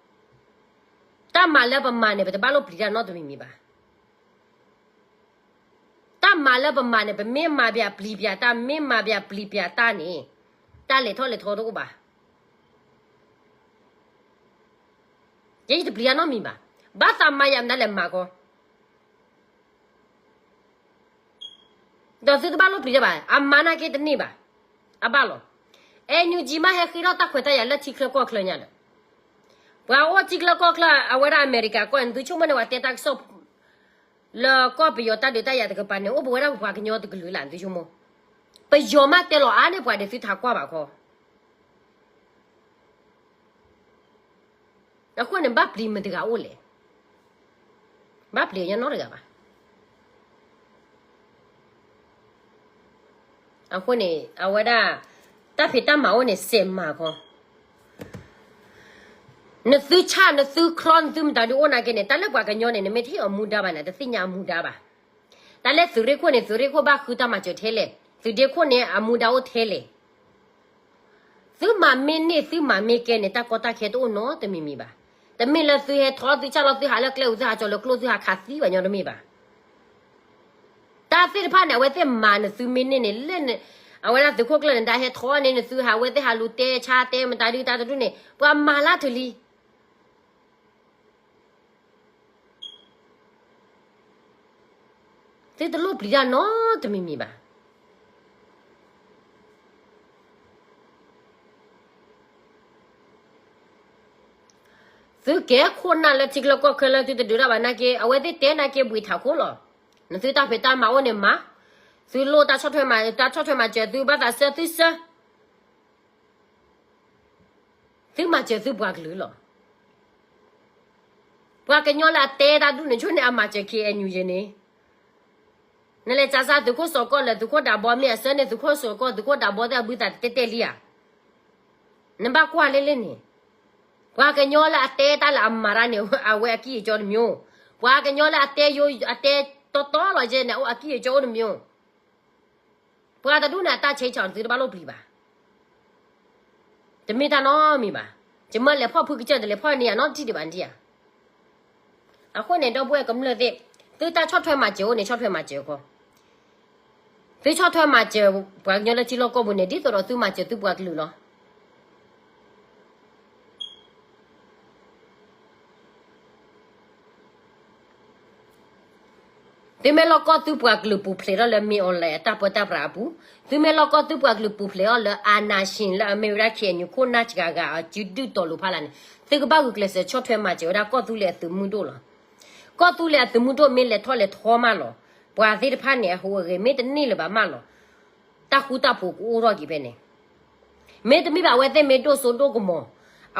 တၢ်မၤလၢပမၤန့ၣ် ပတဘၣ်လိၣ်ပျံၤတၢ်နီတမံၤမံၤဘၣ်. တၢ်မၤလၢပမၤန့ၣ် ပမ့ၢ်မၤပျံၤပျံၤတၢ် မ့ၢ်မၤပျံၤပျံၤတၢ်န့ၣ် တၢ်လဲၤထီၣ်လဲၤထီတအိၣ်ဘၣ်. ယဲယတပျံၤတၢ်နီတမံၤဘၣ်. ဘၣ်သးမၤယၤမနုၤလဲၣ်မၤကီ ဒီးသုတဘၣ်လိၣ်ပျံၤတၢ်ဘၣ် အမၤနာ်က့တန့ၢ်ဘၣ်. အဘၣ်လီၤ. NUG မ့ၢ်ဟဲဃ့ထီၣ်တၢ်ခွဲးတၢ်ယာ်လၢထံချၢကီၢ်ချၢညါဒီး ပှၤအိၣ်ထံချၢကီၢ်ချၢ အဝဲဒၣ်အမဲရကၤကီၢ်န့ၣ် သုဆိကမိၣ်န့ၣ် ပှၤတဲတၢ်ကစီၣ် လၢကီၢ်ပယီၤတၢ်ဒုးတၢ်ယၤတကပၤန့ၣ် အိၣ်ပဝဲဒၣ်ပပှၤကညီတကလုာ်လၢ သုဆိကမိၣ် ပယီၤမ့ၢ်တဲလီၤအါန့ၢ်ပှၤဒီး သုထးကွၢ်ဘၣ်ခီ အဃိန့ၣ် ဘၣ်ပျံၤမတၤတဂၤအိၣ်လဲၣ်. ဘၣ်ပျံၤညီနီတဂၤဘၣ်. အဃိန့ၣ် အဝဲဒၣ် တၢ်ဖံးတၢ်မၤအိၣ်န့ၣ် စဲးမၤခီ နသုဆၣ်နသုချီနသုမတၤဒုးအိၣ်နာ်က့န့ၣ် တၢ်လၢပှၤကညီန့ၣ် နမ့ၢ်တဟ့ၣ်အီၤမူဒါဘၣ်န့ၣ် တသ့ၣ်ညါအမူဒါဘၣ်. တၢ်လၢသုးရ့ၣ်ခိၣ်န့ၣ် သုးရ့ၣ်ခိၣ်ဘၣ်ဃုတၢ်မၤစၢၤထဲလဲၣ်, သုးဒ့ခိၣ်န့ၣ် အမူဒါအိၣ်ထဲလဲၣ်. သုမၤမ့ၢ်န့ၢ် သုမၤမ့ၢ်ကဲန့ၣ် တၢ်ကီတၢ်ခဲတအိၣ်နီတမံၤမံၤဘၣ်. တမ့ၢ်လၢသုဟဲထီၣ်သုဆၣ်လီၤ သုဟးလၢကျဲဧိၤ သုဟးကၠီၤလၢကျိ သုဟးခးသံဘၣ်ညီတမ့ၢ်ဘၣ်. တၢ်သ့ၣ်တဖၣ်န့ၣ် အဝဲသ့ၣ်မၤန့ၣ် သုမ့ၢ်န့ၢ်န့ၣ် လၢ အဝဲဒၣ်သုးခိၣ်ကျၢၢ်န့ၣ် တၢ်ဟဲထီၣ်န့ၣ် နသုဟးဝဲသ့ၣ်ဟးလူၤတဲဆါတဲမတၤဒုးတၢ်တဒူၣ်န့ၣ် ပှၤမၤလၢတလံ သုတလိၣ်ပျံၤတၢ်နီတမံၤမံၤဘၣ်. သုကဲခိၣ်နၢ်လၢထံချၢကီၢ်ချၢလၢသုတဒုးတၢ်ဘၣ်နာ်က့ အဝဲသ့ၣ်တဲနာ်က့ဘှံးထးခိၣ်လီၤ. နသုတၢ်ဖံးတၢ်မၤအိၣ်န့ၣ်မၤ, သုလိၣ်တၢ်ဆီၣ်ထွဲမၤ, တၢ်ဆီၣ်ထွဲမၤစၢၤ သုဘၣ်သးဆၢသုဆၢ သုမၤစၢၤသုပှၤကလုာ်လီၤ. ပှၤကညီလၢအတဲတၢ်ဒူၣ်န့ၣ် ဆိန့ၣ်အမၤစၢၤ ခ့အဲၣ်ယူၣ်ယဲန့ၣ်, နလဲၤစးစၢ်သုးခိၣ်စီၤကီၢ်လၢသုးခိၣ်ဒးဘီ မ့ၢ်အဆၢန့ၣ် သုးခိၣ်စီၤကီၢ် သုးခိၣ်ဒးဘီသ့ၣ်အဘုသးတတဲတဲလံဧါ. နဘၣ်ကွၢ်လၢလၢန့ၣ်, ပှၤကညီလၢအတဲတၢ်လၢအမၤတၢ်န့ၣ် အဝဲအကံၢ်အကၠီတမျိုး, ပှၤကညီလၢအတဲယိ အတဲတီတီလီၤယဲန့ၣ် အအိၣ်အကံၢ်အကၠီအိၣ်တမျိုး. ပှၤတဒူၣ်န့ၣ် အတၢ်ဆဲးဆီၣ်န့ၣ် သုတဘၣ်လိၣ်ပျံၤဘၣ်. တမ့ၢ်တၢ်နီတမံၤဘၣ်. ယမ့ၢ်လဲၤဖီၣ်ဖုကစၢၢ် တလဲၤဖီၣ်န့ၢ်ယၤနီတထံၣ်ဒံးဘၣ်နထံၣ်ဧါ. အဃိန့ၣ် ဒီပုၢ်ဝဲၢ်ကမျၢၢ်သ့ၣ်, သုတၢ်ဆီၣ်ထွဲမၤစၢၤအိၣ်န့ၣ် ဆီၣ်ထွဲမၤစၢၤခီ, သုဆီၣ်ထွဲမၤစၢၤ ပှၤကညီလၢထံလီၢ်ကီၢ်ပူၤန့ၣ် ဒ်သိးဒီးသုမၤစၢၤသုပှၤကလုာ်လီၤ. အ သုမ့ၢ်လီၢ်ကီၢ်သုပှၤကလုာ်ပူၤဖျဲးထီၣ်လၢ မင်းအောင်လှိုင် အတၢ်ပၢတၢ်ပြးအပူၤ, သုမ့ၢ်လီၢ်ကီၢ်သုပှၤကလုာ်ပူၤဖျဲးထီၣ်လၢ အာဏာရှင် လၢအမ့ၢ်ဝဲဒၣ် KNU ခိၣ်နၢ်စှၤဂၤအစုဒုၣ်တီၤလိၤဖးလၢ်န့ၣ်, သုကဘၣ်ဂုာ်ကျဲးစၢးဆီၣ်ထွဲမၤစၢၤဝဲဒၣ်ကီၢ်သူလ့ၤအသုးမုၢ်ဒိၣ်လီၤ. ကီၢ်သူလ့ၤအသုးမုၢ်ဒိၣ်မ့ၢ်လဲၤထီၣ်လဲၤထီမးလီၤ. ပှၤသ့ၣ်တဖၣ်န့ၣ် အဟူးအဂဲၤမ့ၢ်တန့ၢ်လၢၤဘၣ်မးလီၤ. တၢ်ဃူတၢ်ဖိးကအိၣ်ထီၣ်က့ၤဖဲန့ၣ် မ့တမ့ၢ်ဘၣ် အဝဲသ့ၣ်မ့ၢ်ဒိၣ်စိဒိၣ်ကမီၤ,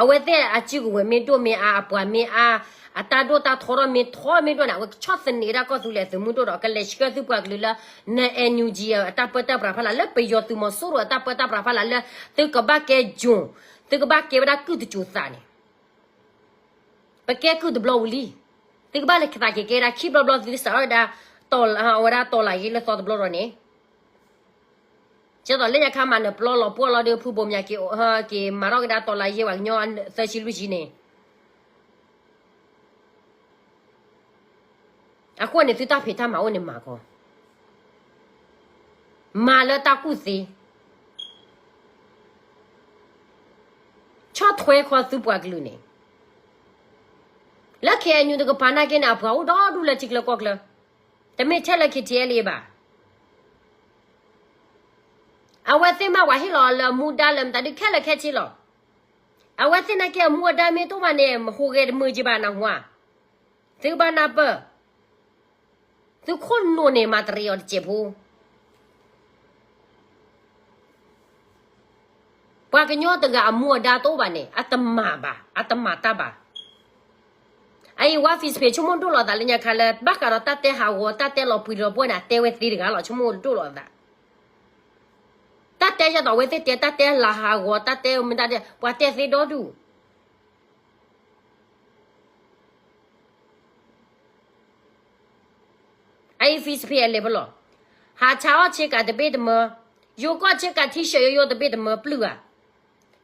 အဝဲသ့ၣ်အစုကဝဲၤမ့ၢ်ဒိၣ်မ့ၢ်အါ, အပှၤမ့ၢ်အါ, အတၢ်ဒိၣ်တၢ်ထီထီၣ်မ့ၢ်ထီမ့ၢ်ဒိၣ်န့ၣ် အဝဲကဆီၣ်သနံးဝဲဒၣ်ကီၢ်သူလ့ၤအသုးမုၢ်ဒိၣ်ဒီး ကလဲၤဆှၢသုပှၤကလုာ်လၢ န NUG အတၢ်ပၢတၢ်ပြးဖးလၢ် လၢပယီၤသုးမီၤစိရိၤအတၢ်ပၢတၢ်ပြးဖးလၢ်လၢ သုကဘၣ်ကဲ join, သုကဘၣ်ကဲဝဲဒၣ်ကုၢ်တစိၤသးန့ၣ် ပကဲကုၢ်တဘျီဝံၤလံ. သုကဘၣ်လဲၤသးက့ၤကဲဒၣ်ခံဘျီဘျီ သုစးထီၣ်ဝဲဒၣ် အဝဲဒၣ် တော်လှန်ရေး လၢသီတဘျီဒီးန့ၣ်, ကဲသိးလၢညါခါမၤနၢၤပျီလီၤပှီၢ်လီၤဒီး ဖုဘိၣ်မၠးက့ၤ က့ၤမၤထီၣ်ကဒါ တော်လှန်ရေး ပှၤကညီသၢဆံလွံၢ်ဆံန့ၣ်, အဃိန့ၣ် သုတၢ်ဖံးတၢ်မၤအိၣ်န့ၣ်မၤကီး, မၤလၢတၢ်ကူၣ်သ့, ဆီၣ်ထွဲခီသုပှၤကလုာ်န့ၣ်, လၢ KNU တကပၤနာ်က့န့ၣ် အပှၤအိၣ်ဒီဒူၣ်လၢထံချၢကီၢ်ချၢ, တမ့ၢ်ထဲလၢ KTLA ဘၣ်. အဝဲသ့ၣ်မး ပှၤဟ့ၣ်လီၤလၢအမူဒါလၢမတၤဒုးခဲလၢာ်ခဲဆ့လီၤ. အဝဲသ့ၣ်နာ်က့အမူအဒါမ့ၢ်တအိၣ်ဘၣ်န့ၣ် မဟူးဂဲၤတမုာ်က့ၤဘၣ်နၢ်ဟူဧါ. သုကဘၣ်နၢ်ပၢၢ်, သုခိၣ်နူာ်န့ၣ် မၤတရံးအီၤတစဲးဖိ ပှၤကညီတဂၤအမူအဒါတအိၣ်ဘၣ်န့ၣ် အတမၤဘၣ်, အတမၤတၢ်ဘၣ်. အအံၤ ဝါ Facebook ဆိကမိၣ်ဒိၣ်လီၤသးလၢညါခါလၢ ဘၣ်ဃးဒီးတၢ်တဲဟးဂီၤ တၢ်တဲလီၤပှံၤလီၤပှီၢ်န့ၣ် အတဲဝဲသ့တဂၤလီၤ ဆိကမိၣ်ဒိၣ်လီၤသး. တၢ်တဲယၤဒီး အဝဲသ့ၣ်တဲ တၢ်တဲလၤဟးဂီၤ တၢ်တဲမတၤဒဲး ပှၤတဲသ့ဒီဒူၣ် အအံၤ Facebook အလဲၤဖဲလဲၣ်, ဟးဆါအီၣ်ဆ့ကၤတဘ့ၣ်တမၢ, ယိၤကီၢ်ဆ့ကၤ T-shirt ယိယိတဘ့ၣ်တမၢပျုၢ်ဧါ,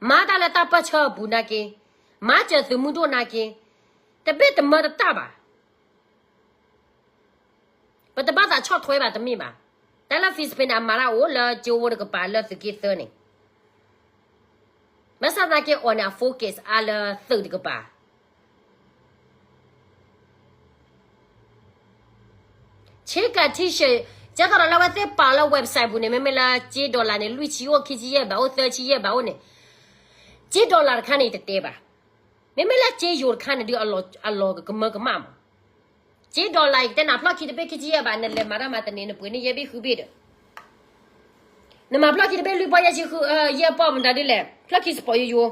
မၤတၢ်လၢတၢ်ပၢၢ်ဆၢအပူၤနာ်က့, မၤစၢၤသုးမုၢ်ဒိၣ်နာ်က့, တဘ့ၣ်တမၢတတၢ်ဘၣ်. ပတဘၣ်သးဆီၣ်ထွဲဘၣ်တမ့ၢ်ဘၣ်. တၢ်လၢ Facebook န့ၣ် အမၤတၢ်အိၣ်လၢကၠိဖိတကပၤလၢသုးက့သၢန့ၣ်, ဘၣ်ဆၣ်သနာ်က့အီၤန့ၣ် အ focus အါလၢသုးတကပၤ ဆ့ကၤ T-shirt ကဲသိးဒီးလၢအဝဲသ့ၣ်ပာ်လၢ website ပူၤန့ၣ် မ့မ့ၢ်လၢကၠ့ dollar န့ၣ် လွံၢ်ဆံအိၣ် ခံဆံယဲၢ်ဘးအိၣ် သၢဆံယဲၢ်ဘးအိၣ်န့ၣ်, ကၠ့ dollar တခါန့ၣ် ယတတဲဘၣ်. မ့မ့ၢ်လၢကၠ့ယိၤတခါန့ၣ်ဒုး အလီၤကမၢကမၣ်မး. ကၠ့ dollar ယကတဲနၤ ဖျီၣ်ခံတဘ့ၣ် ခံဆံယဲၢ်ဘး နလဲၤမၤတၢ်မၤတန့ၢ် နပှ့ၤန့ၢ်ယဲၢ်ဘ့ၣ်ဃုဘ့ၣ်ဒီး နမၤဖျီၣ်ခံတဘ့ၣ် လွံၢ်ပီၢ်ယဲၢ်ဆံဃု, ယဲၢ်ပီၢ်မတၤဒ်လဲၣ် ဖျီၣ်ခံ spot ယိယိ,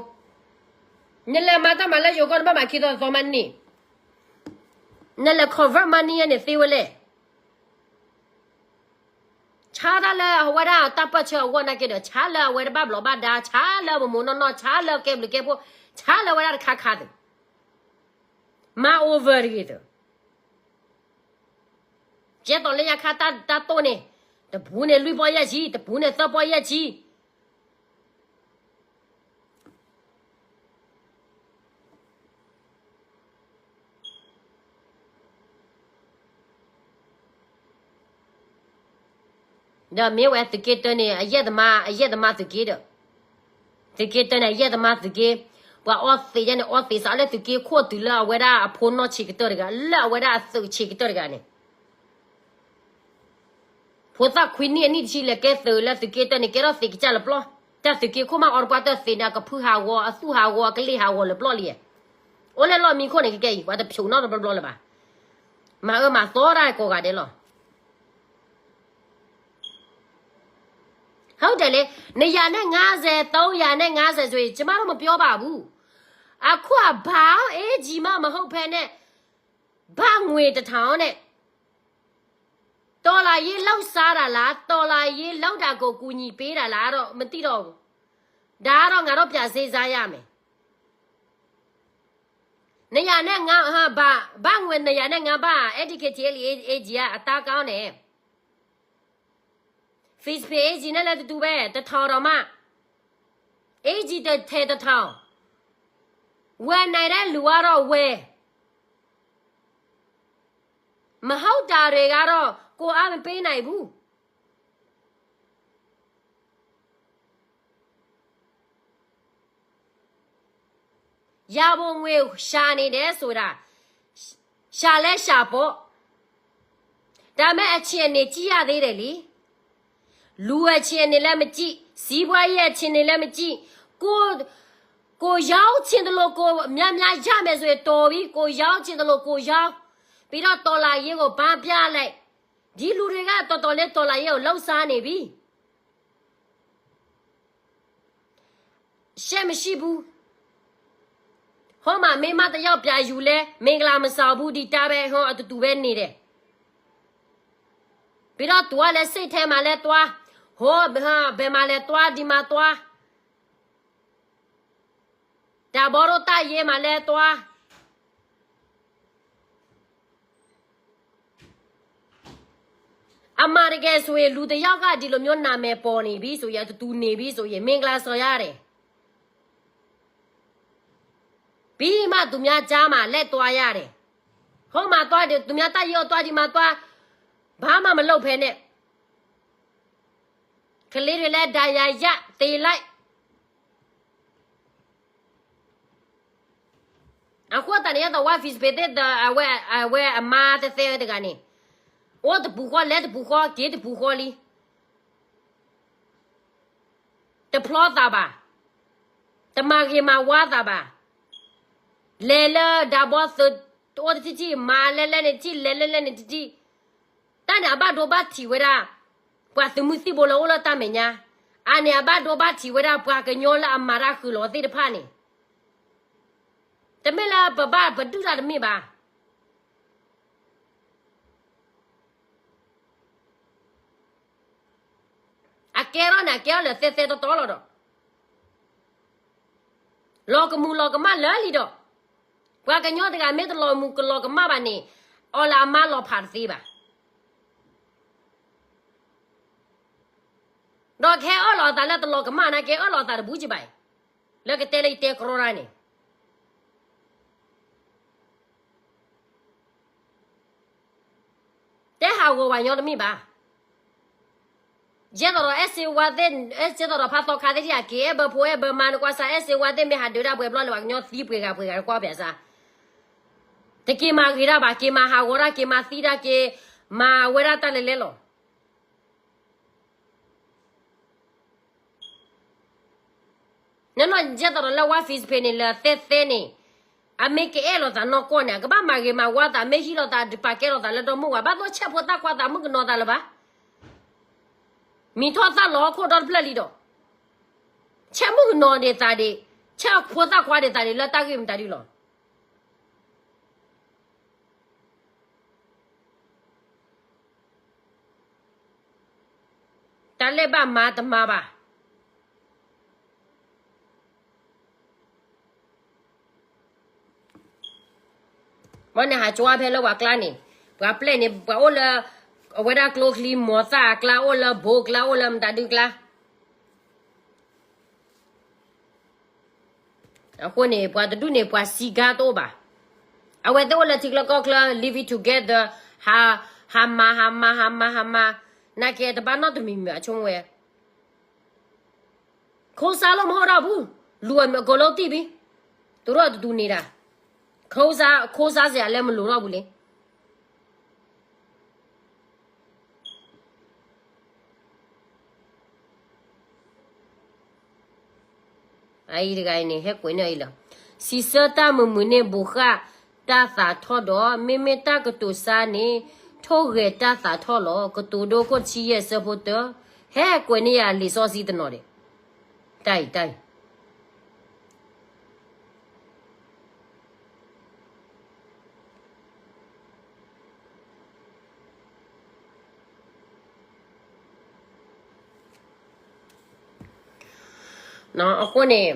နလဲၤမၤတၢ်မၤလၢယိၤကီၢ် နဘၣ်မၤခံသီသီမးန့ၣ်, နလဲၤ convert money န့ၣ်သ့ဝဲလဲၣ်. ဆါတၢ်လၢအဝဲဒၣ်တၢ်ပၢၢ်ဆၢအဂီၢ်နာ်က့ဒီး ဆါလၢအဝဲတဘၣ်ဘျီးဘၣ်ဒါ, ဆါလၢမိၢ်မိၢ်နီၢ်နီၢ်, ဆါလၢကဲဘျုးကဲဖှိၣ်, ဆါလၢအဝဲဒၣ်တခါခါသ့ၣ်, မၤ over တဂ့ၤသ့ၣ်. ကဲသိးလၢညါခါတၢ်တိၢ်န့ၣ်, တပူၤန့ၣ်လွံၢ်ပီၢ်ယဲၢ်ဆံ, တပူၤန့ၣ်သၢပီၢ်ယဲၢ်ဆံ ဒီးမ့ၢ်ဝဲသုးက့တၢန့ၣ် အယဲၢ်သမါ, အယဲၢ်သမါသုးက့ဒီး, သုးက့တၢန့ၣ် အယဲၢ်သမါသုးက့, ပှၤအီသံးယဲန့ၣ် အီသံးစးလၢသုးက့ခိၣ်တုၤလၢအဝဲဒၣ်အဖိနီၢ်ဆံးကတၢၢ်တဂၤ, လၢအဝဲဒၣ်အသုးဆံးကတၢၢ်တဂၤန့ၣ် ဖိသၣ်ခွံနံၣ်အနံၣ်တဆံလဲၤကဲသုးလၢသုးက့တၢန့ၣ် ကဲထီၣ်သံးကစၢ်လၢပျီ, တၢ်သုးက့ခိၣ်မးအီတပှၢ်တၢ်သံးန့ၣ် အကဖုဟးဂီၤ အသူၣ်ဟးဂီၤ အကလ့ၢ်ဟးဂီၤလၢပျီလံ. အိၣ်လၢလီၢ်မံခိၣ်န့ၣ် ကကဲအံၤ ပှၤတဖျိးနီတဘျီဘျီလၢၤဘၣ်. မၤအၢမၤသီတၢ်ကိးဂၤဒဲးလီၤ. ဟုတ်တယ်လေ, နှစ်ရာနဲ့ငါးဆယ်, သုံးရာနဲ့ငါးဆယ်ဆိုရင် ကျမတို့မပြောပါဘူး. အခုက ဘဏ် အေးကြီးမှမဟုတ်ဘဲနဲ့ ဘတ်ငွေတစ်ထောင်နဲ့ တော်လှန်ရေးလုပ်စားတာလား, တော်လှန်ရေးလုပ်တာကိုကူညီပေးတာလားတော့ မသိတော့ဘူး. ဒါကတော့ငါတို့ပြန်စဉ်းစားရမယ်. နှစ်ရာနဲ့ငါး, ဟာ, ဘတ်, ဘတ်ငွေနှစ်ရာနဲ့ငါးဘတ်, အဲ့ဒီ KTLA AG ကအတန်းကောင်းတယ်. Fishpay AG နဲ့လည်းတူတူပဲ, တစ်ထောင်တောင်မှ, AG တစ်ထည်တစ်ထောင်, ဝယ်နိုင်တဲ့လူကတော့ဝယ်, မဟုတ်တာတွေကတော့ကိုယ်အားမပေးနိုင်ဘူး. ရန်ပုံငွေရှာနေတယ်ဆိုတာ, ရှာလဲရှာပေါ့. ဒါပေမဲ့ အခြေအနေ ကြည့်ရသေးတယ်လီၤ. လူအခြေအနေလည်းမကြည့်, စီးပွားရေးအခြေအနေလည်းမကြည့်, ကို, ကိုရောင်းချင်သလို ကိုများများရမယ်ဆိုရင်တော်ပြီ, ကိုရောင်းချင်သလို ကိုရောင်း, ပြီးတော့ တော်လှန်ရေးကို ဘမ်းပြလိုက်. ဒီလူတွေက တော်တော်လေး တော်လှန်ရေးကို လုပ်စားနေပြီ. ရှက်မရှိဘူး. ဟိုမှာ မိန်းမတစ်ယောက်ပြန်ယူလဲ, မင်္ဂလာမဆောင်ဘူး, ဒီတိုင်းပဲ, ဟိုအတူတူပဲနေတယ်. ပြီးတော့ သူကလည်း စိတ်ထဲမှာလည်းသွား, ဟို, ဘယ်မှာလဲသွား, ဒီမှာသွား, တၢ်ဘီတို့ တၢ်ယဲမှာလဲသွား. အမှန်တကယ်ဆိုရင် လူတစ်ယောက်က ဒီလိုမျိုးနာမည်ပေါ်နေပြီဆိုရင်, အတူတူနေပြီဆိုရင်, မင်္ဂလာဆောင်ရတယ်. ပြီးမှ သူများကြားမှာ လက်သွားရတယ်. ဟိုမှာသွားတယ်, သူများတၢ်ယိးသွား, ဒီမှာသွား, ဘာမှမလုပ်ဖဲနဲ့. ကလေးတွေလည်း ဒဏ်ရာရ, သေလိုက်. အဃိသတးန့ၣ် ယသးဝါ Facebook သ့ၣ်ဒီး အဝဲ, အဝဲအမါသဲသဲတဂၤန့ၣ်, အိၣ်တပူၤဃီ, လဲၤတပူၤဃီ, က့ၤတပူၤဃီလံ. တဖျီသးဘၣ်, တမၤဂ့ၤမၤဝါသးဘၣ်. လဲၤလၢဒၢဘီသုး, တအိၣ်တထံၣ်ထံၣ်, မၤလဲၤလဲၤန့ၣ်တထံၣ်, လဲၤလဲၤလဲၤန့ၣ်တထံၣ်. တၢ်န့ၣ် အဘၣ်ဒိဘၣ်ထံးဝဲဒၣ် ပှၤသုးမုၢ်သံၣ်ဘိလၢအိၣ်လၢတၢ်မဲာ်ညါ, အန့ၣ် အဘၣ်ဒိဘၣ်ထံးဝဲဒၣ် ပှၤကညီလၢအမၤတၢ်ဃုာ်လီၤသ့ၣ်တဖၣ်န့ၣ်, တမ့ၢ်လၢပဘၣ်ပဒုၣ်တၢ်တမ့ၢ်ဘၣ်. အကဲထီၣ်န့ၣ် အကဲထီၣ်လၢသဲသဲတီတီလီၤဒီး, လီၤကမူၤလီၤကမၣ်လၢာ်လံဒီး, ပှၤကညီတဂၤမ့ၢ်တလီၤမူၤကလီၤကမၣ်ဘၣ်န့ၣ်, အီၤလၢအမါလီၤဖးတသ့ဘၣ်. ဒီးကဟဲအၢၣ်လီၤအသးလၢတလီၤကမၣ်န့ၣ် ကဟဲအၢၣ်လီၤအသးတဘူးကဘၣ်အံၤ, လၢကတဲလၢယတဲကရီတၢ်န့ၣ် တဲဟးဂီၤပှၤကညီတမ့ၢ်ဘၣ်. ယဲသိးဒီး အဲၣ်စ့ဝါသ့ၣ်, အဲၣ်စ့သိးဒီးဖးသီခါသ့ၣ်တဖၣ် က့ၤအဲၣ်ဘၢဖိအဲၣ်ဘၢမါ နကွၢ်စၢ် အဲၣ်စ့ဝါသ့ၣ်မ့ၢ်ဟးဒုးတၢ်ပှဲၤဘျီလၢပှၤကညီသံပှဲၤဂၤပှဲၤဂၤ နကွၢ်ဖဲစၢ်, တက့ၤမၤဂ့ၤတၢ်ဘၣ်, က့ၤမၤဟးဂီၤတၢ်, က့ၤမၤသံတၢ်, က့ၤမၤဝဲဒၣ်တၢ်လဲၤလဲၤလီၤ. နနီၢ်ယဲသိးဒီးလၢဝါ Facebook န့ၣ် လၢသဲသဲန့ၣ်, အမ့ၢ်ကအဲၣ်လိာ်သးနီၢ်ကီၢ်န့ၣ် အကဘၣ်မၤဂ့ၤမၤဝါသး, မ့ၢ်ဟံးလိာ်သးဒုးပာ်ကဲလိာ်သးလၢဒီမုၢ်ဝါ, ဘၣ်သိးဆဲးဖိသၣ်ခွါသးမုၣ်ကနီၤသးလၢၤဘၣ်. မံၤထီၣ်သၣ်လီၤဟီၣ်ခိၣ်ဒီတဖျၢၣ်လံဒီး, ဆဲးမုၣ်ကနီၤဒံးသးဒံး, ဆဲးဖိသၣ်ခွါဒံးသးဒံး လၢတၢ်ဂ့ၢ်မတၤဒုလီၤ. တၢ်လၢဘၣ်မၤတမၤဘၣ်. ဘၣ်န့ၣ်ဟးကွၢ်ဖဲလၢပှၤကျါန့ၣ်, ပှၤပျဲၢ်န့ၣ် ပှၤအိၣ်လၢ အဝဲဒၣ်ကျိချံ မိၤသၣ်အကျါ, အိၣ်လၢဘိကျါ, အိၣ်လၢမတၤဒုကျါ. အဃိန့ၣ် ပှၤတဒူၣ်န့ၣ် ပှၤစံးကါတအိၣ်ဘၣ်. အဝဲသ့ၣ်အိၣ်လၢထံချၢကီၢ်ချၢ living together, ဟး, ဟးမၤ, ဟးမၤ, ဟးမၤ, ဟးမၤ, နာ်က့တဘၣ်နီတမံၤမံၤ အဆိကမိၣ်ဝဲ ခိစါလိၣ်မဟီၣ်ဒီးပူၤ, လူၤအမုၢ်ကိးလိတံၢ်ဘံ, သူတို့အတတူၢ်န့ၢ်ဒၣ်, ခိစါ, ခိစါစ့ၢ်အလဲမလိၤထီၣ်ပူၤလံ. အအံၤတဂၤအံၤန့ၣ် ဟဲကွဲးန့ၢ်အံၤလီၤ. စံးဆၢတၢ်မုာ်မုာ်န့ၣ် ဘိးဃာ်တၢ်သးထီၣ်ဒီး မ့မ့ၢ်တၢ်ကတိၤစါန့ၣ် ထိၣ်ဂဲၤတၢ်သးထီၣ်လီၤ. ကတိၤဒိခိၣ်တဆံယဲၢ်ဆၢဖိတၢ, ဟဲကွဲးန့ၢ်ယၤလံာ်စီဆှံတနီၤဒဲး, တၢ်အံၤ, တၢ်အံၤ အဃိန့ၣ်,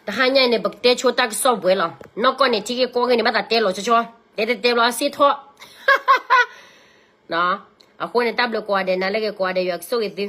တဟါညါအံၤန့ၣ် ပကတဲဆိတၢ်ကစီၣ်ပှဲၤလီၤ. နီၢ်ကီၢ်န့ၣ် ထံဂ့ၢ်ကီၢ်ဂ့ၢ်န့ၣ် ဘၣ်သးတဲလီၤဆီဆီ, တဲတဲတဲဘျီစ့ၢ်ထီၣ်. အဃိန့ၣ် တၢ်ဘျုးကိးဂၤဒဲး, နၤလၢဂ့ၤကိးဂၤဒဲး, ယွၤကဆိၣ်ဂ့ၤသု.